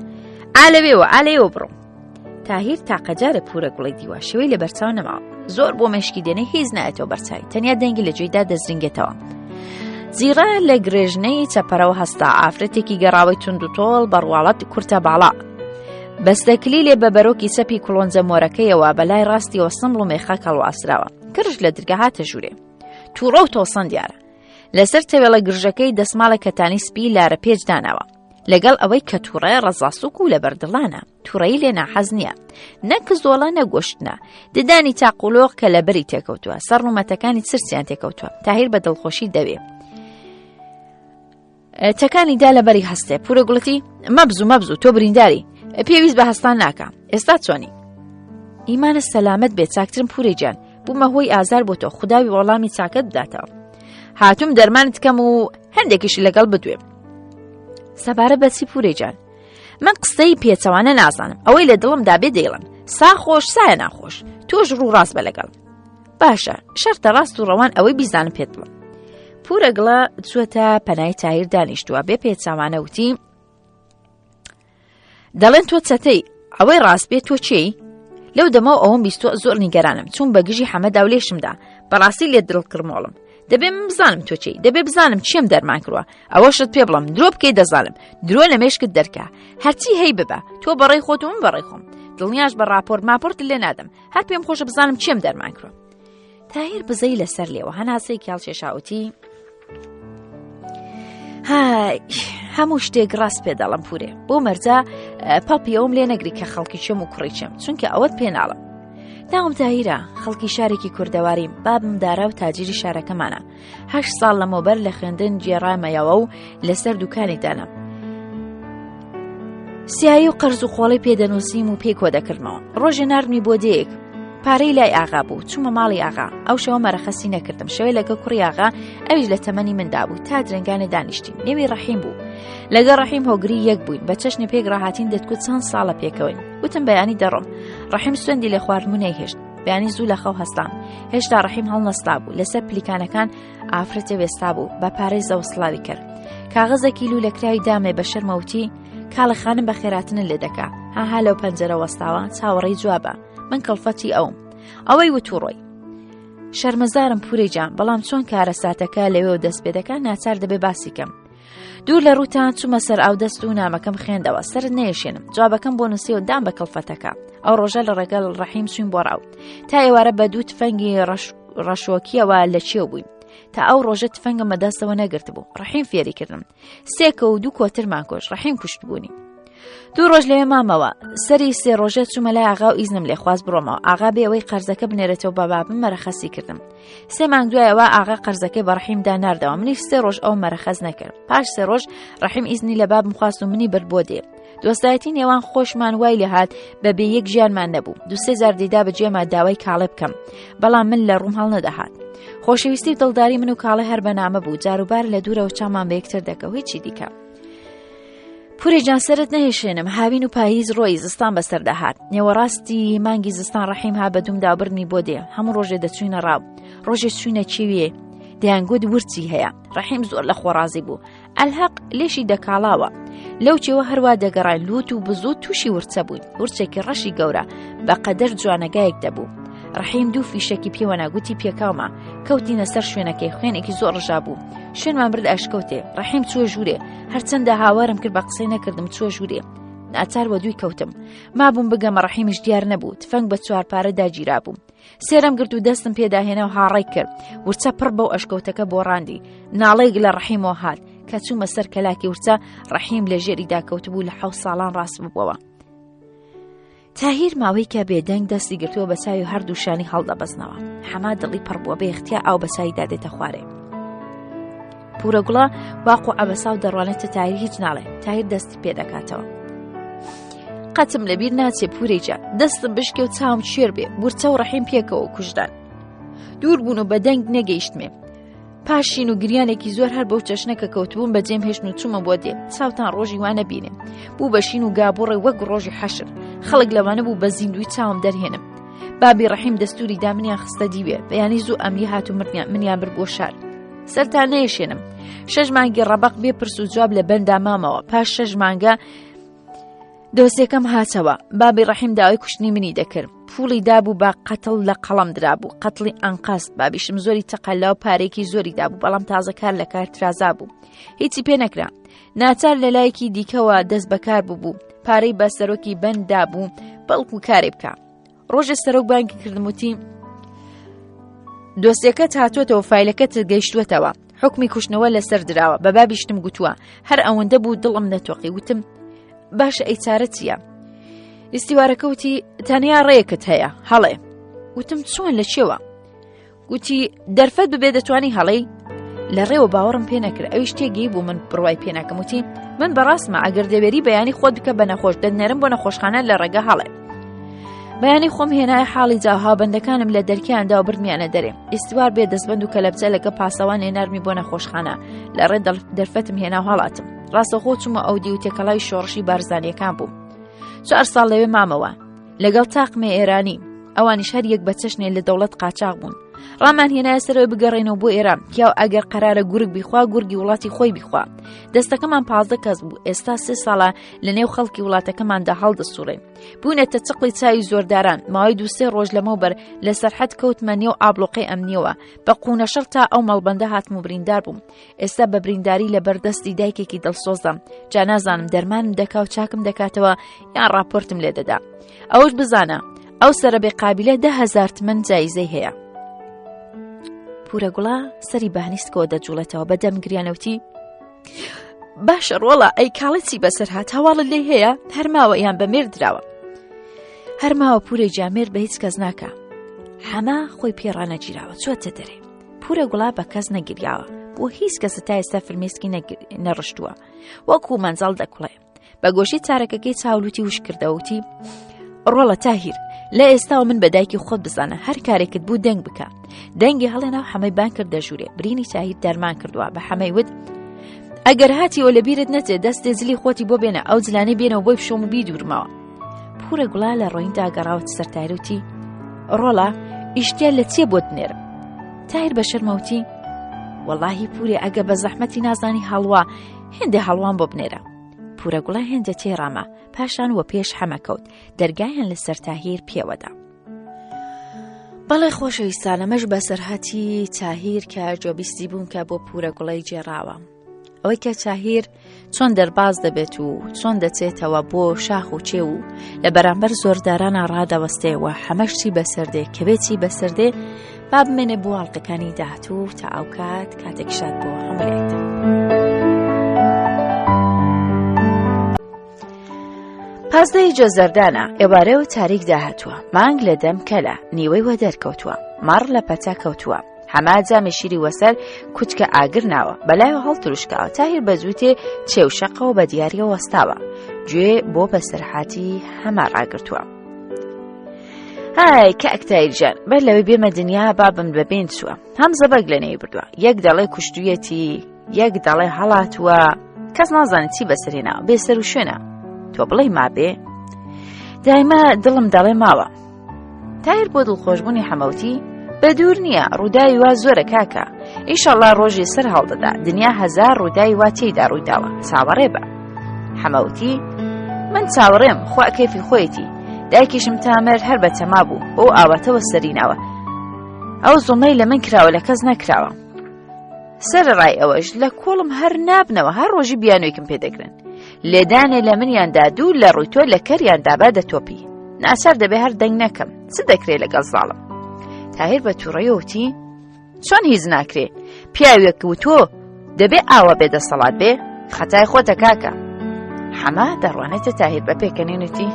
ئالەوێوە ئالەیەوە بڕۆ تاهیر تاقە جارە پورە گوڵی دیوە شێوەی لە بەرچاو نەماوە زۆر بۆ مێشکی دێنێ هیچ نایەتەوە بەرچوی تەنیا دەنگی لە جێیدا دەزرینگێتەوە. زیڕە لە گرێژنەی چەپەرەوە هەستا ئافرەتێکی گەڕاوەی تونند و تۆڵ بەڕواڵەت کورتە باڵا. بەستەکلیلێ بە بەرۆکی چەپی کوڵۆنجە مۆرەکەیەوە بە لای ڕاستیەوە سمڵ و مێخەک هەڵواسراوە کرژ لە درگە هاتە ژوورێ. تووڕە و تۆسەند دیارە. لەسەر تەوێڵە گرژەکەی دەسماڵە کەتانی سپی لارە پێچ داناوە. لەگەڵ ئەوەی کە تووڕەیە ڕەزاسوک و لەبەردڵانە تووڕەیی لێ ناحەز نییە نە کزۆڵە نە گۆشتنە ددانی چاقولۆق کە لەبەری تێکەوتووە سەر ڕوومەتەکانی چرچیان تێکەوتووە تاهیر بە دڵخۆشی دەوێ تەکانی دا لەبەری هەستێ پورە گوڵەتی مەبزوو مەبزوو تۆ برینداری پێویست بە هەستان ناکە ئێستا چۆنی ئیمانە سەلامت بێت چاکترم پورێ گیان بوومە هۆی ئازار بۆ تۆ خودداوی وەڵامی چاکەت بداتەوە هاتوم دەرمانت کەم و هەندێکیش لەگەڵ بدوێم سەبارە بەچی پورێ جان من قسەی پێچەوانە نازانم ئەوەی لە دڵمدا بێ دەیڵم سا خۆش سایە ناخۆش تۆش ڕوو ڕاست بە لەگەڵ باشە شەرتە ڕاست و ڕەوان ئەوەی بیزانم پێت بڵم پورە گڵە چووەتە پەنای تایر دانیشتووە بێ پێچوانە وتی دەڵێن تۆ چەتەی ئەوەی ڕاست بێت تۆ چێی لەو دەمەوە ئەوم بیستوە زۆر نیگەرانم چون بە گژی حەمەدا و لێشمدا بەڕاستی لێت دڵ کڕمۆڵم دەبێ من بزانم تۆ چی دەبێ بزانم چیم دەرمان کردوە ئەوەشت پێ بڵم درۆ بکەی دەزانم درۆ لە مێشکت دەرکە هەرچی هەی ببە تۆ بەڕێی خۆت و من بەڕێی خۆم دڵنیاش بە راپۆرت ماپۆرت لێ نادەم هەر پێم خۆشە بزانم چیم دەرمان کردوە تاهیر بزەی لەسەر لێوە هەناسەیەکی هەڵکێشاوتی های هەموو شتێک ڕاست پێ دەڵم پورێ بۆ مەرجە پەڵپی ئەوم لێ نەگری کە خەڵکی چێم و کوڕی چێم چونکە ئەوەت پێناڵم ناوم تاهیرە خەڵکی شارێکی کوردەواریم بابم دارا و تاجیری شارەکەمانە هەشت ساڵ لەمەوبەر لە خوێندن گێڕامەیەوە و لەسەر دوکانی دانام سیایی و قەرز و قۆڵی پێدەنووسیم و پێی کۆ دەکردمەوە ڕۆژێ ناردمی بۆ دێیەک پارەی لای ئاغا بوو چوومە ماڵی ئاغا ئەو شەوە مەرەخەسی نەکردم شەوێ لەگە کوڕی ئاغا ئەویش لە تەمەنی مندا بوو تا درەنگانە دانیشتین نێوی ڕەحیم بوو لەگەڵ ڕەحیم هۆگری یەک بووین بە چەشنی پێک ڕاهاتین دەتکوت چەند ساڵە پێکەوەین وتم بەیانی دەڕۆم ڕەحیم سوێندی لە خواردم و نەیهێشت بەیانی زوو لە خەو هەستام هێشتا ڕەحیم هەڵنەستا بوو لەسەر پلیکانەکان ئافرەتێ وێستا بوو بە پارەی زەوە سڵاوی کرد کاغەزێکی لوولەکراوی دامێ بە شەرمەوتی کاڵە خانم بە خێراتنت لێ دەکا هاها لەو پەنجەرە وەستاوە چاوەڕێی جوابە من کەڵفەتی ئەوم ئەوەی وتو ڕۆی شەرمەزارم پوری جان بەڵام چۆن کارەساتەکە لەوێ دەست پێ دەکا ناچار دەبێ باسی کەم دوور لە ڕووتان چوومە سەر ئاودەست و نامەکەم خوێندەوە سەرت نەیەشێنم جوابەکەم بۆ نووسی و دام بە کەڵفەتەکە ئەو ڕۆژە لە ڕێگەڵ ڕەحیم چوین بۆ ڕاو تا ئێوارە بە دوو تفەنگی ڕەشۆکیەوە لە چێو بووین تا ئەو ڕۆژە تفەنگم بەدەستەوە نەگرتبوو ڕەحیم فێری کردم سێکە و دوو کۆترمان کۆش ڕەحیم کوشتبوونی دوو ڕۆژ لەوێ مامەوە سەری سێ ڕۆژە چوومە لای ئاغا و ئیزنم لێخواست بڕۆمەوە ئاغا بێ ئەوەی قەرزەکە بنێرێتەوە بە بابم مەرەخەسی کردم سێ مانگ دوایەوە ئاغا قەرزەکەی بە ڕەحیمدا ناردەوە منیش سێ ڕۆژ ئەو مەرەخەس نەکرد پاش سێ ڕۆژ ڕەحیم ئیزنی لە بابم خواست و منی برد بۆ دێ دۆستایەتی نێوان خۆشمان وای لێهات بە بێ یەک ژیانمان نەبوو دوو سێ جار دەیدا بە جێما داوای کاڵێ بکەم بەڵام من لە ڕووم هەڵنەدەهات خۆشەویستی و دڵداری من و کاڵێ هەر بە نامە بوو جاروبار لە دوورەوە چامان بە یەکتر دەکەوت هیچی دیکە پوری جان سەرت نەهێشێنم هاوین و پاییز ڕۆی زستان بەسەر دەهات نێوەڕاستی مانگی زستان ڕەحیم ها بە دومدا بردمی بۆ دێ هەموو ڕۆژێ دەچوینە ڕاو ڕۆژێ چوینە کێویێ دەیانگوت ورچی هەیە ڕەحیم زۆر لە خۆڕازی بوو ئەلهەق لێشی دەکاڵاوە لەو چێوە هەروا دەگەڕای لوت و بزوو تووشی ورچە بووین ورچێکی ڕەشی گەورە بە قەدەر جوانەگایەک دەبوو ڕەحیم دوو فیشەکی پێوەنا گوتی پێکاومە کەوتینە سەر شوێنەکەی خوێنێکی زۆر ڕژا بوو شوێنمان برد ئەشکەوتێ ڕەحیم چووە ژوورێ هەرچەندە هاوارم کرد بە قسەی نەکردم چووە ژوورێ ناچار وە دووی کەوتم مابووم بگەمە ڕەحیمیش دیار نەبوو تفەنگ بە چوارپارە داگیرا بوو سێرەم گرت و دەستم پێداهێنا و هاڕای کرد ورچە پڕ بەو ئەشکەوتەکە بۆڕاندی ناڵەیەک لە ڕەحیمەوە هات کە چوومە سەر کەلاکی ورچە ڕەحیم لە ژێریدا کەوتبوو لە حەو ساڵان ڕاست ببووەوە تاهیر ماوەیکە بێدەنگ دەستی گرتووە بە چاوی و هەردوو شانی هەڵدەبەزنەوە حەما دڵی پڕ بووە بێ اختیا ئاو بە چاویدا دێتە خوارێ. پورە گوڵە واق و عەبەسا و دەڕوانێتە تاهیر هیچ ناڵێ تاهیر دەستی پێ دەکاتەوە. قەتم لەبیر ناچێ پورەی جان دەستم بشکێ و چاوم شێر بێ ورچە و ڕەحیم پێکەوە کوژدان دوور بوون و بەدەنگ نەگەیشتمێ پاشین و گریانێکی زۆر هەر بەو چەشنە کە کەوتبووم بەجێم هێشتن و چوومە بۆ دێ چاوتان ڕۆژی وانە بینێ بوو بە شین و گابوڕێ وەک ڕۆژی حەشر خەڵک لەوانە بوو بە زیندوی چاوم دەرهێنم بابی ڕەحیم دەستوری دا منیان خستە دیوێ بەیانی زوو ئەمری هات و مردیان منیان بر بۆ شار سەرتان نەیشێنم شەش مانگی ڕەبق بێ پرس و جواب لە بەندا مامەوە پاش شەش مانگە دۆسێکەم هاتەوە بابی ڕەحیم داوای کوشتنی منی دەکرد پوڵی دابوو بە قەتڵ لە قەڵەم درابوو قەتڵی ئەنقاست بابیشم زۆری تەقەلا و پارێکی زۆری دابوو بەڵام تازە کار لە کار ترازا بوو هیچی پێ نەکرا ناچار لە لایەکی دیکەوە دەست بەکار بوو پارەی بە سەرۆکی بەند دابوو بەڵکو کارێ بکە ڕۆژێ سەرۆک بانگی کردم وتی دۆسیەکەت هاتووەتەوە فایلەکەت گەیشتووەتەوە حکمی کوشتنەوە لەسەر دراوە بە بابیشتم گوتووە هەر ئەوەندە بوو دڵم نەتۆقی وتم باشە ئەی چارە چییە؟ ئیسیوارەکە وتی تەنیا ڕێکت هەیە هەڵێ وتم چۆن لە چێوە گوتی دەرفەت ببێ دەتوانی هەڵەی لە ڕێوە باوەڕم پێ نەکرد ئەویش تێگەی بوو من بڕوای پێ ناکەم وتی من بەڕاستمە ئەگەر دەوێری بەیانی خۆت بکە بە نەخۆش دەنێرم بۆ نەخۆشخانە لە ڕێگە هەڵێ بەیانی خۆم هێنای حاڵی جا هاوبەندەکانم لە دەرکیاندا و بردمیانە دەرێ ئیستوار بێ دەستبند و کەلەبچە لەگە پاسەوان نێنارمی بۆ نەخۆشخانە لە ڕێ دەرفەتم هێنا و هەڵاتم ڕاستەخۆ چوومە ئەو دی و تێکەڵای شۆڕشی بارزانیەکان بووم چوار ساڵ لەوێ مامەوە لەگەڵ تاقمێ ئێرانی ئەوانیش هەر یەک بە چەشنێ لە دەوڵەت قاچاغ بوون ڕامان هێنایە سەرەوەی بگەڕێنەوە بۆ ئێران پیاو ئەگەر قەرارە گورگ بیخوا گورگی وڵاتی خۆی بیخوا دەستەکەمان 15 کەس بوو ئێستا سێ ساڵە لە نێو خەڵکی وڵاتەکەماندا هەڵدەسوڕێن بوونەتە چقڵی چاوی زۆرداران ماوەی دوو سێ ڕۆژ لەمەوبەر لە سەرحەد کەوتمە نێو ئابلۆقەی ئەمنیەوە بە قوونەشەڕ تا ئەو مەڵبەندە هاتم و بریندار بووم ئێستا بە برینداری لە بەردەستی دایکێکی دڵسۆزدام جا نازانم دەرمانم دەکا و چاکم دەکاتەوە یان راپۆرتم لێ دەدا ئەوش بزانە ئەو سەرە بێ قابلە دههزار تمەن جایزەی هەیە پورە گوڵە سەری بانیستکەوە دەجوڵێتەوە بە دەم گریانەوتی باشە ڕۆڵە ئەی کاڵی چی بەسەر هات هەواڵت لێ هەیە هەرماوە یان بە مێرد دراوە هەرماوە پورەی جامێر بە هیچ کەس ناکە حەما خۆی پێڕانەگیراوە چۆتە دەرێ پورە گوڵا بە کەس نەگریاوە بۆ هیچ کەس تا ئێستا فرمێسکی نەڕشتووە وەکو مەنجەڵ دەکوڵێ بە گۆشەی چارەکەکەی چاولوتی وش کردەوتی ڕۆڵە تاهیر لە ئێستاوە من بە دایکی خۆت بزانە هەر کارێکت بوو دەنگ بکە دەنگی هەڵێنا و حەمەی بان کرد دەژوورێ برینی تاهیر دەرمان کردووە بە حەمەی وت ئەگەر هاتیەوە لە بیرت نەچێ دەستێ جلی خۆتی بۆ بێنە ئەو جلانەی بێنەوە بۆی بشۆم و بیدورمەوە پورە گوڵا لە ڕۆیندا گەڕاوت سەر تایروتی ڕۆڵە ئیشتیا لە چیە بۆت نێرم تایر بە شەرمەوتی وەڵاهی پورێ ئەگە بە زەحمەتی نازانی هەڵوا هێندێ هەڵوان بۆ بنێرە پورە گوڵە هێندە تێڕاما پاشان وە پێش حەمە کەوت دەرگایان لەسەر تاهیر پێوەدا. بەڵێ خۆشەویستان ئەمەش بەسەرهاتی تاهیر کە جۆبیستی بوون کە بۆ پورە گوڵەی جێراوە ئەوەی کە تاهیر چۆن دەرباز دەبێت و چۆن دەچێتەوە بۆ شاخ و چێ و لە بەرامبەر زۆردارانە ڕادەوەستێ و حەمەش چی بەسەردێ کەوێ چی بەسەردێ با بمێنێ بۆ ئەڵقەکانی داهاتوو تا ئەوکات کاتێک شاد بۆ هەموو پازدەی جۆزەردانە ئێوارە و تاریک داهاتووە مانگ لە دەم کەلە نیوەی وە دەرکەوتووە مەڕ لە پەتا کەوتووە حەما جامی شیری وەسەر کوچکە ئاگر ناوە بەلایەوە هەڵتروشکاوە تاهیر بە جووتێ چێو شەقەوە بە دیاریەوە وەستاوە گوێ بۆ بەسەرهاتی هەما ڕاگرتووە. های کاک تاهیر گیان بەر لەوەی بێمە دنیا بابم بە بین چووە هەم زەبەگ لە نێوی بردووە یەک دەڵێ کوشتویەتی یەک دەڵێ هەڵاتووە کەس نازانێت چی بەسەرێنا بێ سەر و شوێنە تۆ بڵێ مابێ دایمە دڵم دەڵێ ماوە تاهیر بۆ دڵخۆشبوونی حەمەوتی بە دوور نییە ڕووداوی وا زۆرە کاکە ئیشەڵا ڕۆژی سەر هەڵدەدا دنیا هەزار ڕووداوی وا تێیدا ڕوویداوە چاوەڕێ بە حەمەوتی من چاوەڕێم خوا کەیفی خۆیەتی دایکیشم تا مرد هەر بە تەما بوو بەو ئاواتەوە سەری ناوە ئەو زوڵمەی لە من کراوە لە کەس نەکراوە سەرەڕای ئەوەش لە کۆڵم هەر نابنەوە هەر ڕۆژی بیانوێکم پێ دەگرن لێدانێ لە منیاندا دوو لە ڕووی تۆ لە کەریان دابا دەتۆپی ناچار دەبێ هەر دەنگ نەکەم چ دەکرێ لەگەڵ زاڵم تاهیر بە تووڕەیەوتی چۆن هیچ ناکرێ پیاوێک و تۆ دەبێ ئاوا بێ دەسەڵات بێ خەتای خۆتە کاکە حەمە دەڕوانێتە تاهیر بە پێکەنینوتی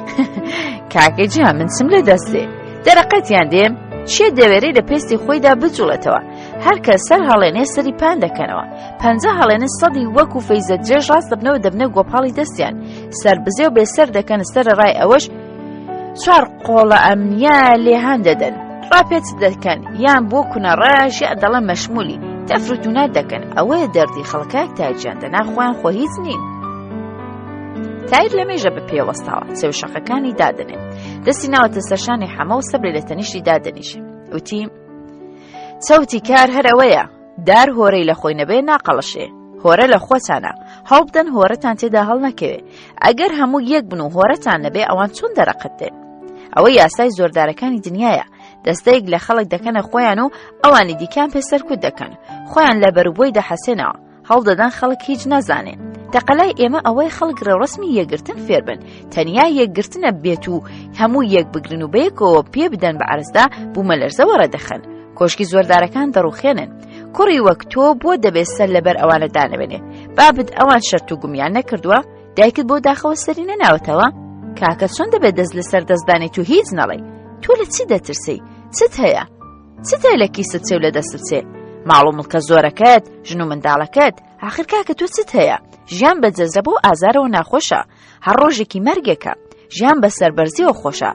کاکە جیا من چم لە دەست دێ دەرەقەتیان دێم چێ دەوێرەی لە پێستی خۆیدا بجوڵێتەوە. هەر کە سەر هەڵێنێ سەری پان دەکەنەوە. پەنجە هەڵێنن سەدی وەکو فەیزە درێژ ڕاست دەبنەوە دەبنە گۆپاڵی دەستیان. سەر بزێ و بێسەر دەکەن سەرەڕای ئەوەش چوار قۆڵە ئەمنیە لێهان دەدەن. ڕاپێچ دەکەن یان بۆ کونەڕەش یا دەڵێن مەشمولی تەفروتونات دەکەن ئەوەیە دەردی خەڵکاک تاجیان دەنا خۆیان خۆ هیچ نین. تایر لە مێژە بە پێ وەستاوە سێوشەقەکانی دادەنێ دەستی ناوەتە سەرشانی حەمە و سەبری لە تەنیشتی دادەنیشێ وتی چەوتی کار هەر ئەوەیە دار هۆرەی لە خۆی نەبێ ناقەڵشێ هۆرە لە خۆتانە هەڵبدەن هۆرەتان تێدا هەڵنەکەوێ ئەگەر هەموو یەک بن و هۆرەتان نەبێ ئەوان چۆن دەرەقەت دێن ئەوە یاسای زۆردارەکانی دنیاە دەستەیەک لە خەڵک دەکەنە خۆیان و ئەوانی دیکان پێ سەرکوت دەکەن خۆیان لە بەروبۆی دەحەسێنەوە هەوڵدەدەن خەڵک هیچ نەزانێ. تەقەلای ئێمە ئەوەی خەڵک ڕێوڕەسمی یەکگرتن فێربن، تەنیا یەکگرتنە بێت و هەموو یەک بگرن و بەیەکەوە پێ بدەن بە عەرزدا بوومەلەرزە وەڕێدەخەن. کۆشکی زۆردارەکان دەڕوخێنن. کوڕی وەک تۆ بۆ دەبێ سەر لەبەر ئەوانە دانەوێنێ؟ بابت ئەوان شەرت و گومیان نەکردووە؟ دایکت بۆ داخەوە سەری نەناوەتەوە؟ کاکە چۆن دەبێت دەست لەسەر دەست دانێیت و هیچ نەڵێی؟ تۆ لە چی دەترسی؟ چت هەیە؟ چت هەیە لە کیست چێ و لە دەستت چێ؟ ماڵ و مڵکە زۆرەکەت، ژن و منداڵەکەت، ئاخر کاکە تۆ چت هەیە؟ ژیان بە جەزرەبە و ئازارەوە ناخۆشە، هەر ڕۆژێکی مەرگێکە. ژیان بە سەربەرزیەوە خۆشە.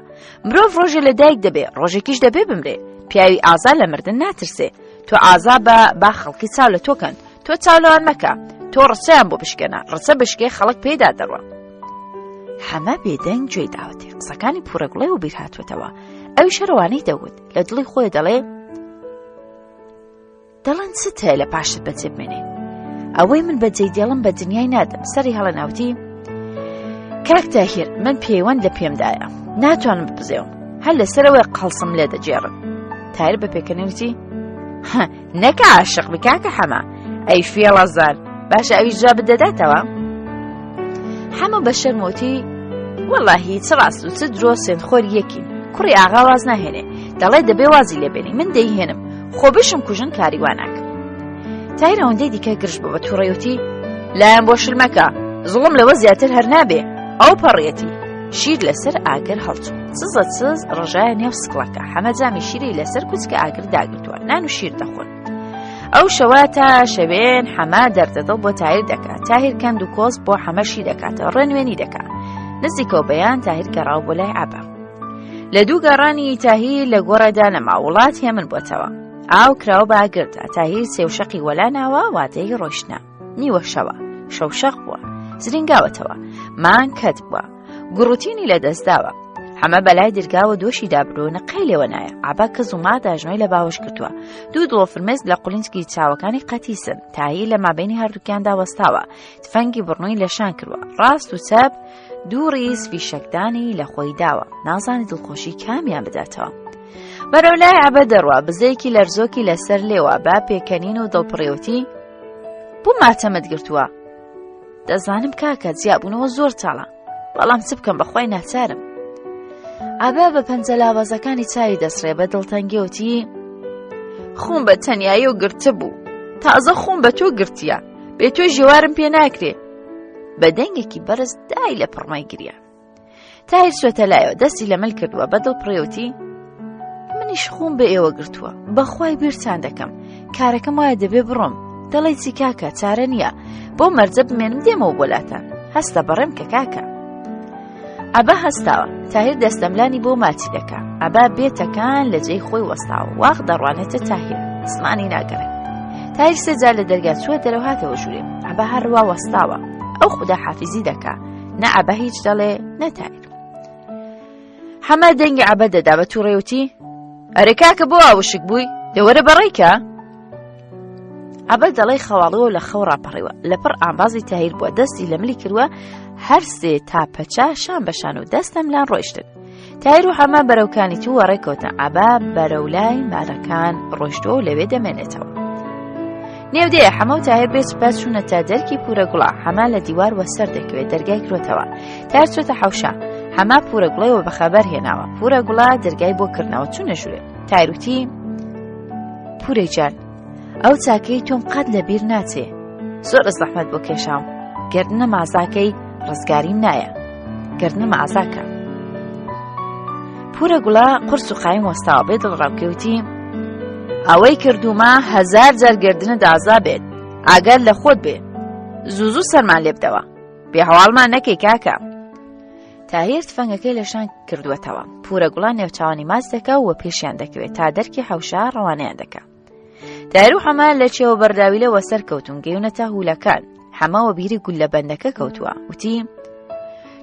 مرۆڤ ڕۆژێ لە دایک دەبێ، ڕۆژێکیش دەبێ بمرێ. پیاوی ئازا لە مردن ناترسێ. تۆ ئازا بە با خەڵکی چاو لە تۆ کەن. تۆ چاو لەوان مەکە. تۆ ڕچەیان بۆ بشکێنە، ڕچە بشکێ خەڵک پێیدا دەڕوا. حەمە بێدەنگ گوێی داوەتێ، قسەکانی پوورەگوڵەی وەبیر هاتووەتەوە. ئەویش هەر ئەوانەی دەوت. لە دڵی خۆی دەڵێ دەڵێن چت هەیە لە پاشت بەجێ بمێنێ ئەوەی من بەجێی دێڵم بە دنیای نادەم سەری هەڵەناوتی کاک تاهیر من پەیوەند لە پێمدایە ناتوانم ببزێوم هەر لەسەرەوەی قەڵسم لێ دەگێڕن تایر بە پێکەنەوتی نەکە عاشق بی کاکە حەمە ئەی فێڵەزان باشە ئەویش جوابت دەداتەوە حەمە بە شەرمەوتی وەڵاهی چ ڕاست و چ درۆ سێندخۆر یەکین کوڕی ئاغا واز ناهێنێ دەڵێ دەبێ وازی لێبێنی من دەیهێنم خۆ بشم کوژن کاری وا ناکەم تایر ئەوەندەی دیکە گرژ بوو بە تووڕەیوتی لایەن بۆ شل مەکە زوڵم لەوە زیاتر هەر نابێ ئەو پەڕیەتی شیر لەسەر ئاگر هەڵچوو چزە چز ڕژایە نێو سکڵەکە حەمە جامی شیری لەسەر کوچکە ئاگر داگرتووە نان و شیر دەخۆن ئەو شەوە تا شەوێن حەمە دەردەدڵ بۆ تاهیر دەکات تاهیر کەند و کۆز بۆ حەمەشی دەکاتەوە ڕێنوێنی دەکات نزیکەوە بەیان تاهیر گەڕاو بۆ لای عەبە لە دوو گەڕانی تاهیر لە گۆڕێدا نەما وڵات هێمن بۆتەوە ئاو کراوە بە ئاگردا تاهیر سێوشەقی وەلا ناوە وادەی ڕۆیشتنە نیوە شەوە شەوشەق بووە زرینگاوەتەوە مان کەت بووە گوڕوتینی لە دەستداوە حەمە بەلای درگاوە دۆشی دابرۆ نقەی لێوە نایە عبا کە زوما داژنۆی لە باوەش کردووە دوو دڵۆ فرمێسک لە قولینچکی چاوەکانی قەتیسن تایی لە مابینی هەردووکیاندا وەستاوە تفەنگی بڕنووی لە شان کردووە ڕاست و چەپ دوو ڕیز فیشەکدانی لە خۆی داوە نازانی دڵخۆشی کامیان بداتەوە بەرەو لای عەبە دەڕوا بزەیەکی لەرزۆکی لەسەر لێوە با پێکەنین و دڵپڕێوتی بۆ ماتەمت گرتووە دەزانم کاکە جیابوونەوە زۆر تاڵە بەڵام چ بکەم بەخوای ناچارم عەبە بە پەنجە لاوازەکانی چاوی دەسڕێ بە دڵتەنگیەوتی خۆم بە تەنیایی و گرتبوو تازە خۆم بە تۆ گرتیە بێ تۆ ژێوارم پێ ناکرێ بە دەنگێکی بەرز دای لە پڕمای گریا تاهیر چۆتە لایەوە دەستی لە مل کردووە بە دڵ پڕێوتی منیش خۆم بە ئێوە گرتووە بەخوای بیرتان دەکەم کارەکەم وایە دەبێ بڕۆم دەڵێ چی کاکە چارە نییە بۆ مەرجە بمێنم دێمەوە بۆ لاتان هەستە بەڕێم کە کاکە عەبا هەستاوە تاهیر دەستەملانی بۆ ماچی دەکا عەبا بێتەکان لە جێی خۆی وەستاوە واق دەڕوانێتە تاهیر زمانی ناگەڕێ تاهیر سێ جار لە دەرگا چووە دەرەوە هاتەوە ژوورێ عەبا هەروا وەستاوە ئەو خودا حافیزی دەکا نە عەبا هیچ دەڵێ نە تاهیر حەمە دەنگی عەبە دەدا بە تووڕێوتی ئەرێ کاکە بۆ ئاوشک بووی دەوەرە بەڕێکە عەبە دەڵێی خەواڵووە و لە خەو ڕاپەڕیوە لەپڕ ئامبازی تاهیر بووە دەستی لە ملی کردووە هەرسێ تا پەچا شان بە شان و دەستەملان ڕۆیشتن تاهیر و حەمە بەرەو کانی تووە ڕێکەوتن عەبە بەرەو لای مارەکان ڕۆیشتووە و لەوێ دەمێنێتەوە نێودەیە حەمە و تاهیر بێ سوپاس چوونە تا دەرکی پورە گوڵە حەمە لە دیوار وەسەر دەکەوێت دەرگای کرۆتەوە تاهیر چۆتە حەوشە حەمە پورە گوڵەیەوە بەخەبەر هێناوە پورە گوڵە دەرگای بۆ کردنەوە چوونە ژوورێ تایروتی پورە گیان ئەو چاکەی تۆم قەت لە بیر ناچێ زۆر زەحمەت بۆ کێشام گردنە مازاکەی ڕزگاریم نایە گردنە مازاکە پورە گوڵە قرس و قایم وەستاوە بێ دڵ ڕاوکەوتی. ئەوەی کردوومە هەزار جار گردنت ئازا بێت ئاگەر لە خۆت بێ زوو زوو سەرمان لێ بدەوە بێ هەواڵمان نەکەی کاکە تاهیر تفەنگەکەی لە شان کردووەتەوە پورە گوڵان نێوچاوانی ماچ دەکا و پێشیان دەکەوێت تا دەرکی حەوشە ڕەوانەیان دەکا تاهیر و حەمە لە چێوە بەرداویلە وەسەر کەوتون گەیونەتە هولەکان حەمە وەبیری گوللە بەندەکە کەوتووە وتی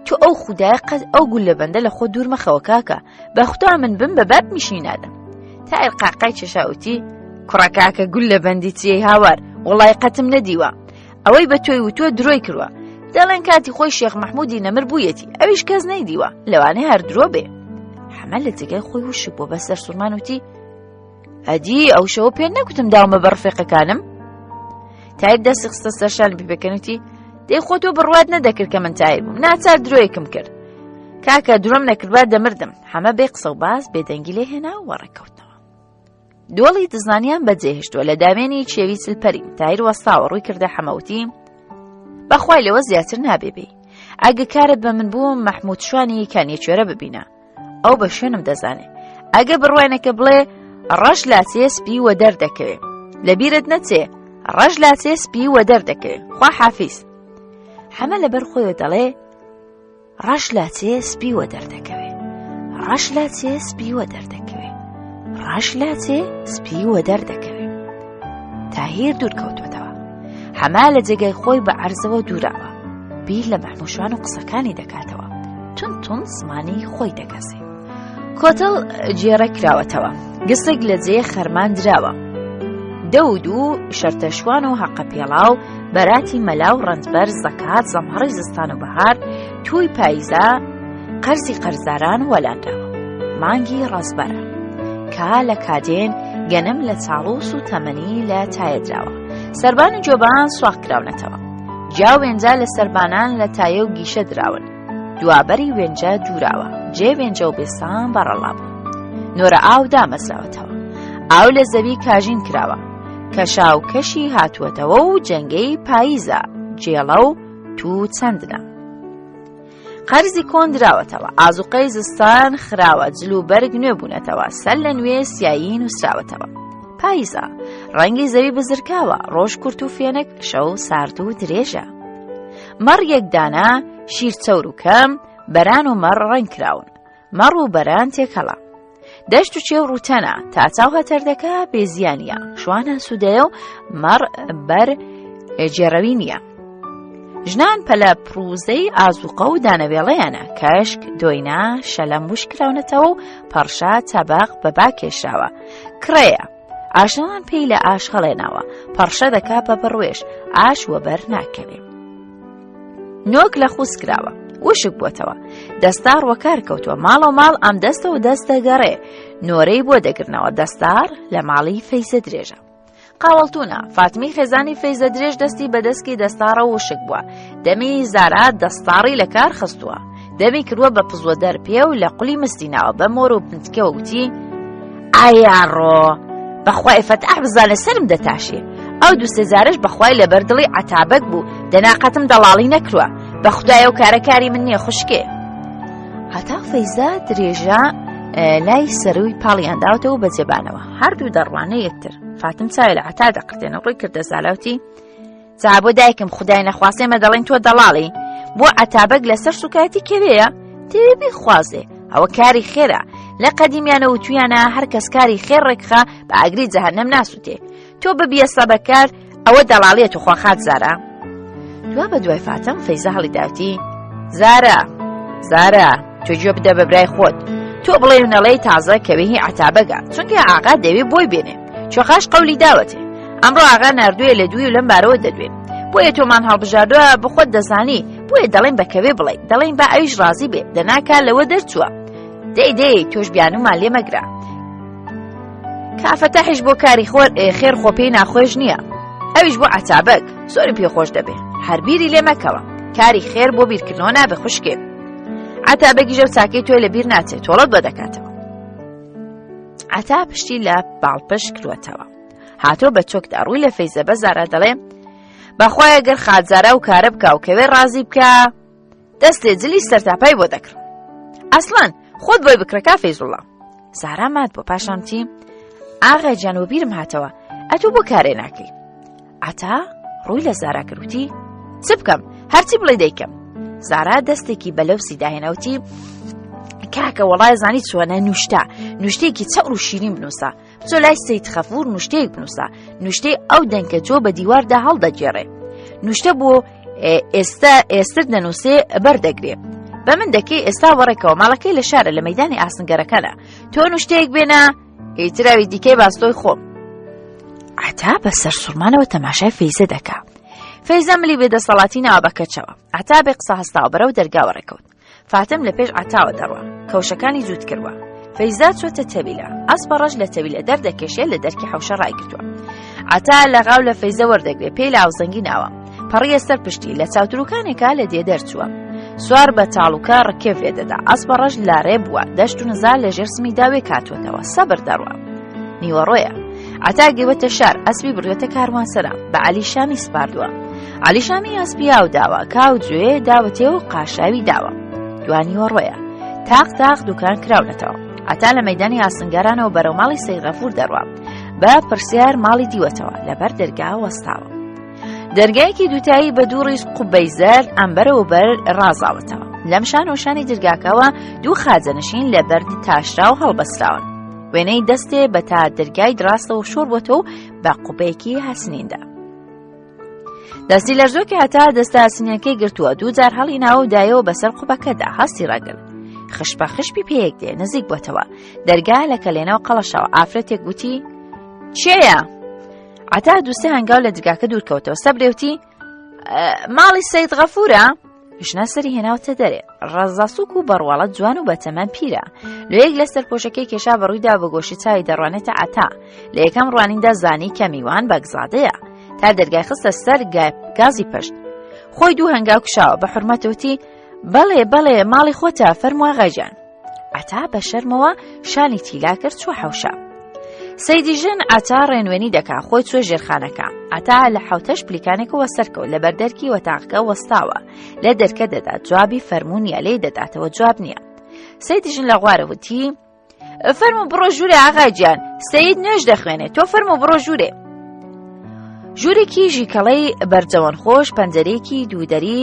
تۆ ئەو خودایە قەت ئەو گوللە بەندە لە خۆ دوور مەخەوە کاکە بە خودا من بم بە باب میشی نادەم تاهیر قاقای چێشا وتی کوڕە کاکە گوللە بەندی چیەی هاوار وڵای قەتم نەدیوە ئەوەی بە تۆی وتووە درۆی کردووە دەڵێن کاتی خۆی شێخ مەحمودی نەمر بوویەتی ئەویش کەس نەیدیوە لەوانەیە هەر درۆ بێ حەمە لە جێگای خۆی وشک بووە بە سەرسوڕمان وتی ئەدی ئەو شەوە پێ نەگوتم داومە بە ڕفێقەکانم تایر دەستی خستە سەر شانی پێپێکەنوتی دەی خۆ تۆ بڕوات نەدەکرد کە من تایر بووم ناچار درۆیەکم کرد کاکە درۆم نەکردبا دەمردم حەمە بێ قسە و باس بێدەنگی لێ هێنا و وەڕێکەوتنەوە دۆڵی دزانیان بەجێهێشتووە لە داوێنی چێوی سلپەری تایر وەستاوە ڕووی کردە حەمەوتی بەخوای لەوە زیاتر نابێ بێ ئەگە کارت بە من بوو مەحمود شوانی کانیە کوێرە ببینە ئەو بە شوێنم دەزانێ ئەگە بڕوانەکە بڵێ ڕەش لاچێ سپی وە دەردەکەوێ لەبیرت نەچێ ڕەش لاچێ سپی وە دەردەکەوێ خوا حافیز حەمە لەبەر خۆیەوە دەڵێ ڕەش لاچێ سپی وە دەردەکەوێ ڕەش لاچێ سپی وە دەردەکەوێ ڕەش لاچێ سپی وە دەردەکەوێ تاهیر دوور کەوتوەتەوە حەما لە جێگای خۆی بە عەرزەوە دووراوە بیر لە مەحموشان و قسەکانی دەکاتەوە تون تون زمانی خۆی دەگەزێ کۆتەڵ جێڕە کراوەتەوە گسک لە جێ خەرمان دراوە دەود و شەرتەشوان و هەقە پێڵاو بەراتی مەلا و ڕەنجبەر زەکات زەمهەڕی زستان و بەهار تووی پاییزە قەرزی قەرزاران وەلانراوە مانگی ڕەزبەرە کا لە کادێن گەنم لە چاڵوس و تەمەنی لە تایە دراوە سەربان و جۆبان سواخ کراونەتەوە جیا وێنجا لە سەربانان لە تایە و گیشە دراون دوابەری وێنجە دووراوە جێ وێنجە و بێسان بەڕەڵا بوو نۆرە ئاو دامەزراوەتەوە ئاو لە زەوی کاژین کراوە کەشا و کەشی هاتووەتەوە و جەنگەی پاییزە جێڵە و تو چەندنە قەرزی کۆن دراوەتەوە ئازوقەی زستان خراوە جل و بەرگ نوێ بوونەتەوە سەر لە نوێ سیایی نووسراوەتەوە پاییزە ڕەنگی زەوی بزرکاوە ڕۆژ کورت و فێنک شەو سارد و درێژە مەڕ یەکدانە شیر چەور و کەم بەران و مەڕ ڕەنگ کراون مەڕ و بەران تێکەڵە دەشت و چێو ڕووتەنە تا چاو هەتەر دەکا بێزیانە شوانە سوودەیە و مەڕ بەر جێڕەوی نییە ژنان پەلە پروزەی ئازوقە و دانەوێڵەیانە کەشک دۆینا شەلەم وشکراونەتەوە و پەڕشە تەبەق بە با کێشراوە کڕێیە ئاشنان پێی لە ئاش هەڵێناوە پەڕشە دەکا بە بڕوێش ئاش وەبەر ناکەوێ نۆک لە خوس کراوە وشک بووەتەوە دەستار وەکار کەوتووە ماڵە و ماڵ ئەم دەستە و دەست دەگەڕێ نۆرەی بۆ دەگرنەوە دەستار لە ماڵی فەیزە درێژە قاوەڵتونە فاتمی خێزانی فەیزە درێژ دەستی بە دەستکی دەستاڕە وشک بووە دەمی زارا دەستاڕی لە کار خستووە دەمی کردووە بە پزوە دەرپێ و لە قولی مستی ناوە بە مۆر و پنتکەوە وتی ئایا ڕۆ بەخوای فەتاح بزانێ سەرم دەتاشێ ئەو دوو سێزارش بەخوای لەبەر دڵی عەتابەک بوو دەناقەتم دەڵاڵی نەکرووە بە خودای ئەو کارە کاری من نییە خوشکێ هەتا فەیزا درێژە لای سەروی پاڵیان داوتەوە بە جێبانەوە هەردوو دەڕوانە یەکتر فاتم چاوی لە عەتا دەقرتێنە ڕووی کردە زالاوتی جا بۆ دایکم خودای نەخواستێ مە دەڵێن تۆ دەڵاڵی بۆ عەتابەک لەسەر سوکایەتی کەوێیە دەوێ بیخوازێ ئەوە کاری خێرە لە قەدیمیانە وتویانە هەر کەس کاری خێر ڕێکخا بە ئاگری جەهەنەم ناسووتێ تۆ ببیە سەبەکار ئەوە دەڵاڵیە توخوا خات زارا دوا بە دوای فاتم فەیزە هەڵیداوتی زارا زارا تۆ گوێ بدە بە برای خۆت تۆ بڵێ و نەڵێی تازە کەوێهی عەتابەگە چونکە ئاغا دەوێ بۆی بێنێ چۆخاش قەولی داوەتێ ئەمڕۆ ئاغا ناردوویە لە دووی و لەم بارەوە دەدوێ بۆیە تۆمان هەڵبژاردووە بخۆت دەزانی بۆیە دەڵێن بە کەوێ بڵێ دەڵێن با ئەویش ڕازی بێ دەناکا لەوە دەرچووە دەی دەی تۆش بیانومان لێ مەگرە کافەتەحیش بۆ کاری خۆر خێر خۆ پێی ناخۆش نییە ئەویش بۆ عەتابەک زۆری پێخۆش دەبێ هەر بیری لێ مەکەوە کاری خێر بۆ بیرکردنەوە نابێ خوشکێ عەتابەکیش ئەو چاکەی تۆی لە بیر ناچێت تۆڵەت بۆ دەکاتەوە عەتا پشتی لە باڵپشت کردوەتەوە هاتۆ بە چۆکدا ڕووی لە فەیزە بە زارا دەڵێ بەخوایە گەر خاتزارا و کارە بکا و کەوێ ڕازی بکە دەستێ جلی سەرتاپای بۆ دەکڕم ئەسڵەن خۆت بۆی بکڕە کا فەیزوڵا زارا مات بۆ پاشان تی. ئاغای جان وەبیرم هاتەوە ئەتۆ بۆ کارێ ناکەی عەتا ڕووی لە زارا کرد وتی چ بکەم هەرچی بڵێ دەیکەم زارا دەستێکی بە لەوسی داهێناوتی کاکە وەڵای زانی چۆنە نوشتە نوشتێکی چەور و شیرین بنووسە بچۆ لای سید خەفور نوشتەیەک بنووسە نوشتەی ئەو دەنکە جۆ بە دیواردا هەڵدەگێڕێ نوشتە بۆ ئێستا ئێستر دەنووسێ بەردەگرێ بە من دەکەی ئێستا وەڕێکەوە ماڵەکەی لە شارە لە مەدانی ئاسنگەرەکەە تۆ نوشتەیەک بێنە ئیتر ئەوی دیکەی باستۆی خۆم. عەتا بە سەرسوڕمانەوە تەماشای فەیزە دەکا. فەیزە ملی بێدەسەڵاتی ناوە بە کەچەوە. عەتا بێ قسە هەستاوە بەرەو دەرگاوە ڕێکەوت. فاتم لە پێش عەتاوە دەڕوا. کەوشەکانی جووت کردوە. فەیزا چۆتە تەویلە. ئەسپە ڕەش لە تەویلە دەردەکێشێ لە دەرکی حەوشە ڕایگرتووە. عەتا لە غاو لە فەیزە وەردەگرێ پێی لە ئاوزەنگی ناوە. پەڕیە سەر پشتی لە چاوتروکانێکا لە دێ دەرچووە. سوار بە تاڵوکە ڕکێف لێ دەدا ئەسپە ڕەش لارێ بووە دەشت و نزا لە ژێر سمی داوێ کاتوەتەوە سەبر دەڕوا. نیوەڕۆیە. عەتا گەیوەتە شار ئەسپی بردوێتە کاروانسەرا بە عەلی شامی سپاردووە. عەلی شامی ئەسپی ئاو داوە کاو جوێ داوەتێ و قاشاوی داوە. دوانیوەڕۆیە. تاق تاق دوکان کراونەتەوە. عەتا لە مەیدانی ئاسنگەرانەوە بەرەو ماڵی سەید غەفور دەڕوا. بە پرسیار ماڵی دیوەتەوە لەبەر دەرگا وەستاوە. دەرگایەکی دووتایی بە دوو ڕیز قوبەی زەرد ئەمبەرەوە بەر ڕازاوەتەوە لەم شان و شانی دەرگاکەوە دوو خاجەنشین لە بەردی تاشراو هەڵبەستراون وێنەی دەستێ بە تا دەرگای دراستەوە شۆڕ بۆتەوە و بە قوبەیەکی هەسنیندا دەستی لەرزۆکی هەتا دەستە ئاسنیەکەی گرتووە دوو جار هەڵی ناوە و دایەوە بەسەر قوبەکەدا هەستی ڕاگرت خشپە خشپی پێیەک دێ نزیک بۆتەوە دەرگا لە کەلێنەوە قەڵەشەوە ئافرەتێک گوتی چێیە؟ عەتا دووسێ هەنگاو لە دەرگاکە دوور کەوتەوە سەبرێوتی ماڵی سید غەفورە ژنە سەری هێناوتە دەرێ ڕەزاسوک و بەڕواڵەت جوان و بەتەمەن پیرە لەیەک لەسەر پۆشەکەی کێشا بەڕوویدا بە گۆشی چاوی دەڕوانێتە عەتا لە یەکەم ڕوانیندا زانی کە میوان بەگزادەیە تا دەرگای خستە سەر گازی پشت خۆی دوو هەنگاو کشاوە بە حرمەتەوتی بەڵێ بەڵێ ماڵی خۆتە فەرمووە غەجان عەتا بە شەرمەوە شانی تیلا کرد چوە حەوشە. سەیدی ژن عەتا ڕێنوێنی دەکا خۆی چوە ژێرخانەکە. عەتا لە حەوتەش پلیکانێکەوە سەرکەوت لە بەردەرکی وەتاقەکە وەستاوە لە دەرکە دەدا جوابی فەرموو نییە لێی دەداتەوە جواب نییە. سەیدی ژن لە خوارە وتی فەرموو بڕۆ ژوورێ ئاغای گیان سەید نوێژ دەخوێنێ تۆ فەرموو بڕۆ ژوورێ. ژوورێکی ژیکەڵەی بەرجەوەن خۆش پەنجەرەیەکی دوودەری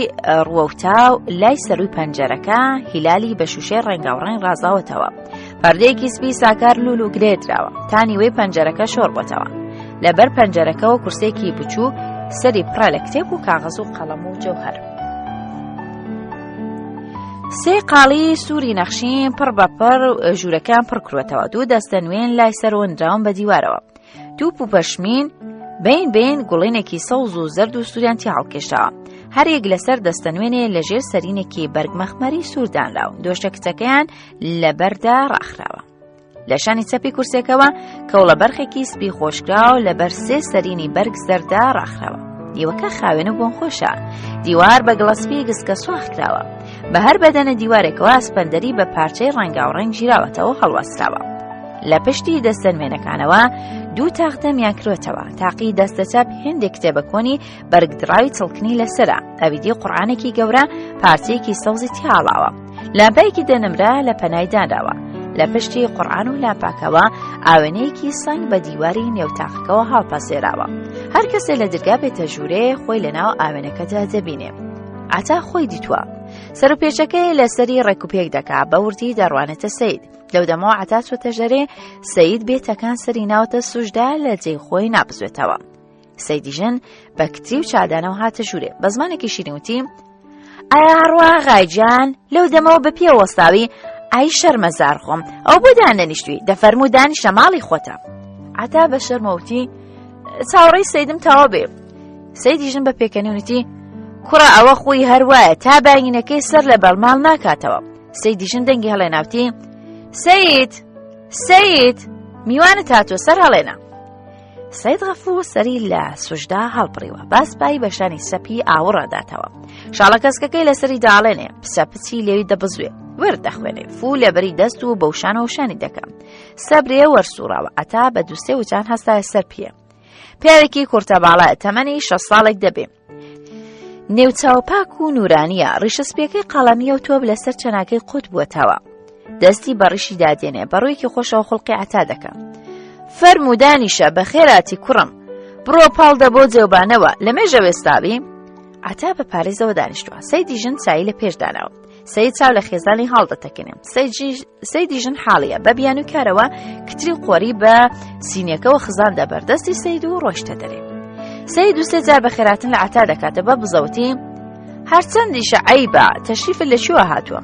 ڕووەوتاو لای سەروی پەنجەرەکە هیلالی بە شوشەی ڕەنگاوڕەنگ ڕازاوەتەوە پەردەیەکی سپی ساکار لول و گرێ دراوە تا نیوەی پەنجەرەکە شۆڕ بۆتەوە لەبەر پەنجەرەکەەوە کورسێکی بچوو سەری پڕە لە کتێب و کاغەز و قەڵەم و جەوهەر. سێ قاڵی سووری نەخشین پڕ بە پڕ ژوورەکان پڕ کروەتەوە دوو دەستە نوێن لای سەرۆنراون بە دیوارەوە توپ و پەشمین بین بین گوڵینێکی سەوز و زەرد و سووریان تیا هەڵکێشاوە هەریەک لەسەر دەستە نوێنێ لەژێر سەرینێکی بەرگ مەخمەری سووردانراوە دۆشە کچەکەیان لەبەردا ڕاخراوە لە شانی چەپی کورسێکەوە کەوڵە بەرخێکی سپی خۆشکراو لەبەر سێ سەرینی بەرگ زەردا ڕاخراوە دیوەکە خاوێن و بۆن خۆشە دیوار بە گڵەسپی گسکە سواخ کراوە بە هەر بەدەنە دیوارێکەوە ئەسپەندەری بە پارچەی ڕەنگاوڕەنگ گیراوەتەوە هەڵوەستراوە لە پشتی دەستە نوێنەکانەوە دوو تاق دەمیان کرۆتەوە تاقی دەستە چەپ هێندێک کتێبە کۆنی بەرگدراوی چڵکنی لەسرە ئەویدی قورآانێکی گەورە پارچەیەکی سەوزی تیاڵاوە لامپایەکی دەنمرە لە پەنای دانراوە لە پشتی قورآن و لامپاکەوە ئاوێنەیەکی سەنگ بە دیواری نێوتاقەکەوە هەڵپەسێراوە هەر کەسێ لە درگا بێتە ژوورێ خۆی لە ناو ئاوێنەکەدا دەبینێ عەتا خۆی دیتووە سەرپێچەکەی لەسەری ڕێکوپێک دەکا بە وردی دەڕوانێتە سید لەو دەمەوە عەتا چۆتە ژەرێ سید بێ تەکان سەری ناوتە سوژدا لە جێی خۆی نابزوێتەوە سەیدی ژن بە کتری و چادانەوە هاتە ژوورێ بە زمانێکی شیرین وتی ئایا ڕوا غایجان لەو دەمەوە بە پێ وەستاوی ئای شەرمەزار خۆم ئەو بۆ دانەنیشتوی دەفەرموو دانیشە ماڵی خۆتە عەتا بە شەرمەوتی چاوەڕێی سەیدم تەواو بێ سەیدی ژن بە پێکەنیونیتی کوڕە ئەوە خۆی هەروایە تا بانگینەکەی سەر لە بەڵماڵ ناکاتەوە سەیدی ژن دەنگی هەڵێناوتی سید سید میوانت هاتووە سەر هەڵێنە سید غەفور سەری لە سوژدا هەڵبڕیوە باسپایی بەشانی سەپی ئاوڕاداتەوە شاڵە کەسکەکەی لەسەری داڵێنێ پسە پچی لێوی دەبزوێ ورد دەخوێنێ فوو لەبەری دەست و بەوشانەوە شانی دەکەم سەبرێ وەرسوڕاوە عەتا بە دووسێ وچان هەستایە سەر پێ پیاوێکی کورتە باڵایە تەمەنی شە ساڵێک دەبێ نێوچاو پاک و نورانیە ڕیشە سپیەکەی قەڵەمیە و تۆب لەسەر چەناکەی قوت بووەتەوە دەستی بە ڕیشی دادێنێ بە ڕوویەکی خۆشەوە خوڵقی عەتا دەکا. فەرموو دانیشە بەخێراتی کوڕم بڕۆ پاڵدە بۆ جێوبانەوە لە مێژە وێستاوی عەتا بە پارێزەوە دانیشتووە سەیدی ژن چایی لە پێش داناوە سەید چاو لە خێزانی هەڵدەتەکەنێ سەیدی ژن حاڵیە بە بیانوی کارەوە کتری قۆری بە سینیەکەوە خزاندە بەردەستی سەید و ڕۆشتە دەرێ سەید و سێ جار بە خێراتن لە عەتا دەکاتە بە بزەوتی هەرچەندیشە عەیبە تەشریفت لە کوێوە هاتووە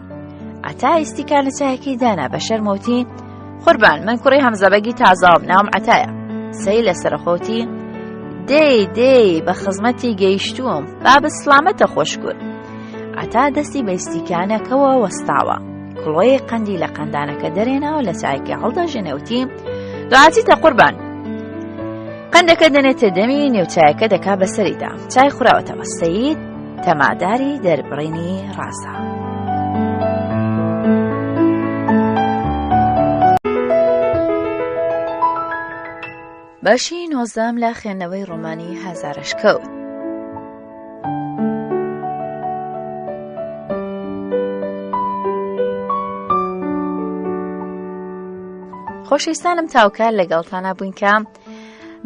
عەتا ئیستیکانە چایەکەی دانا بە شەرمەوتی قوربان من کوڕی هەمزەبەگی تازاوم ناوم عەتایە سەی لە سەرخۆتی دەی دەی بە خزمەتی گەیشتووم با بە سلامەتە خۆشکور عەتا دەستی بە ئیستیکانەکەوە وەستاوە کڵۆی قەندی لە قەندانەکە دەرێناوە لە چایەکە هەڵدەژێنەوتی دوعاچیتە قوربان قەندەکە دەنێتە دەمی نێوچایەکە دەکا بەسەریدا چای خوراوەتەوە سید تەماداری دەربڕینی ڕاستە. بەشی نۆزدەم لە خوێندنەوەی ڕۆمانی هەزارەشکەوت. خۆشەویستانم تاوکار لەگەڵتانە بووین کە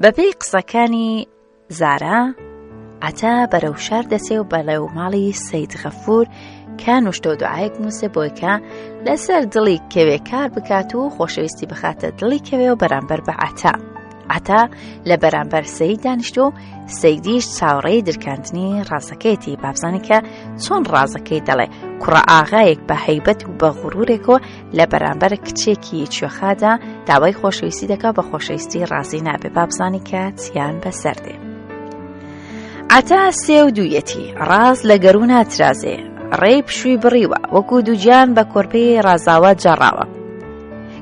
بەپێی قسەکانی زارا عەتا بەرەو شار دەچێ و بەڵێ و ماڵی سید غەفور کە نوشتە و دوعاەک نووسێ بۆی کە لەسەر دڵی کەوێ کار بکات و خۆشەویستی بخاتە دڵی کەوێ و بەرامبەر بە عەتا عەتا لە بەرامبەر سید دانیشت و سەیدیش چاوەڕێی درکاندنی ڕازەکەیەتی بابزانانی کە چۆن ڕازەکەی دەڵێ کوڕە ئاغایەک بە هەیبەت و بە غرورێکەوە لە بەرامبەر کچێکی کوێخادا داوای خۆشەویستی دەکا بە خۆشەویستی ڕازی نابێ با بزانی کە چیان بەسەر دێ. عەتا سێ و دوویەتی ڕاست لە گەروو ناترازێ ڕێی پشووی بڕیوە وەکو دووگیان بە کۆرپەی ڕازاوە جاڕاوە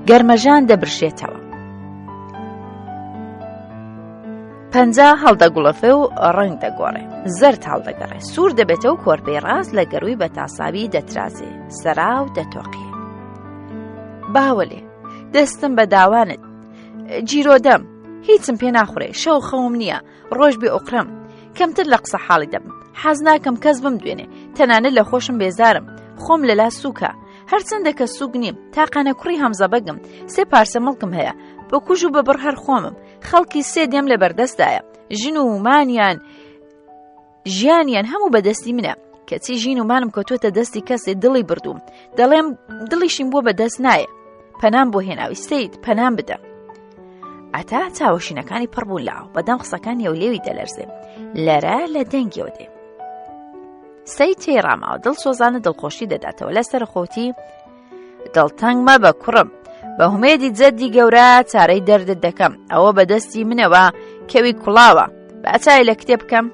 گەرمەژان دەبرژێتەوە. پەنجا هەڵدەگوڵەفێ و ڕەنگ دەگۆڕێ زەرد هەڵدەگەڕێ سوور دەبێتەوە کۆرپەی ڕاست لە گەرووی بە تاساوی دەترازێ سەراو دەتۆقێ باوەلێ دەستم بە داوانت جیرۆدەم هیچم پێ ناخورێ شەو خەوم نییە ڕۆژ بێ ئۆقرەم کەمتر لە قسە حاڵی دەبم حەز ناکەم کەس بم دوێنێ تەنانەت لە خۆشم بێزارم خۆم لەلا سووکە هەرچەندە کە سووک نیم تاقانە کوڕی هەمزە بەگم سێ پارچە مڵکم هەیە بە کوژ و بە بڕ هەر خۆمم خەڵکی سێ دێم لە بەردەستدایە ژن و مانیان ژیانیان هەموو بەدەستی منە کەچی ژین و مانم کەوتوەتە دەستی کەسێ دڵی بردووم دەڵێم دڵیشیم بۆ بەدەست نایە پەنام بۆ هێناوی سید پەنام بدە ئەتا چاوەشینەکانی پڕ بوون لاو بەدەم قسەکانی و لێوی دەلەرزێ لەرە لە دەنگیەوە دێ سەی تێی ڕاماوە دڵ سۆزانە دڵخۆشی دەداتەوە لەسەر خۆتی دڵتەنگ مەبە کوڕم بە هومێدی جەدی گەورە چارەی دەردت دەکەم ئەوە بەدەستی منەوە کەوی کوڵاوە با چای لە کتێب بکەم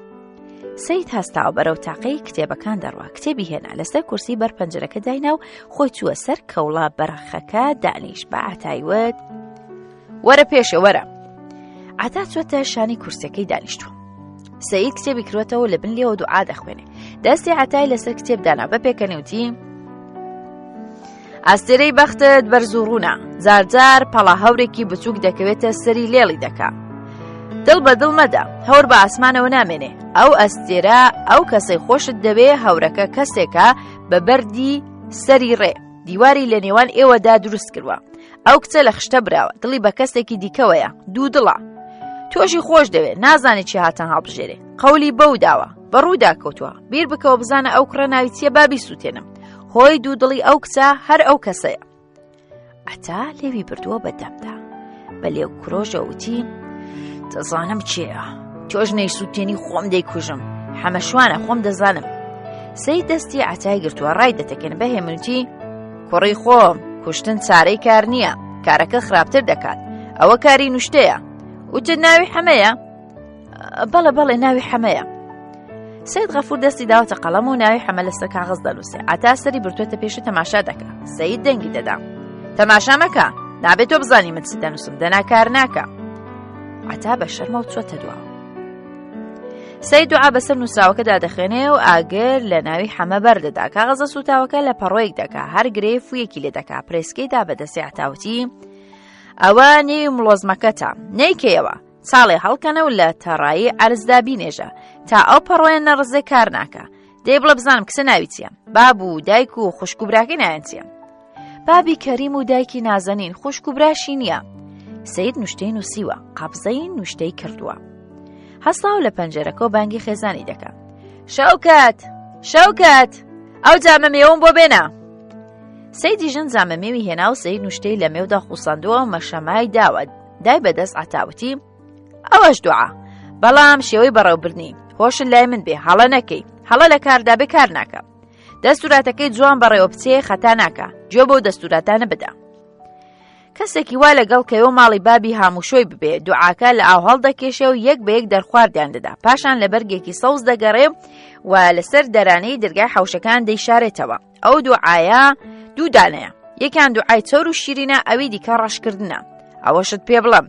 سید هەستاوە بەرەو تاقەی کتێبەکان دەڕوا کتێبی هێنا لەسەر کورسی بەر پەنجەرەکە داینا و خۆی چووە سەر کەوڵا بەرەخەکە دانیش بە عتایوت وەرە پێشێ وەرە عتا چۆتە شانی کورسەکەی دانیشتووە سەید کتێبی کردوەتەوە لە بن لێوە دوعا دەخوێنێ دەستی عتای لەسەر کتێب دانا بە پێکەنیوتی ئەستێرەی بەختت بەرز و ڕوونە جارجار پەڵا هەورێکی بچووک دەکەوێتە سەری لێڵی دەکا دڵ بە دڵ مەدە هەور بە ئاسمانەوە نامێنێ ئەو ئەستێرە ئەو کەسەی خۆشت دەوێ هەورەکە کەسێکە بە بەردی سەری ڕێ دیواری لە نێوان ئێوەدا دروست کردووە ئەو کچە لە خشتە براوە دڵی بە کەسێکی دیکەوەیە دوو دڵە تۆشی خۆش دەوێت نازانێت چی هاتن هەڵبژێرێ قەولی بەو داوە بە ڕوودا کەوتووە بیر بکەوە بزانە ئەو کوڕە ناوی چییە با بیسووتێنم هۆی دوو دڵی ئەو کچە هەر ئەو کەسەیە عەتا لێوی بردووە بە دەمدا بە لێو کرۆژە وتی دەزانم چێە تۆش نەیسووتێنی خۆم دەیکوژم حەمەشوانە خۆم دەزانم سەی دەستی عەتای گرتووە ڕای دەتەکەن بە هێمنتی کوڕی خۆم کوشتن چارەی کار نییە کارەکە خراپتر دەکات ئەوە کاری نوشتەیە وتت ناوی حەمەیە بەڵێ بەڵێ ناوی حەمەیە سید غەفور دەستی داوەتە قەڵەم و ناوی حەمە لەسەر کاغەز دەنووسێ عەتا سەری برتوێتە پێش تەماشا دەکا سید دەنگی دەدا تەماشا مەکە نابێت تۆ بزانی من چ دەنووسم دەنا کار ناکە عەتا بە شەرمەوە چۆتە دواوە سید دوعا بەسەر نووسراوەکەدا دەخوێنێ و ئاگر لە ناوی حەمە بەردەدا کاغەزە سوتاوەکە لە پەڕۆیەک دەکا هەر گرێ فویەکی لێ دەکا پرێسکەی دا بەدەستی عەتاوتی ئەوە نێوی مڵۆزمەکەتە نەیکەیەوە چاڵێ هەڵکەنە و لە تەڕایی عەرزدا بینێژە تا ئەو پەڕۆیە نەڕزێ کار ناکا دەی بڵێ بزانم کچە ناوی چییە باب و دایک و خوشک و براکەی ناویان چییە بابی کەریم و دایکی نازەنین خوشک و براشی نییە. سید نوشتەی نووسیوە قەبزەی نوشتەی کردووە هەستا و لە پەنجەرەکەەوە بانگی خێزانی دەکا شەوکەت شەوکەت ئەو جامە مێوم بۆ بێنە سەیدی ژن جامە مێوی هێنا و سەید نوشتەی لە مێودا خوساندووە و مەشەمای داوە دای بەدەست عتاوتی ئەوەش دوعا بەڵام شێوەی بەڕێوبردنی هۆشت لای من بێ هەڵە نەکەی هەڵە لە کاردا بێ کار ناکە دەستوراتەکەی جوان بەڕێوە بچێ خەتا ناکە گوێ بەو دەستوراتانە بدە کەسێکی وا لەگەڵ کەوێ ماڵی بابی هاموشۆی ببێ دوعاکە لە ئاو هەڵدەکێشێ و یەک بە یەک دەرخواردیان دەدا پاشان لە بەرگێکی سەوز دەگەڕێ و لەسەر دەرانەی دەرگای حەوشەکان دەیشارێتەوە ئەو دوعایە دوو دانەیە یەکیان دوعای چەور و شیرینە ئەوی دیکە ڕەشکردنە ئەوەشت پێ بڵم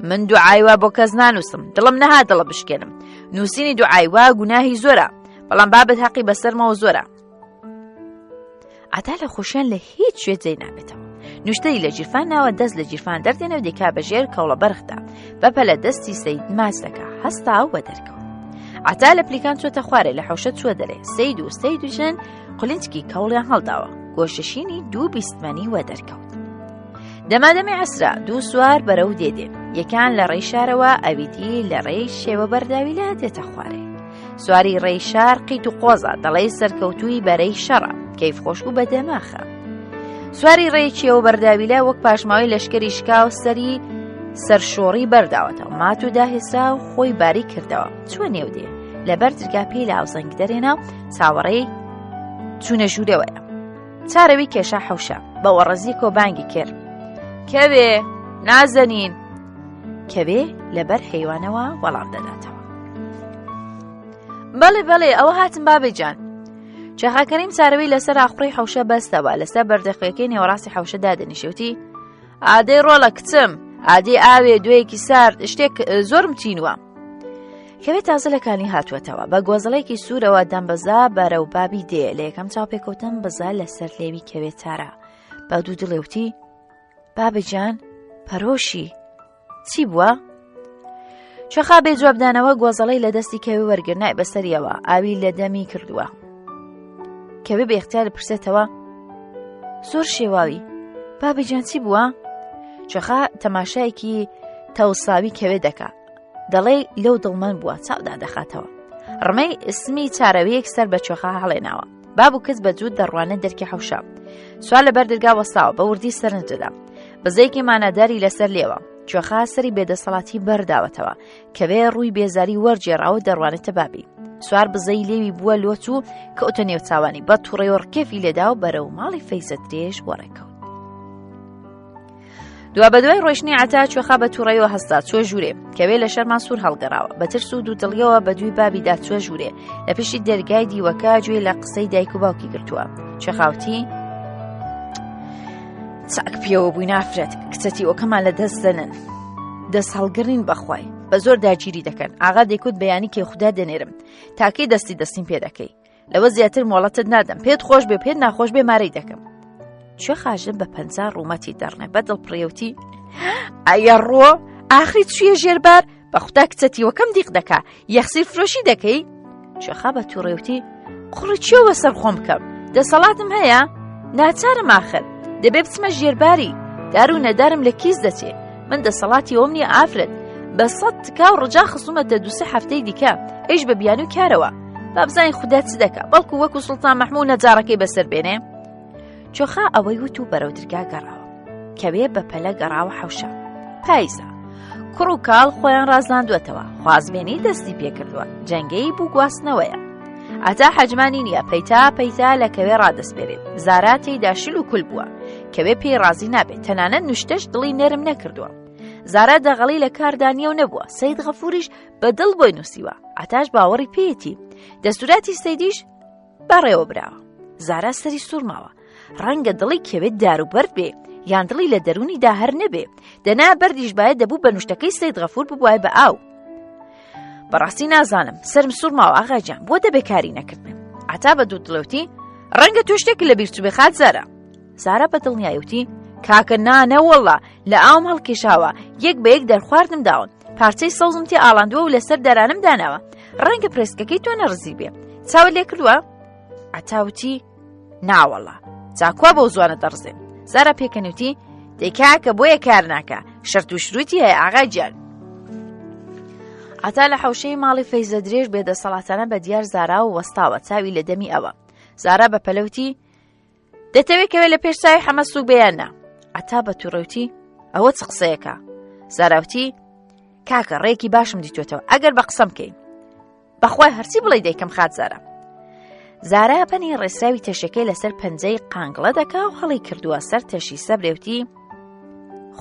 من دوعای وا بۆ کەس نانووسم دڵم نەها دڵە بشکێنم نووسینی دوعای وا گوناهی زۆرە بەڵام بابت هەقی بەسەرمەوە زۆرە عەتا لە خۆشیان لە هیچ شوێ جێی نابێتەوە نوشتەی لە گیرفان ناوە دەست لە گیرفان دەردێنە و دەیکا بە ژێر کەوڵە بەرخدا بەپەلە دەستی سید ماچ دەکا هەستا و دەرکەوت عەتا لە پلیکان چۆتە خوارێ لە حەوشە چووە دەرێ سید و سید و ژن قولینچکی کەوڵیان هەڵداوە گۆشەشینی دوو بیستمەنی وە دەرکەوت دەمادەمی عسرا دوو سوار بەرەو دێدێ یەکان لە ڕێی شارەوە ئەویدی لە ڕێی شێوە بەرداویلا دێتە خوارێ سواری ڕێی شار قیت و قۆزە دەڵێی سەرکەوتووی بەرەی شەڕە کەیف خۆش و بەدەماخە سواری ڕێی چێوە بەرداویلە وەک پاشماوەی لەشکری شکاو سەری سەرشۆڕی بەرداوەتەوە مات و داهێسرا و خۆی باری کردەوە چوە نێو دێ لەبەر درگا پێی لاوزەنگ دەرێنا و چاوەڕێی چوونە ژوورەوەیە چارەوی کێشا حەوشە بە وەڕەزی کۆبانگی کرد کەوێ نازەنین کەوێ لەبەر حەیوانەوە وەڵام دەداتەوە بەڵێ بەڵێ ئەوە هاتم بابێ جان چێخاکەریم چارەوی لەسەر ئاخڕی حەوشە بەستەوە لەسەر بەردەخوێکەی نێوەڕاستی حەوشە دادەنیشێوتی ئادەی ڕۆڵە کچم ئادی ئاوێ دوێکی سارد شتێک زۆرم چینوە کەوێ تازە لە کانی هاتووەتەوە بە گۆزەڵێکی سوورەوە دەمبەزا بەرەو بابی دێ لە یەکەم چاوپێکەوتن بزا لەسەر لێوی کەوێ تارا بە دوو دڵێوتی بابە گیان پەرۆشی چی بووە؟ چەخا بێ جوابدانەوە گۆزەڵەی لە دەستی کەوێ وەرگرنای بەسەریەوە ئاوی لە دەمی کردووە کەوێ بە اختیار پرسێتەوە زۆر شێواوی بابی گیان چی بووە؟ چەخا تەماشایەکی تەوساوی کەوێ دەکا دەڵێ لەو دڵمەند بووە چاودا دەخاتەوە ڕمەی اسمی چارەوەیەک سەر بە چۆخا هەڵێناوە باب و کچ بە جووت دەڕوانە دەرکی حەوشە سوار لە بەردرگا وەستاوە بە وردی سەرنج دەدا بزەیەکی ماناداری لەسەر لێوە کوێخا سەری بێدەسەڵاتی بەرداوەتەوە کەوێ ڕووی بێزاری وەرجێڕاوە دەڕوانێتە بابی سوار بزەی لێوی بووە لۆچ و کەوتە نێوچاوانی بە توڕێ و ڕکێفی لێدا و بەرەو ماڵی فەیزە درێژ وەڕێکەوت دوابەدوای ڕۆیشتنی عەتا کوێخا بە تووڕەیەوە هەستا چوە ژوورێ کەوێ لە شەرمان سوور هەڵگەڕاوە بە ترس و دوودڵیەوە بە دووی بابیدا چوە ژوورێ لە پشتی دەرگای دیوەکە گوێی لە قسەی دایک و باوکی گرتووە کوێخاوتی چاک پێوە بووی نافرەت کچەتی ئۆکەمان لە دەست دەنن دەست هەڵگرین بەخوای بە زۆر داگیری دەکەن ئاغا دەیکوت بەیانی کێ خودا دەنێرم تاکەی دەستی دەستیم پێ دەکەی لەوە زیاتر مۆڵەتت نادەم پێت خۆش بێ پێت ناخۆش بێ مارەی دەکەم کوێ خاژن بە پەنجا ڕوومەتی دەڕنێ بە دڵپڕێوتی ئەیە ڕۆ ئاخری چیە ژێربار بە خودا کچەتیوەکەم دیق دەکا یەخسیر فرۆشی دەکەی کوێخا بە تووڕێوتی قوڕی چیەوە سەر خۆم بکەم دەسەڵاتم هەیە ناچارم ئاخر دەبێ بچمە ژێرباری دار و نەدارم لە کیس دەچێ من دەسەڵاتی ئەوم نییە ئافرەت بە سەد تکا و ڕجا خسومەتە دوسێ هەفتەی دیکە ئەیش بە بیانوو کارەوە با بزانین خودا چ دەکا بەڵکو وەکو سوڵتان مەحموو نەجارەکەی بەسەر بێنێ چۆخا ئەوەی وت و بەرەو درگا گەڕاوە کەوێ بە پەلە گەڕاوە حەوشە پایزە کوڕ و کاڵ خۆیان ڕازاندووەتەوە خوازبێنی دەستی پێکردووە جەنگەی بوو گواستنەوەیە ئەتا حەجمانی نییە پەیتا پەیتا لە کەوێ ڕادەسپێرێ زارا تێیدا شل و کول بووە کەوێ پێی ڕازی نابێت تەنانەت نوشتەش دڵی نەرم نەکردووە زارا دەغەڵی لە کاردا نییە و نەبووە سید غەفوریش بە دڵ بۆی نووسیوە عتاش باوەڕی پێیەتی دەستوراتی سەیدیش بەڕێوە براوە زارا سەری سوورماوە ڕەنگە دڵی کەوێت دار و بەرد بێ یان دڵی لە دەرونیدا هەر نەبێ دەنا بەردیش باە دەبوو بە نوشتەکەی سید غەفور ببوایە بە ئاو بەڕاستی نازانم سرم سوورماوە ئاغاجان بۆ دەبێ کاری نەکردن عتا بە دوو دڵەوتی ڕەنگە تۆ شتێک لە بیرچوبێ خات زارا زارا بە دڵنیایوتی کاکە نا نەوەڵا لە ئاوم هەڵکێشاوە یەک بە یەک دەرخواردم داون پارچەی سەوزم تێ ئاڵاندووە و لەسەر دەرانم داناوە ڕەنگە پرێسکەکەی تۆ نەڕزی بێ چاوت لێ کردووە عەتاوتی ناوەڵا جاکوا بەو زوانە دەڕزێ زارا پێکەنیوتی. دەی کاکە بۆیە کار ناکە شەرت و شروتی هەیە ئاغای گیان. عەتا لە حەوشەی ماڵی فەیزە درێژ بێدەسەڵاتانە بە دیار زارا و وەستاوە چاوی لە دەمی ئەوە. زارا بە پەلەوتی دەتەوێت کەوێ لە پێش چاوی حەمە سوک بێیان نا عەتا بە توڕەوتی ئەوە چ قسەیەکە زاراوتی کاکە ڕێکی باشم دیتوێتەوە ئەگەر بە قسەم بکەین بەخوای هەرچی بڵێ دەیکەم خات زارا زارا پەنی ڕێسراوی تەشەکەی لەسەر پەنجەی قانگڵە دەکا و هەڵی کردووە سەر تەشی سەبرێوتی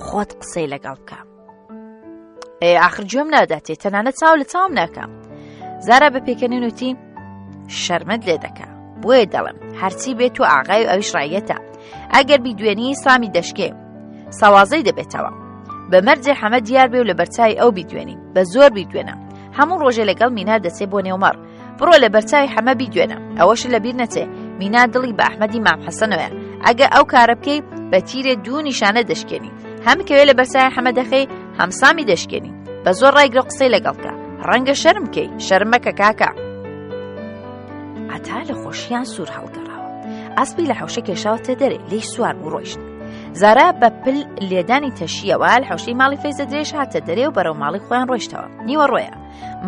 خۆت قسەی لەگەڵ بکە ئێ ئاخر گوێم ناداتێ تەنانەت چاو لە چاوم ناکە زارا بە پێکەنین وتی شەرمت لێ دەکا بۆیە دەڵێم هەرچی بێت و ئاغای و ئەویش ڕایەتە ئەگەر بیدوێنی سامی دەشکێ ساوازەی دەبێتەوە بە مەرجێ حەمە دیار بێ و لە بەرچوی ئەو بیدوێنی بە زۆر بیدوێنە هەموو ڕۆژێ لەگەڵ مینا دەچێ بۆ نێومەڕ بڕۆ لە بەرچوی حەمە بیدوێنە ئەوەش لە بیر نەچێ مینا دڵی بە ئەحمەدی مام حەسەنەوەیە ئەگە ئەو کارە بکەی بە تیرێ دوو نیشانە دەشکێنی هەم کەوێ لە بەرچوی حەمە دەخەی هەم سامی دەشکێنی بە زۆر ڕایگرە قسەی لەگەڵ کە ڕەنگە شەرم بکەی شەرم مەکە کاکە عەتا لە خۆشیان سوور هەڵگەڕاوە ئەسپی لە حەوشە کێشاوەتە دەرێ لێی سوار بوو ڕۆیشت زارا بە پل لێدانی تەشیەوە لە حەوشەی ماڵی فەیزە درێژ هاتە دەرێ و بەرەو ماڵی خۆیان ڕۆیشتەوە نیوە ڕۆیە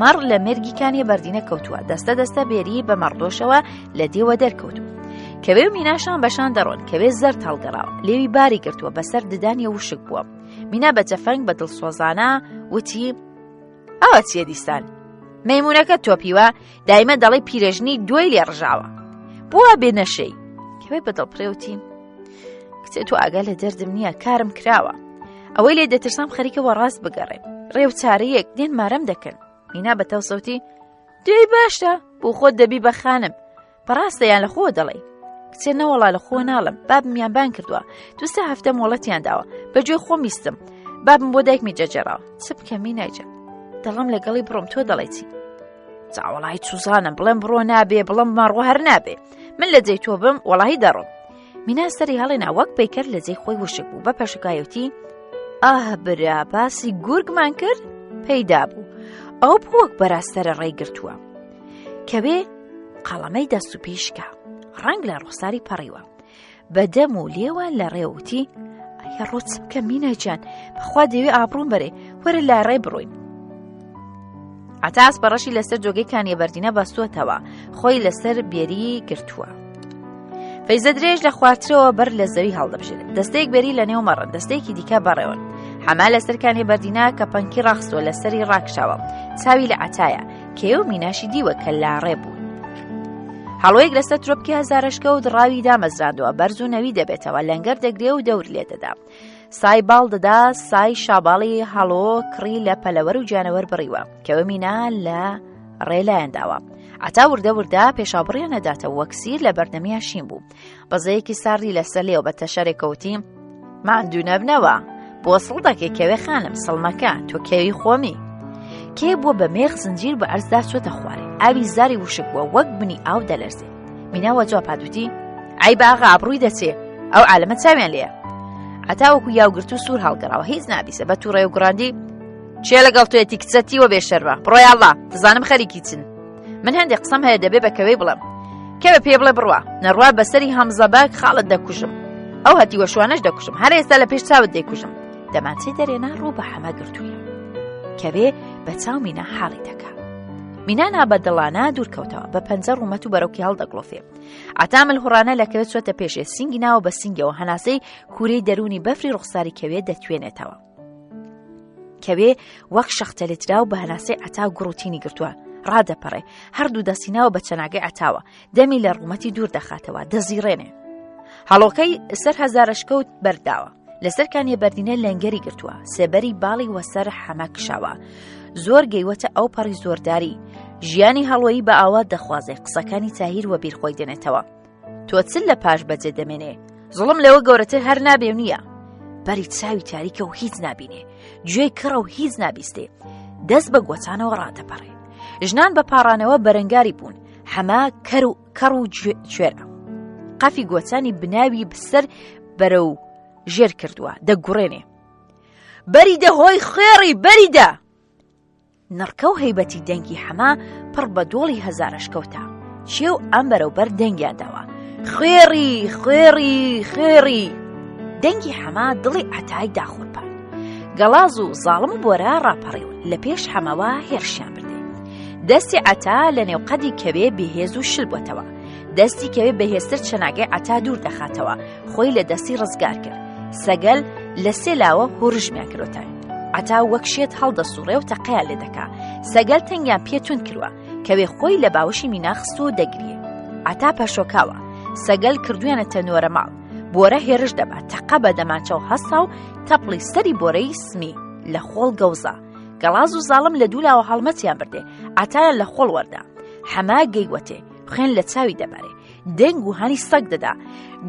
مەڕ لە مێرگی کانیە بەردینە کەوتووە دەستە دەستە بێری بە مەڕدۆشەوە لە دێوە دەرکەوتوو کەوێ و میناشان بەشان دەڕۆن کەوێ زەرد هەڵگەڕاوە لێوی باری گرتووە بەسەر ددانیە وشک بووە مینا بە جەفەنگ بە دڵسۆزانە وتی ئەوە چییە دیسان مەمونونەکە تۆپیوە دایمە دەڵێ پیرەژنی دوای لێ ڕژاوە بووە بێ نەشەی کەوێ بە دڵپرێوتی کچێ تۆ ئاگا لە دەردم نییە کارم کراوە ئەوەی لێ دەترسام خەریکەوە ڕاست بگەڕێ ڕێ و چارەیەک دێن مارەم دەکەن مینا بە تەوسەوتی دێی باشە بۆ خۆت دەبی بە خانم بەڕاستە یان لە خۆ دەڵێ کچێ نەوەڵا لە خۆ ناڵم بابمیان بان کردووە دوسە هەفتە مۆڵەتیان داوە بەگوێ خۆم بیستم بابم بۆ دایکمی جەجێڕاوە چ بکەم مینایجە دەڵم لەگەڵی بڕۆم تۆ دەڵێ چی چاوەڵی چوزانم بڵێم بڕۆ نابێ بڵم ماڕۆ هەر نابێ من لە جێی تۆ بم وەڵی دەڕۆم مینا سەری هەڵێنا وەک پەیکەر لە جێی خۆی وشک بوو بە پەشکایەتی ئاه برا باسی گورگمان کرد پەیدا بوو ئەو بوو وەک بەراستەرە ڕێی گرتووە کەوێ قەڵەمەی دەست و پیشکە ڕەنگ لە ڕوخساری پەڕیوە بە دەم و لێوە لە ڕێوتی ئەیە ڕۆ چ بکە میناجان بەخوا دەوێ ئابڕوم بەرێ وەرە لا ڕێ بڕۆین عتاس بەڕەشی لەسەر جۆگەی کانیە بەردینە بەستووەتەوە خۆی لەسەر بێری گرتووە. فەیزە درێژ لە خوارترەوە بەر لە زەوی هەڵدەبژێرێت دەستەیەک بەری لە نێو مەڕن دەستەیەکی دیکە بەڕێوەن حەما لەسەر کانی بەردینا کە پەنکی ڕاخستووە لەسەری ڕاکشاوە چاوی لە عەتایە کێ و میناشی دیوە کە لاڕێ بوون. هەڵۆیەک لەسەر ترۆپکی هەزارەشکە و دڕاوی دامەزراندووە بەرز و نەوی دەبێتەوە لەنگەر دەگرێ و دەور لێ دەدا. سای باڵ دەدا سای شاباڵی هەڵۆ کڕی لە پەلەوەر و گیانەوەر بڕیوە کەوە مینا لە ڕێ لایەن داوە. عەتا وردە وردە پێشابڕیان نەداتەوە وەک سیر لە بەردەمیا شین بوو. بەزەیەکی ساردی لەسەر لێوە بە تەشەرێکەوتی ماندوو نەبنەوە بۆ سڵ دەکەی کەوێ خانم سڵمەکە تۆ کێوی خۆمی کێ بووە بە مێخ زنجیر بە ئەرزدا چۆتە خوارێ ئاوی زاری وشک بووە وەک بنی ئاو دەلەرزێ میناوە جواب هاتوتی ئەی باغا ئابڕووی دەچێ ئەو عالەمە چاویان لێیە عەتاوەکو یاوگرت و سوور هەڵگەڕاوە هیچ نابیسە بە تووڕێ و گوڕاندی چێ لەگەڵ توێتی کچەتیوە بێ شەرمە بڕۆ یاڵڵا دەزانم خەریکی چن من هەندێک قسەم هەیە دەبێ بە کەوەی بڵێم کەوێ پێ بڵێ بڕوا نەڕوا بەسەری هەمزەباک خاڵت دەکوژم ئەو هەتیوە شوانەش دەکوژم هەر ئێستا لە پێش چاوت دەیکوژم دەمانچەی دەرێنا ڕوو بە حەمە گرتوویە کەوێ بە چاو مینا حاڵی دەکا مینا نابەدڵانە دوورکەوتەوە بە پەنجە ڕوومەت و بەرەوکی هەڵدەگڵۆفێ عەتا ملهوڕانە لە کەوێ چۆتە پێشێ سینگی ناوە بە سینگەوە هەناسەی کوورەی دەروونی بەفری ڕوخساری کەوێ دەتوێنێتەوە کەوێ وەک شەختە لێتراو بە هەناسەی عەتا گوڕوتینی گرتووە ڕادەپەڕێ هەردوو دەستی ناوە بە چەناگەی عەتاوە دەمی لە ڕوومەتی دوور دەخاتەوە دەزیڕێنێ هەڵۆکەی سەر هەزارەشکەوت بەرداوە لەسەر کانیە بەردینە لەنگەری گرتووە سێبەری باڵی وەسەر حەمە کشاوە زۆر گەیوەتە ئەو پەڕی زۆرداری ژیانی هەڵۆیی بە ئاوات دەخوازێ قسەکانی تاهیر وەبیر خۆی دێنێتەوە تۆ چ لە پاش بەجێ دەمێنێ زوڵم لەوە گەورەتر هەر نابێ و نییە بەری چاوی تاریکە و هیچ نابینێ گوێی کڕە و هیچ نابیستێ دەست بە گۆچانەوە ڕادەپەڕێ ژنان بە پاڕانەوە بەرەنگاری بوون حەما کەر و کەڕ و کوێرە قافی گۆچانی بناوی بسەر بەرە و ژێر کردووە دەگوڕێنێ بەریدە هۆی خوێڕی بەریدە نڕکە و هەیبەتی دەنگی حەما پڕ بە دۆڵی هەزارەشکەوتە چێ و ئەم بەرەو بەر دەنگیان داوە خوێڕی خوێڕی خوێڕی. دەنگی حەمە دڵی عەتای داخورپان. گەڵاز و زاڵم و بۆرە ڕاپەڕیون لە پێش حەمەوە هێرشیان بردێ. دەستی عەتا لە نێو قەدی کەوێ بێهێز و شل بۆتەوە. دەستی کەوێ بەهێزتر چەناگەی عەتا دوور دەخاتەوە، خۆی لە دەستی ڕزگار کرد. سەگەل لە سێ لاوە هورژمیان کرۆتە. عەتا وەک شێت هەڵدەسوڕێ و تەقەیان لێ دەکا. سەگەل تەنگیان پێ توند کروە. کەوێ خۆی لە باوەشی مینا خستووە و دەگریێ. عەتا پەشۆکاوە. سەگەل کردویانەتە نۆرە ماڵ. بۆرە هێرش دەبا تەقە بە دەمانچە و هەستا و تەپڵی سەری بۆرەی سمی لە خۆڵ گەوزا. گەڵاز و زاڵم لە دوولاوە هەڵمەتیان بردێ. عەتایان لە خۆڵ وەردا. حەمە گەیوەتێ. خوێن لە چاوی دەبارێ. دەنگ و هانی سەگ دەدا.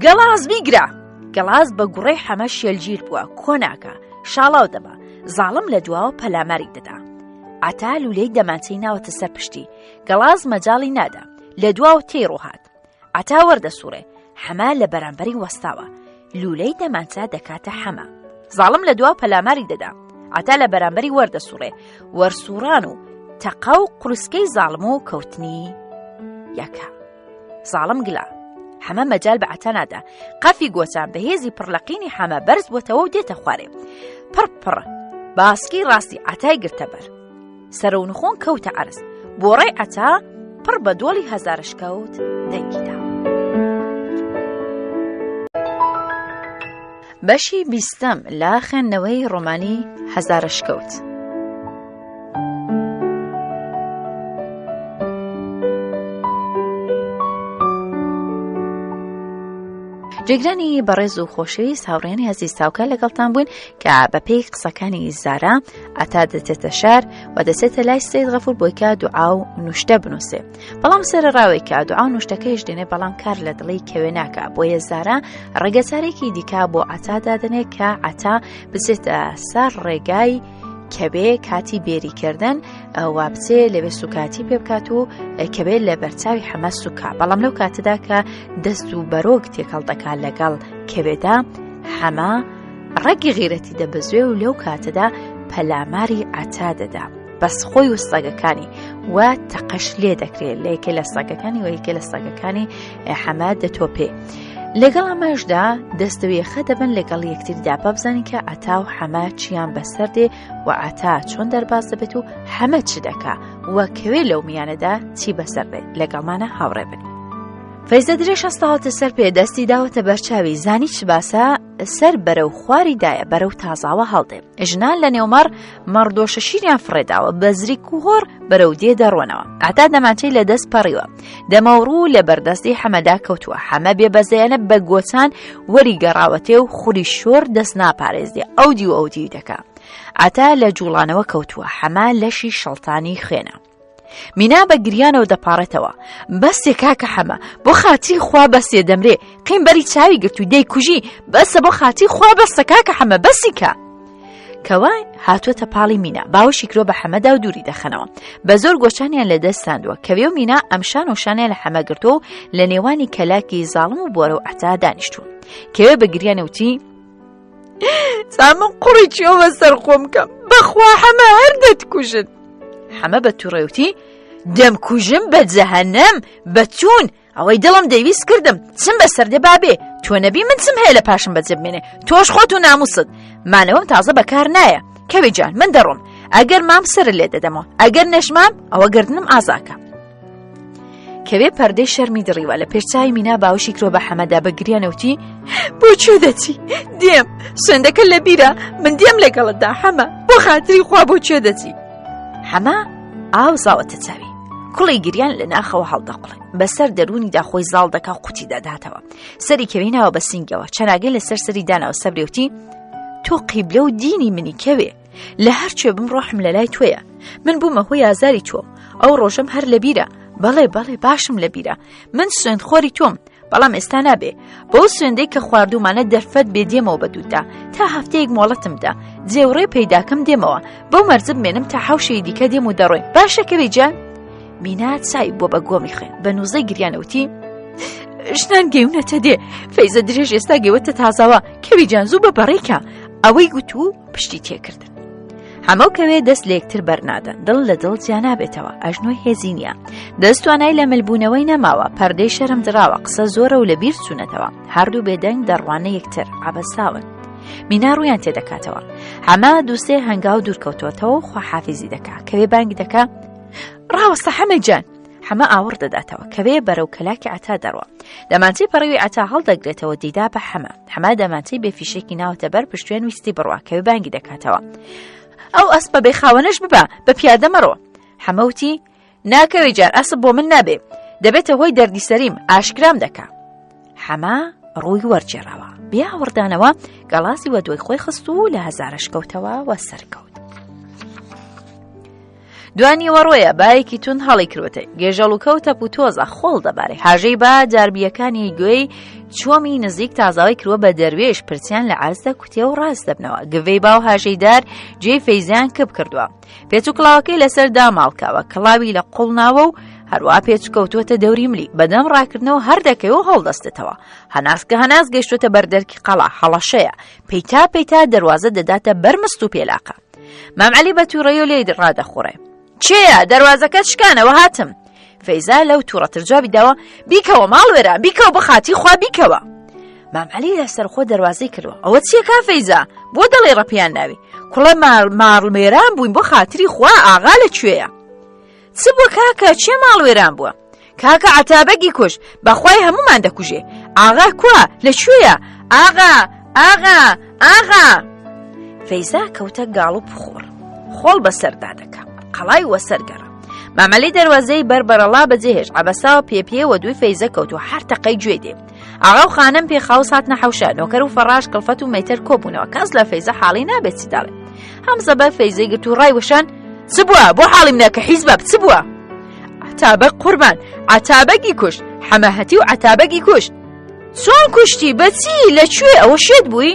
گەڵاز بیگرە! گەڵاز بە گوڕەی حەمە شێلگیر بووە، کۆ ناکا. شاڵاو دەبا. زاڵم لە دواوە پەلاماری دەدا. عەتا لوولەی دەمانچەی ناوەتە سەر پشتی. گەڵاز مەجاڵی نادا. لە دواوە تێی ڕۆهات. عەتا وەردەسوڕێ. حەمە لە بەرامبەری وەستاوە. لوولەی دەمانچە دەکاتە حەمە. زاڵم لە دوا پەلاماری دەدا. عەتا لە بەرامبەری وەردەسوڕێ. وەرسوڕان و تەقە و قورسکەی زاڵم و کەوتنی یەکە. زاڵم گلا. حەمە مەجال بە عەتا نادا. قەفی گۆچان بە هێزی پڕلەقینی حەمە بەرز بۆتەوە و دێتە خوارێ. پڕ پڕ باسکی ڕاستی عەتای گرتە بەر. سەرەونخۆن کەوتە عەرز. بۆڕەی عەتا پڕ بە دۆڵی هەزارشکەوت دەنگی دا. بەشی بیستەم لە خوێندنەوەی ڕۆمانی هەزارشکەوت. جێگرانی بەڕێز و خۆشەویست هاوڕێنی هەزیز تاوکە لەگەڵتان بووین کە بەپێی قسەکانی زارا ئەتا دەچێتە شار و دەچێتە لای سید غەفور بۆی کە دوعا و نوشتە بنووسێ بەڵام سەر ڕاوێک کە دوعا و نوشتەکەیش دێنێ بەڵام کار لە دڵی کەوێ ناکە بۆیە زارا ڕێگەچارێکی دیکە بۆ عتا دادەنێ کە عتا بچێتە سەر ڕێگای کەبێ کاتی بێریکردن وا بچێ لەوێ سوکاتی پێ بکات و کەبێت لە بەرچاوی حەمە سوکا بەڵام لەو کاتەدا کە دەست و بەرۆک تێکەڵ دەکات لەگەڵ کەوێدا حەمە ڕەگی غیرەتی دەبزوێ و لەو کاتەدا پەلاماری عەتا دەدا بەس خۆی و سەگەکانی و تەقەش لێ دەکرێت لە یەکێ لە سەگەکانی و یەکێ لە سەگەکانی حەمە دەتۆپێ. لەگەڵ ئەمەشدا دەستەویەخە دەبن لەگەڵ یەکتریدا با بزانین کە عەتا و حەمە چیان بەسەر دێ و عەتا چۆن دەرباز دەبێت و حەمە چ دەکا و کەوێ لەو میانەدا چی بەسەر دێت لەگەڵمانە هاوڕێ بن. فەیزە درێژ هەستاوەتە سەر پێ دەستی داوەتە بەرچاوی زانی چ باسە سەر بەرەو خواری دایە بەرەو تازاوە هەڵدێ ژنان لە نێومەڕ مەڕدۆشە شیریان فڕێداوە بە زریک و هۆڕ بەرەو دێ دەڕۆنەوە عەتا دەمانچەی لە دەست پەڕیوە دەمەوڕوو لە بەردەستی حەمەدا کەوتووە حەمە بێ بەزەیانە بە گۆچان وەری گەڕاوەتێ و خوری شۆر دەست ناپارێزێ ئەو دیو ئەو دیو دەکا عەتا لە جوڵانەوە کەوتووە حەمە لەشی شەڵتانی خوێنە مینا بە گریانەوە دەپاڕێتەوە بەسێ کاکە حەمە بۆ خاتری خوا بەسێ دەمرێ قیم بەری چاوی گرت و دەیکوژی بەسە بۆ خاتری خوا بەسە کاکە حەمە بەسی کە کەوا هاتووەتە پاڵی مینا باوەشی کرۆ بە حەمەدا و دووری دەخەنەوە بە زۆر گۆچانیان لە دەستاندووە کەوێ و مینا ئەمشان و شانیان لە حەمە گرتووە و لە نێوانی کەلاکی زاڵم و بۆرە و عەتا دانیشتوون کەوێ بە گریانەوتی تا من قوڕی چیەوە سەر خۆم کەم بەخوا حەمە هەر دەتکوژن حەمە بە توڕێوتی دەمکوژم بە جەهەنەم بە چوون ئەوەی دڵم دەیویست کردم چم بەسەر دێ بابێ تۆ نەبی من چم هەیە لە پاشم بەجێ بمێنێ تۆش خۆت و ناموست مانەوەم تازە بەکار نایە کەوی جان من دەڕۆم ئەگەر مام سەر لێ دەدەمەوە ئەگەر نەشمام ئەوە گردنم ئازاکە کەوێ پەردەی شەرمی دڕیوە لە پێشچوی مینا باوشی کرۆ بە حەمەدا بە گریانەوتی بۆ کوێ دەچی دێم سوێندەکە لە بیرە من دێم لەگەڵتدا حەمە بۆ خاتری خوا بۆ کوێ دەچی حەمە ئاو زاوەتە چاوی کوڵی گریان لە ناخەوە هەڵدەقڵێ بەسەر دەروونیدا خۆی زاڵ دەکا قوتی دەداتەوە سەری کەوی ناوە بە سینگەوە چەناگەی لەسەر سەری داناوە سەبرێوتی تۆ قیبلە و دینی منی کەوێ لە هەر کوێ بم ڕۆحم لە لای تۆیە من بوومە هۆی ئازاری تۆ ئەو ڕۆژەم هەر لەبیرە بەڵێ بەڵێ باشم لەبیرە من سوێندخۆری تۆم بەڵام ئێستا نابێ بەو سوێندەی کە خواردومانە دەرفەت بێ دێمەوە بە دووتدا تا هەفتەیەک مۆڵەتم بدە جێوڕێ پەیداکەم دێمەوە بەو مەرجە بمێنم تا حەوشەی دیکە دێم و دەڕۆین باشە کەوێ جان مینا چای بۆ بە گۆمی خوێن بە نووزەی گریانەوتی ژنان گەیونەتە دێ فەیزە درێژ ئێستا گەوەتە تازەوە کەوی جان زوو بە بەڕێکە ئەوەی گوت و پشتی تێکردن. حەمە و کەوێ دەست لە یەکتر بەرنادەن، دڵ لە دڵ جیا نابێتەوە، ئەژنۆی هێزی نییە. دەست توانای لە ملبوونەوەی نەماوە، پەردەی شەرم دراوە، قسە زۆرە و لە بیر چوونەتەوە. هەردوو بێدەنگ دەڕوانە یەکتر، عەبەساون. مینا ڕوویان تێدەکاتەوە. حەمە دووسێ هەنگاو دوورکەوتووەتەوە و خواحافیزی دەکا. کەوێ بانگی دەکا، ڕاوەستە حەمە گیان! حەمە ئاوڕ دەداتەوە کەوێ بەرەو کەلاکی عەتا دەڕوا دەمانچەی پەڕیوی عەتا هەڵدەگرێتەوە دیدا بە حەمە حەمە دەمانچەی بێ فیشێکی ناوەتە بەر پشتێن ویستی بڕوا کەوێ بانگی دەکاتەوە ئەو ئەسپە بێ خاوەنەش ببە بە پیادە مەڕۆ حەمەوتی ناکەوێ جار ئەسپ بۆ من نابێ دەبێتە هۆی دەردی سەریم ئاشکرام دەکا حەمە ڕووی وەرگێڕاوە بێ ئاوڕدانەوە گەڵاسی وە دوای خۆی خست و لە هەزارەش کەوتەوە وە سەرکەوت. دوانیوەڕۆیە بایەکی توند هەڵی کردوەتە گێژەڵوکە و تەپ و تۆزە خۆڵ دەبارێ هاژەی با جاربیەکانی گوێی چۆمی نزیک تازاوی کردوە بە دەروێش پرسیان لە عەرز دەکوتێ و ڕاست دەبنەوە گڤەی باو هاژەی دار جێی فەیزیان کپ کردووە پێچ و کڵاوەکەی لەسەر داماڵکاوە کڵاوی لە قوڵ ناوە و هەروە پێچ کەوتووەتە دەوری ملی بەدەم ڕاکردنەوە هەردەکەی و هەڵدەستێتەوە هەناسکە هەناس گەشتوتە بەردەرکی قەڵا هەڵەشەیە پەیتا پەیتا دەروازە دەداتە بەر مست و پێلاقە مام عەلی بە تووڕەیۆ لێی ڕادەخوڕێ کێیە دەروازەکەت شکانەوە هاتم فەیزا لەو تووڕەتر جوابی داوە بیکەوە ماڵ وێران بیکەوە بە خاتی خوا بیکەوە مام عەلی لەسەر خۆ دەروازەی کردوە ئەوە چییە کا فەیزا بۆ دەڵێ ڕەپیان ناوی کوڵە ماڵمێران بووین بۆ خاتری خوا ئاغا لە کوێیە چ بووە کاکە چێ ماڵ وێران بووە کاکە عەتابەگی کوشت بەخوای هەمومان دەکوژێ ئاغا کوا لە کوێیە ئاغا ئاغا ئاغا فەیزا کەوتە گاڵ و پخۆڕ خۆڵ بەسەردا دەکا قەڵای وەسەر گەڕا مامەلی دەروازەی بەر بەرەڵا بەجێهێشت عەبەساوە پێ پێ وە دووی فەیزە کەوت و هەر تەقەی گوێی دێ ئاغا و خانم پێخاوس هاتنە حەوشە نۆکەر و فەڕاش کڵفەت و مەیتەر کۆبوونەوە کەس لە فەیزە حاڵی نابێت چی دەڵێ هەمزە بە فەیزەی گرت و ڕای وەشان چ بووە بۆ حاڵیم ناکە حیزبە چ بووە عەتابەک قوربان عەتابەگی کوشت حەمەهەتی و عەتابەگی کوشت چۆن کوشتی بەچی لە کوێ ئەوە شێت بووی؟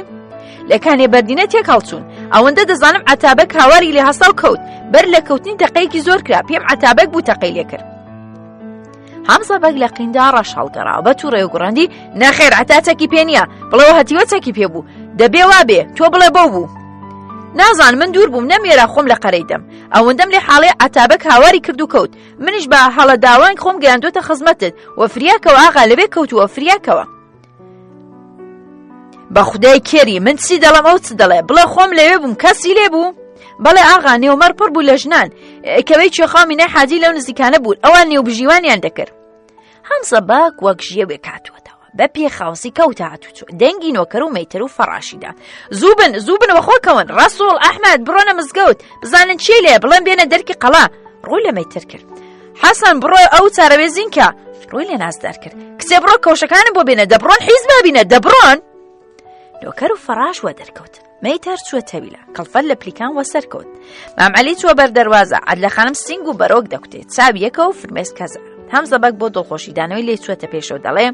لە کانێ بەردینە تێک هەڵچوون ئەوەندە دەزانم عەتابەک هاواری لێ هەستا و کەوت بەر لە کەوتنی تەقەیەکی زۆر کرا پێم عەتابەک بوو تەقەی لێ کرد هەمزە بەگ لە قیندا ڕەش هەڵگەڕا بە تووڕێ و گوڕاندی نەخێر عەتا چەکی پێ نییە بڵێەوە هەتیوە چەکی پێ بوو دەبێ وا بێ تۆ بڵێ بەو بوو نازان من دوور بووم نەمێرا خۆم لە قەرەی دەم ئەوەندەم لێ حاڵێ عەتابەک هاواری کرد و کەوت منیش بە هەڵە داوانگ خۆم گەیاندوتە خزمەتت و فریاکەوە ئاغا لەوێ کەوتووە فریاکەوە بە خودای کێری من چی دەڵم ئەو چ دەڵێ بڵێ خۆم لەوێ بووم کەسی لێ بوو بەڵێ ئاغا نێومەر پڕ بوو لە ژنان کەوەی چێخامی نە حاجی لەو نزیکانە بوون ئەوان نێوبژیوانیان دەکرد هەمزە باک وەک ژێوێک هاتووەتەوە بە پێخاوسی کەوتە هاتوچۆ دەنگی نۆکەر و مەیتەر و فەڕاشیدا زوو بن زوو بن وەخۆ کەون ڕەسوڵ ئەحمد بڕۆنە مزگەوت بزانن چی لێ بڵێن بێنە دەرکی قەڵا ڕووی لە مەیتەر کرد حەسەن بڕۆ ئەو چارەوێزینکە ڕووی لە نازدار کرد کچێ بڕۆ کەوشەکانم بۆ بێنە دەبڕۆن حیز بابینە دەبڕۆن نۆکەر و فەڕاش وە دەرکەوتن مەیتەر چووە تەویلە کەڵفەت لە پلیکان وەسەر کەوت مام عەلی چووە بەر دەروازە عەدلە خانم سینگ و بەرۆک دەکوتێ چاویەکە و فرمێسک هەزار هەمزە بەگ بۆ دڵخۆشی دانەوەی لێ چووەتە پێشەوە دەڵێ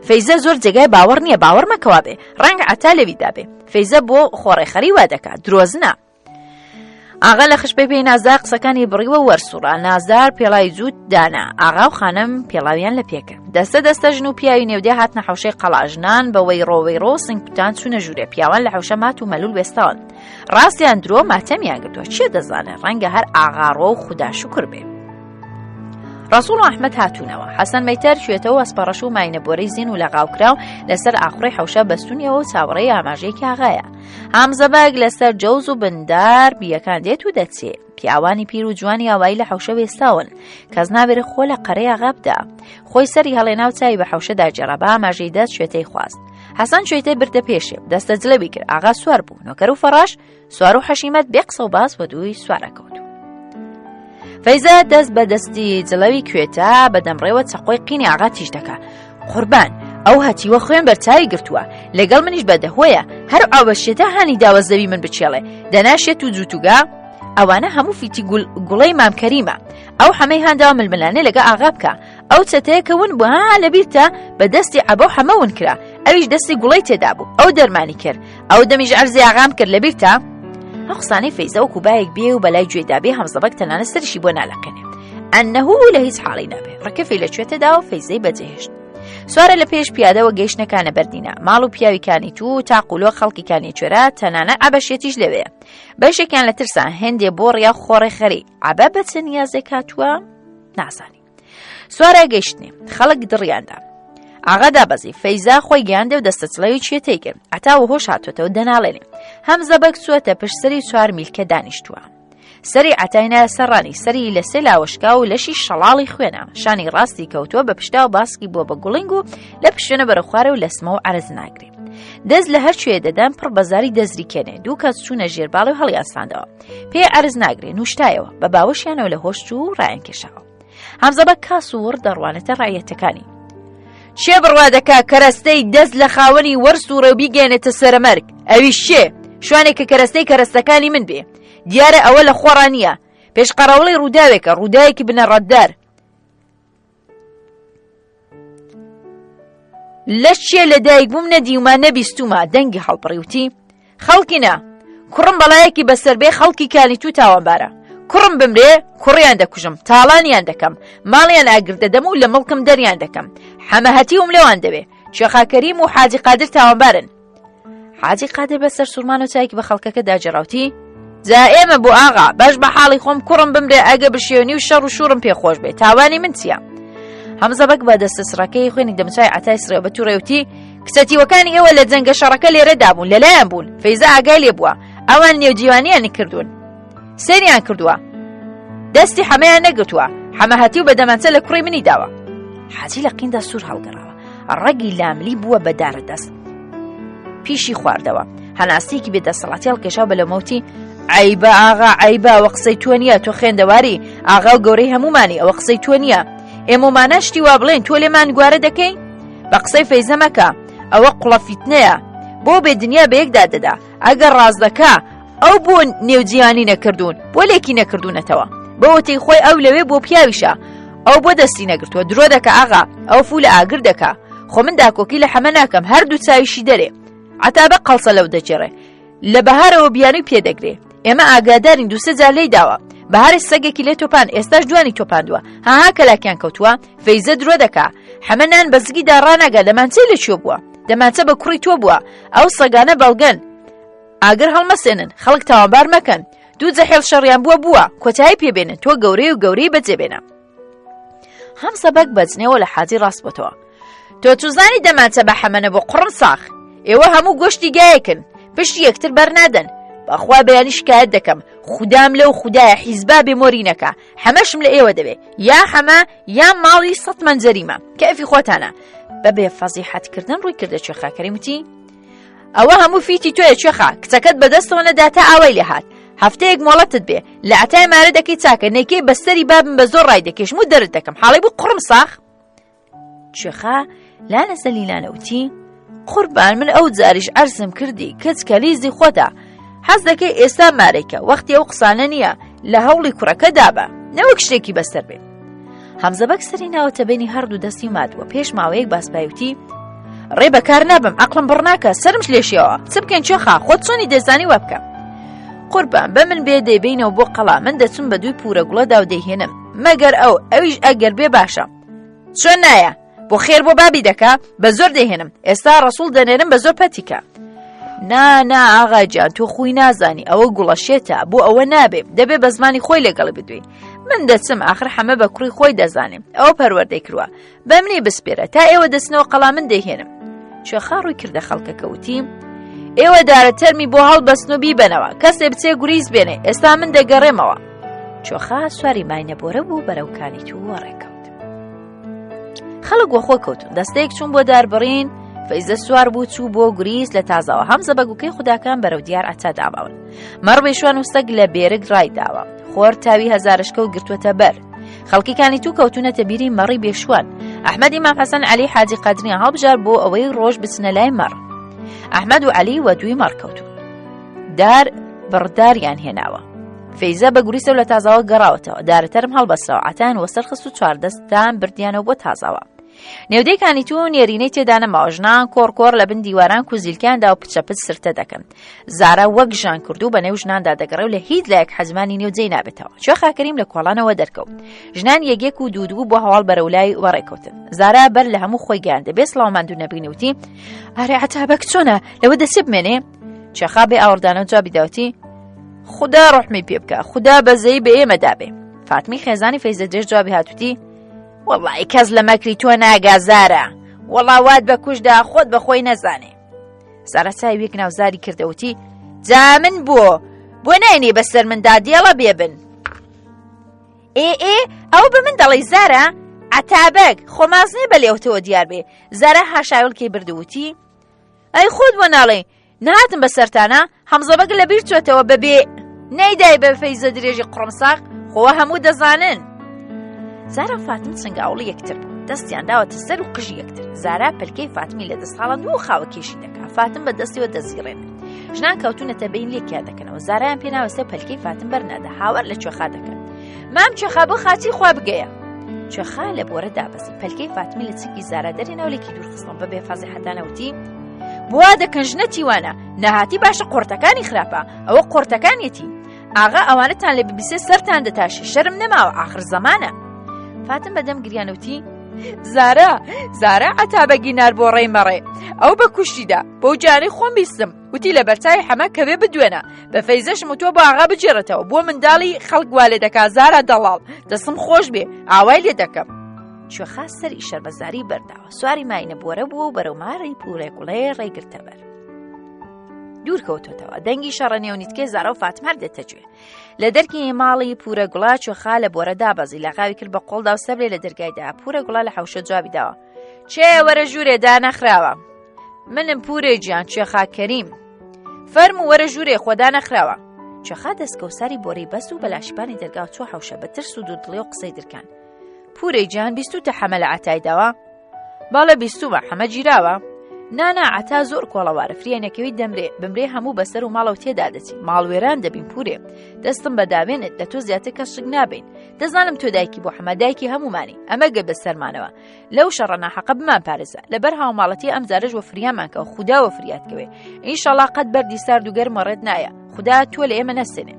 فەیزە زۆر جێگای باوەڕ نییە باوەڕ مەکەوا بێ ڕەنگە عەتا لەویدا بێ فەیزە بۆ خۆڕێخەری وا دەکات درۆزنە ئاغا لە خشپەی پێی نازدار قسەکانی بڕیوە وەرسوڕا نازدار پێڵاوی جووت دانا ئاغا و خانم پێڵاویان لە پێکرد دەستە دەستە ژن و پیاوی نێودێ هاتنە حەوشەی قەڵا ژنان بە وەیڕۆ وەیڕۆ سنگ کوتان چوونە ژوورێ پیاوان لە حەوشە مات و مەلول وێستاون ڕاستیان درۆ ماتەمیان گرتووە چێ دەزانێ ڕەنگە هەر ئاغاڕۆ و خودا شوکر بێ ڕەسوڵ و ئەحمەد هاتوونەوە حەسەن مەیتەر شوێتەوە ئەسپەڕەش و ماینە بۆرەی زین و لەغاوکراو لەسەر ئاخڕی حەوشە بەستونیەوە و چاوەڕێی ئاماژەیەکی ئاغایە هامزە بەگ لەسەر جەوز و بندار بییەکان دێت و دەچێ پیاوانی پیر و جوانی ئاوایی لە حەوشە وێستاون کەس ناوێرە خۆ لە قەرەی ئاغا بدا خۆی سەری هەڵێنا و چاوی بە حەوشەدا گێڕا بە ئاماژەی دەست شوێتەی خواست حەسەن شوێتەی بردە پێشێ دەستە جلەوی کرد ئاغا سوار بوو نۆکەر و فەڕاش سوار و حەشیمەت بێ قسە و باس بە دووی سوارە کەوت. فەیزە دەست بە دەستی جڵەوی کوێتە بە دەمڕێوە چەقۆی قینی ئاغا تیژ دەکا قوربان ئەو هەتیوە خوێن بەرچاوی گرتووە لەگەڵ منیش بەدەهۆیە هەر ئاوەشێتە هانی داوە زەوی من بچێڵێ دەناشێت و جووتوگا ئەوانە هەموو فیتی گوڵەی مام کەریمە ئەو حەمەی هانداوە ململانێ لەگە ئاغا بکە ئەو چەتەیە کە ون بوو ها لەبیرتە بە دەستی عەبە و حەمە ون کرا ئەویش دەستی گوڵەی تێدا بوو ئەو دەرمانی کرد ئەو دەمیش عەرزی ئاغام کرد لەبیرتە ئەو قسانەی فەیزە وەکو بایەک بێ و بەلای گوێدا بێ هەمزەبەگ تەنانەت سەریشی بۆ نالەقێنێ ئەنەهو لە هیچ حاڵی نابێ ڕکەفی لە کوێتەدا و فەیزەی بەجێهێشت. سوارە لە پێش پیادەوە گەیشتنەکانە بەردینە ماڵ و پیاوی کانی تو تاقولۆ خەڵکی کانی چێرا تەنانە عەبەشێتیش لەوێ بەشێکیان لە ترسا هێندێ بۆ ڕیا خۆڕێ خەری عەبە بە چ نیازێک هاتووە نازانی سوارە گەیشتنی خەڵک دڕیاندا ئاغا دابەزی فەیزا خۆی گەیاندێ و دەستە چڵەوی چێتەی کرد عەتا و هۆش هاتوێتەوە دەناڵێنێ هەمزە بەگ چووەتە پشت سەری چوار میلکە دانیشتووە سەری عەتای نایە سەر ڕانی سەری لە سێ لاوەشکا و لەشی شەڵاڵی خوێنە شانی ڕاستی کەوتووە بە پشتا و باسکی بووە بە گوڵینگ و لە پشتێنە بەرە خوارە و لەسمە و عەرز ناگرێ دەست لە هەر کوێ دەدەن پڕ بەزاری دەزریکێنێ دوو کەس چوونە ژێرباڵی و هەڵیانساندەوە پێ عەرز ناگرێ نوشتایەوە بە باوەشیانەوە لە هۆش چوو و ڕایان کێشاوە هەمزە بە کاس و وڕ دەڕوانێتە ڕایەتەکانی چێ بڕوا دەکا کەرەستەی دەست لە خاوەنی وەرس و ڕێو بیگەێنێتە سەرەمەرگ ئەویش چێ شوانێک کە کەرەستەی کەرەستەکانی من بێ دیارە ئەوە لە خۆڕا نییە پێشقەڕەوڵی ڕووداوێکە ڕووداوێکی بنەڕەتدار لە چێ لە دایک بووم نەدیومە نەبیستومە دەنگی هەڵبڕیوتی خەڵکی نا کوڕم بەڵایەکی بەسەر بێ خەڵکی کانی تو تاوانبارە کوڕم بمرێ کوڕیان دەکوژم تاڵانیان دەکەم ماڵیان ئاگر دەدەم و لە مڵکم دەریان دەکەم حەمە هەتیوم لەوان دەوێ کوێخا کەریم و حاجی قادر تاوانبارن حاجی قادر بە سەر سوورمان و چایکی بە خەڵکەکە داجێڕاوتی جا ئێمە بۆ ئاغا باش بە حاڵی خۆم کوڕم بمرێ ئەگە بشێونی و شەڕ و شوڕم پێ خۆش بێ تاوانی من چییە؟ هەمزە بەگ بە دەستە سڕەکەی خوێنی دەمچای عتای سڕێ بە توڕێوتی کچەتیوەکانی ئێوە لە جەنگە شەڕەکە لێرەدا بوون لەلایەن بوون فەیزە ئاگای لێ بووە ئەوان نێوجیوانیانی کردوون سەیریان کردووە دەستی حەمەیان نەگرتووە حەمە هەتیو بە دەمانچە لە کوڕی منی داوە حاجی لە قیندا سوور هەڵگەڕاوە ڕەگی لاملی بووە بە دارە دەست پیشی خواردەوە هەناسەیەکی بێ دەسەڵاتی هەڵکێشا بە لەمەوتی عیبە ئاغا عیبە ئەوە قسەی تۆ نییە تۆ خوێندەواری ئاغا و گەورەی هەمومانی ئەوە قسەی تۆ نییە ئێمەمانە شتی وا بڵێن تۆ لێمان گوارە دەکەی بە قسەی فەیزە مەکە ئەوە قوڵە فیتنەیە بۆ بێ دنیا بە یەکدا دەدا ئەگەر ڕاست دەکا ئەو بۆ نێوجیانی نەکردوون بۆ لێکی نەکردوونەتەوە بەوەتەی خۆی ئەو لەوێ بۆ پیاویشە ئەو بۆ دەستی نەگرتووە درۆ دەکە ئاغا ئەو فوو لە ئاگر دەکا خۆ من داکۆکی لە حەمە ناکەم هەردوو چاویشی دەرێ عەتابە قەڵسە لەو دەجێڕێ لە بەهارەوە بیانوی پێدەگرێ ئێمە ئاگادارین دووسێ جار لێی داوە بەهاری سەگێکی لێ تۆپان ئێستاش دوانی تۆپاندووە هاها کەلاکیان کەوتووە فەیزە درۆ دەکا حەمە نان بە زگیدا ڕاناگا دەمانچەی لە کوێ بووە دەمانچە بە کوڕی تۆ بووە ئەو سەگانە بەڵگەن ئاگر هەڵمەسێنن خەڵک تاوانبار مەکەن دوو جەحێڵ شەڕیان بووە بووە کۆتایی پێبێنن تۆ گەورەی و گەورەی بەجێبێنە هەمسە بەگ بەجنێوە لە حاجی ڕاست بۆتەوە تۆ چوزانی دەمانچە بە حەمەنە بۆ قڕم ساخ ئێوە هەموو گۆشتی گایەکن پشتی یەکتر بەرنادەن بەخوا بەیانی شکایەت دەکەم خودام لەو خودایە حیزبا بێ مۆری نەکا حەمەشم لە ئێوە دەوێ یا حەمە یا ماڵی سەد مەنجەریمە کەفی خۆتانە بەبێ فەزیحەتکردن ڕووی کردە کوێخا کەریم وتی ئەوە هەموو فیتی تۆیە کوێخا کچەکەت بەدەستەوە نەدا تا ئاوای لێ هات هەفتەیەک مۆڵەتت بێ لە عەتای مارە دەکەی چاکە نەیکەی بەستەری بابم بە زۆر ڕای دەکێشم و دەرت دەکەم حاڵی بوو قوڕم ساخ کوێخا لانە زەلیلانە وتی قوربان من ئەو جاریش عەرزم کردی کچ کەلیزی خۆتە حەز دەکەی ئێستا مارێکە وەختی ئەو قسانە نییە لە هەوڵی کوڕەکە دابە نەوەک شتێکی بەسەر بێ هەمزە بەگ سەری ناوەتە بینی هەردوو دەستی و مادووە پێش ماوەیەک باسپایوتی ڕێ بەکار نابم عقلم بڕ ناکە سەرمش لێشیەوە چ بکەین چۆخا خۆت چۆنی دەزانی وا بکە قوربان بە من بێ دەیبینەوە بۆ قەڵا من دەچم بە دووی پورە گوڵەدا و دەیهێنم مەگەر ئەو ئەویش ئەگەر بێ باشە چۆن نایە بۆ خێر بۆ بابی دەکا بە زۆر دەهێنم ئێستا ڕسوڵ دەنێرم بە زۆر پەتیکە نا نا ئاغا گیان تۆ خۆی نازانی ئەوە گوڵەشێتە بۆ ئەوە نابێ دەبێ بە زمانی خۆی لەگەڵی بدوێی من دەچم ئاخر حەمە بە کوڕی خۆی دەزانێ ئەوە پەروەردەی کردووە بە منی بسپێرە تا ئێوە دەچنەوە قەڵا من دەیهێنم کوێخا ڕووی کردە خەڵکەکە وتی ئێوە دارە تەرمی بۆ هەڵبەستن و بیبەنەوە کەسێ بچێ گوریس بێنێ ئێستا من دەگەڕێمەوە کوێخا سواری ماینە بۆرە بوو بەرەو کانی تووە ڕێکەوت خەڵک وەخۆ کەوتون دەستەیەک چوون بۆ داربڕین فەیزە سوار بوو چوو بۆ گوریس لە تازەوە هەمزە بەگوکەی خوداکان بەرەو دیار عەتا داماون مەڕ بێشوان و سەگ لە بێرگ ڕای داوە خۆر تاوی هەزارشکە و گرتووەتە بەر خەڵکیکانی تو کەوتونەتە بیری مەڕی بێشوان ئەحمەدی مام حەسەن عەلی حاجی قادریان هەڵبژار بۆ ئەوەی ڕۆژ بچنە لای مەڕ ئەحمەد و عەلی وە دووی مەڕ کەوتون دار بڕداریان هێناوە فەیزە بە گوریسەوە لە تازاوە گەڕاوەتەوە دارەتەرم هەڵبەستەوە عەتایان وەسەر خست و چواردەستان بردیانەوە بۆ تازاوە. نێودەی کانیتوو نێرینەی تێدا نەماوە ژنان کۆڕ کۆڕ لە بن دیواران کوزیلکیان دا و پچەپچ سرتە دەکەن زارا وەک ژان کردو بە نێو ژناندا دەگەڕێ و لە هیچ لایەک حەزمانی نێو جێی نابێتەوە کوێخا کەریم لە کۆڵانەوە دەرکەوت ژنان یەکێک و دوو دوو بۆ هەواڵ بەرەو لای وەڕێکەوتن زارا بەر لە هەموو خۆی گەیاندە بێ سڵاو ماندوو نەبینی وتی ئەرێ عەتابەک چۆنە لەوە دەچێ بمێنێ کوێخا بێ ئاوڕدانەوە جوابی داوتی خودا ڕحمی پێ بکە خودا بەزەی بە ئێمە دابێ فاتمی خێزانی فەیزە درێژ جوابی هاتوتی وەڵی کەس لە مەکری تۆ ناگا زارا وەڵا وات بە کوشدا خۆت بە خۆی نەزانێ زارا چاویەک ناوزاری کردەوتی جا من بۆ بۆ ناینێ بەسەر مندا دێڵە بێبن ئێ ئێ ئەوە بە من دەڵێی زارا؟ عەتابەک، خۆ مازنێ بە لێوتەوە دیار بێ. زارا هاشاوڵکەی برد و وتی، ئەی خۆت بۆ ناڵێی، نەهاتم بە سەرتانا، هەمزە بەگ لە بیر چۆتەوە بە بێ نەیدای بە فەیزە درێژی قوڕمساق، خۆ هەموو دەزانن. زارا و فاتم چنگاوڵی یەکتر بوون، دەستیان داوەتە سەر و قژی یەکتر. زارا پەلکەی فاتمی لە دەست هاڵاند و خاوەکێشی دەکا، فاتم بە دەستیەوە دەزیڕێنێ. ژنان کەوتونەتە بین لێکیان دەکەنەوە زارایان پێ ناوەستێ و پەلکەی فاتم بەرنادا هاوار لە کوێخا دەکەن مام کوێخا بۆ خاچی خوا بگەیە کوێخا لە بۆرە دابەزی پەلکەی فاتمی لە چکی زارا دەرێنا و لێکی دوور خستەوە بە بێ فازیحەتانەوتی بوا دەکەن ژنە تیوانە نەهاتی باشە قۆرتەکانی خراپە ئەوە قۆرتەکانیەتی ئاغا ئەوانەتان لێ ببیسێ سەرتان دەتاشی شەرم نەماوە ئاخر زەمانە فاتم بەدەم گریانەوتی زارا زارا عەتابەگی نار بۆ ڕێی مەڕێ ئەو بە کوشتیدا بەو جارەی خۆم بیستم وتی لە بەرچاوی حەمە کەوێ بدوێنە بە فەیزەشم وتووە بۆ ئاغا بگێڕێتەوە بۆ منداڵی خەڵک وا لێ دەکا زارا دەڵاڵ دەستم خۆش بێ ئاوای لێ دەکەم کوێخا سەری شەرمەزاری بەرداوە سواری ماینە بۆرە بووە و بەرەو ماری پورێ گوڵێ ڕێگرتە بەر دوور کەوتۆتەوە دەنگی شەڕە نێونیتکەی زارا و فاتم هەر دێتە گوێ لە دەرکی ماڵی پورە گوڵا کوێخا لە بۆرە دابەزی لەقاوی کرد بە قۆڵدا و سەبرێ لە دەرگای دا پورە گوڵا لە حەوشە جوابی داوە چێ وەرە ژوورێ دانەخراوە منم پورێ گیان کوێخا کەریم فەرموو وەرە ژوورێ خۆدا نەخراوە کوێخا دەستکەوساری بۆرەی بەس و بەلاشیپانی دەرگا و چۆ حەوشە بە ترس و دوودڵی و قسەی درکان پورێ گیان بیستوتە حەمە لە عەتای داوە بەڵێ بیستومە حەمە گیراوە نانا عەتا زۆر کۆڵەوارە فریای نەکەوی دەمرێ بمرێ هەموو بەسەر و ماڵەوە تێدا دەچین ماڵوێران دەبین پورێ دەستم بە داوێنت لە تۆ زیاتر کەس شک نابین دەزانم تۆ دایکی بۆ حەمە دایکی هەمومانی ئەمە گە بەسەرمانەوە لەو شەڕە ناحەقە بمان پارێزە لەبەر هاوماڵەتی ئەم جارەش وە فریامان کە خودا وە فریات کەوێ ئینشەڵا قەت بەردی سارد و گەرمە ڕێت نایە خودا تۆ لە ئێمە نەسێنێ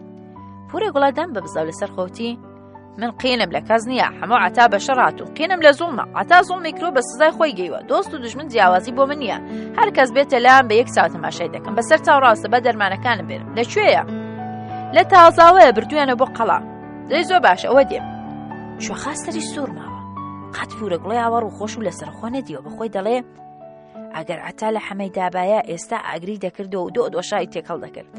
پورە گوڵە دەم بە بزاو لەسەر خۆتی من قینم لە کەس نییە هەموو عتا بە شەڕ هاتوو قینم لە زوڵمە عتا زوڵمی کرۆ بە سزای خۆی گەیوە دۆست و دژمن جیاوازی بۆ من نییە هەر کەس بێتە لام بە یەک چاو تەماشای دەکەم بەسەر چاو ڕاستە بە دەرمانەکانم بێنم لە کوێیە لە تازاوەیە بردویانە بۆ قەڵا دەی زۆر باش ئەوە دێم شوخا سەری سوور ماوە قەت پورە گوڵی ئاوەڕ و خۆش و لەسەرخۆ نەدیوە بەخۆی دەڵێ ئەگەر عەتا لە حەمەی دابایە ئێستا ئاگری دەکردەوە و دۆ دۆشاوی تێکەڵ دەکرد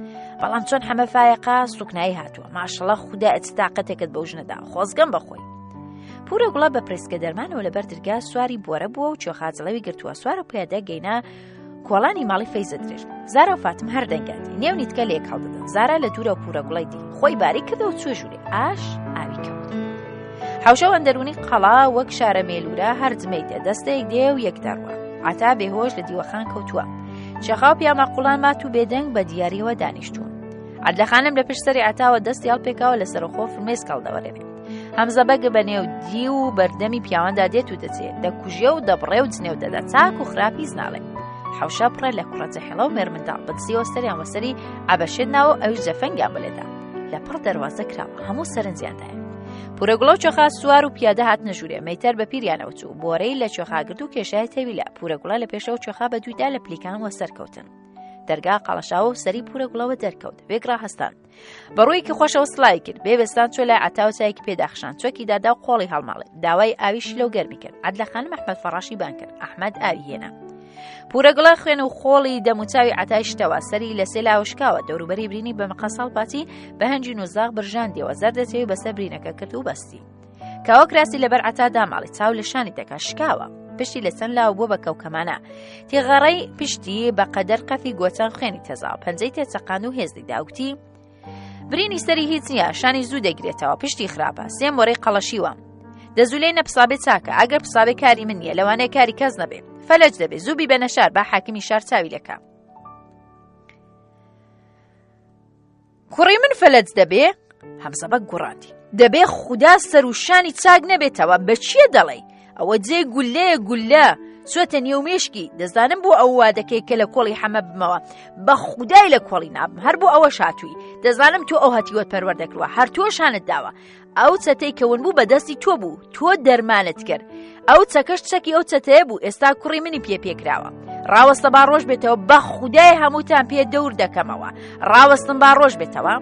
بەڵام چۆن حەمە فایەقا سوکنایی هاتووە ماشەڵە خودا ئەچ تاقەتێکت بەو ژنەدا خۆزگەم بەخۆی پورە گوڵە بە پرسکە دەرمانەوە لەبەر درگا سواری بۆرە بووە و چۆخاجڵەوی گرتووە سوار و پیادە گەینا کۆڵانی ماڵی فەیزە درێژ زارا و فاتم هەر دەنگاتی نێو نیتکە لێک هەڵدەدەن زارا لە دوورە و پورە گوڵی دی خۆی باری کردەوە چوە ژوورێ ئاش ئاوی کەوت حەوشە و ئەندەرونی قەڵا وەک شارە مێلورە هەر جمەی دێ دەستەیەک دێ و یەک دەڕوا عەتا بێهۆش لە دیوەخان کەوتووە شێخا و پیاماقوڵان مات و بێدەنگ بە دیاریەوە دانیشتوون عەدلە خانم لە پشت سەری عەتاوە دەستی هەڵپێکاوە لە سەرخۆ فرمێسک هەڵدەوەرێنێ هەمزە بەگ بە نێو دی و بەردەمی پیاواندا دێت و دەچێت دەکوژێ و دەبڕێ و جنێو دەدا چاک و خراپی زناڵێ حەوشە پڕە لە کوڕە جەحێڵە و مێرمنداڵ بەدزیەوە سەریان وەسەری عەبەشێت ناوە ئەویش جەفەنگیان بلێدا لە پڕ دەروازە کراوە هەموو سەرنجیاندایە پورەگوڵە و چۆخا سوار و پیادە هاتنە ژوورێ مەیتەر بە پیریانەوە چوو بۆرەی لە چۆخا گرت و کێشای تەویلە پورەگوڵە لە پێشەوە چۆخا بە دوویدا لە پلیکان وە سەرکەوتن دەرگا قەڵەشاوە و سەری پورەگوڵەوە دەرکەوت وێگڕا هەستان بە ڕوویەکی خۆشەوە سڵاوی کرد بێ وێستان چۆ لای عەتا و چایەکی پێداخشان چۆکی دادا و قۆڵی هەڵماڵێ داوای ئاوی شلە و گەرمی کرد عەدلە خانم ئەحمەد فەڕاشی بان کرد ئەحمەد ئاوی هێنا پورەگوڵە خوێن و خۆڵی دەموچاوی عەتای شتەوە سەری لە سێ لاوە شکاوە دەوروبەری برینی بە مقەسەڵ پاچی بە هەنجین و زاغ برژاندیەوە زەردەچەوی بەسەر برینەکە کرد و بەستی کاوە کراسی لەبەر عەتا داماڵی چاو لە شانی دەکا شکاوە پشتی لە چەند لاو بووە بە کەوکەمانە تێغەڕەی پشتی بە قەدەر قەفی گۆچان خوێنی تەزاوە پەنجەی تێچەقاند و هێزی داوتی برینی سەری هیچ نییە شانی زوو دەگرێتەوە پشتی خراپە سێ مۆرەی قەڵەشیوە دەزولەی نەپسابێ چاکە ئەگەر پسابێ کاری من نییە لەوانەیە کاری کەس نەبێ فەلەج دەبێ زوو بیبەنە شار با حاکمی شار چاوی لەکە کوڕی من فەلەج دەبێ هەمزە بەگ گوڕاندی دەبێ خودا سەر و شانی چاک نەبێتەوە بە چییە دەڵێی؟ ئەوە جێ گولەیە گولە چۆتە نێو مێشکی دەزانم بۆ ئەو وا دەکەی کە لە کۆڵی حەمە بمەوە بە خودای لە کۆڵی نابم هەر بۆ ئەوە شاتووی دەزانم تۆ ئەو هەتیوەت پەروەردە کردووە هەر تۆ شانت داوە ئەو چەتەی کە ون بوو بە دەستی تۆ بوو تۆ دەرمانت کرد ئەو چەکەش چەکی ئەو چەتەیە بوو ئێستا کوڕی منی پێ پێکراوە ڕاوەستە با ڕۆژ بێتەوە بە خودای هەمووتان پێ دەور دەکەمەوە ڕاوەستم با ڕۆژ بێتەوە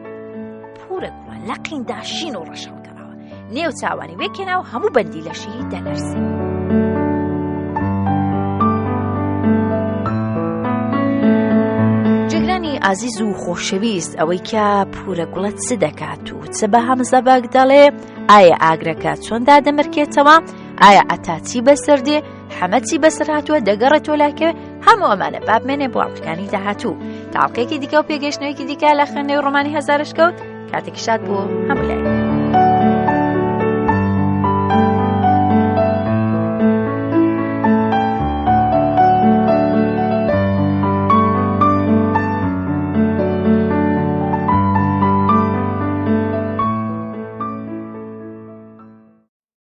پورە گوڵە لە قیندا شین و ڕەش هەڵگەڕاوە نێو چاوانی وێکێنا و هەموو بەندی لەشی دەلەرزی. جگرانی ئازیز و خۆشەویست ئەوەی کە پورە گوڵە چ دەکات و چ بە هەمزە بەگ دەڵێ ئایا ئاگرەکە چۆن دادەمرکێتەوە ئایا ئەتا چی بەسەر دێ حەمە چی بەسەر هاتووە دەگەڕێتەوە لاکەوێ هەموو ئەمانە بابمێنێ بۆ ئەڵقەکانی داهاتوو تا ئەڵقەیەکی دیکە و پێگەشتنەوەیەکی دیکە لە خوێندنەوەی ڕۆمانی هەزارشکەوت کاتێکی شاد بۆ هەموو لایەک.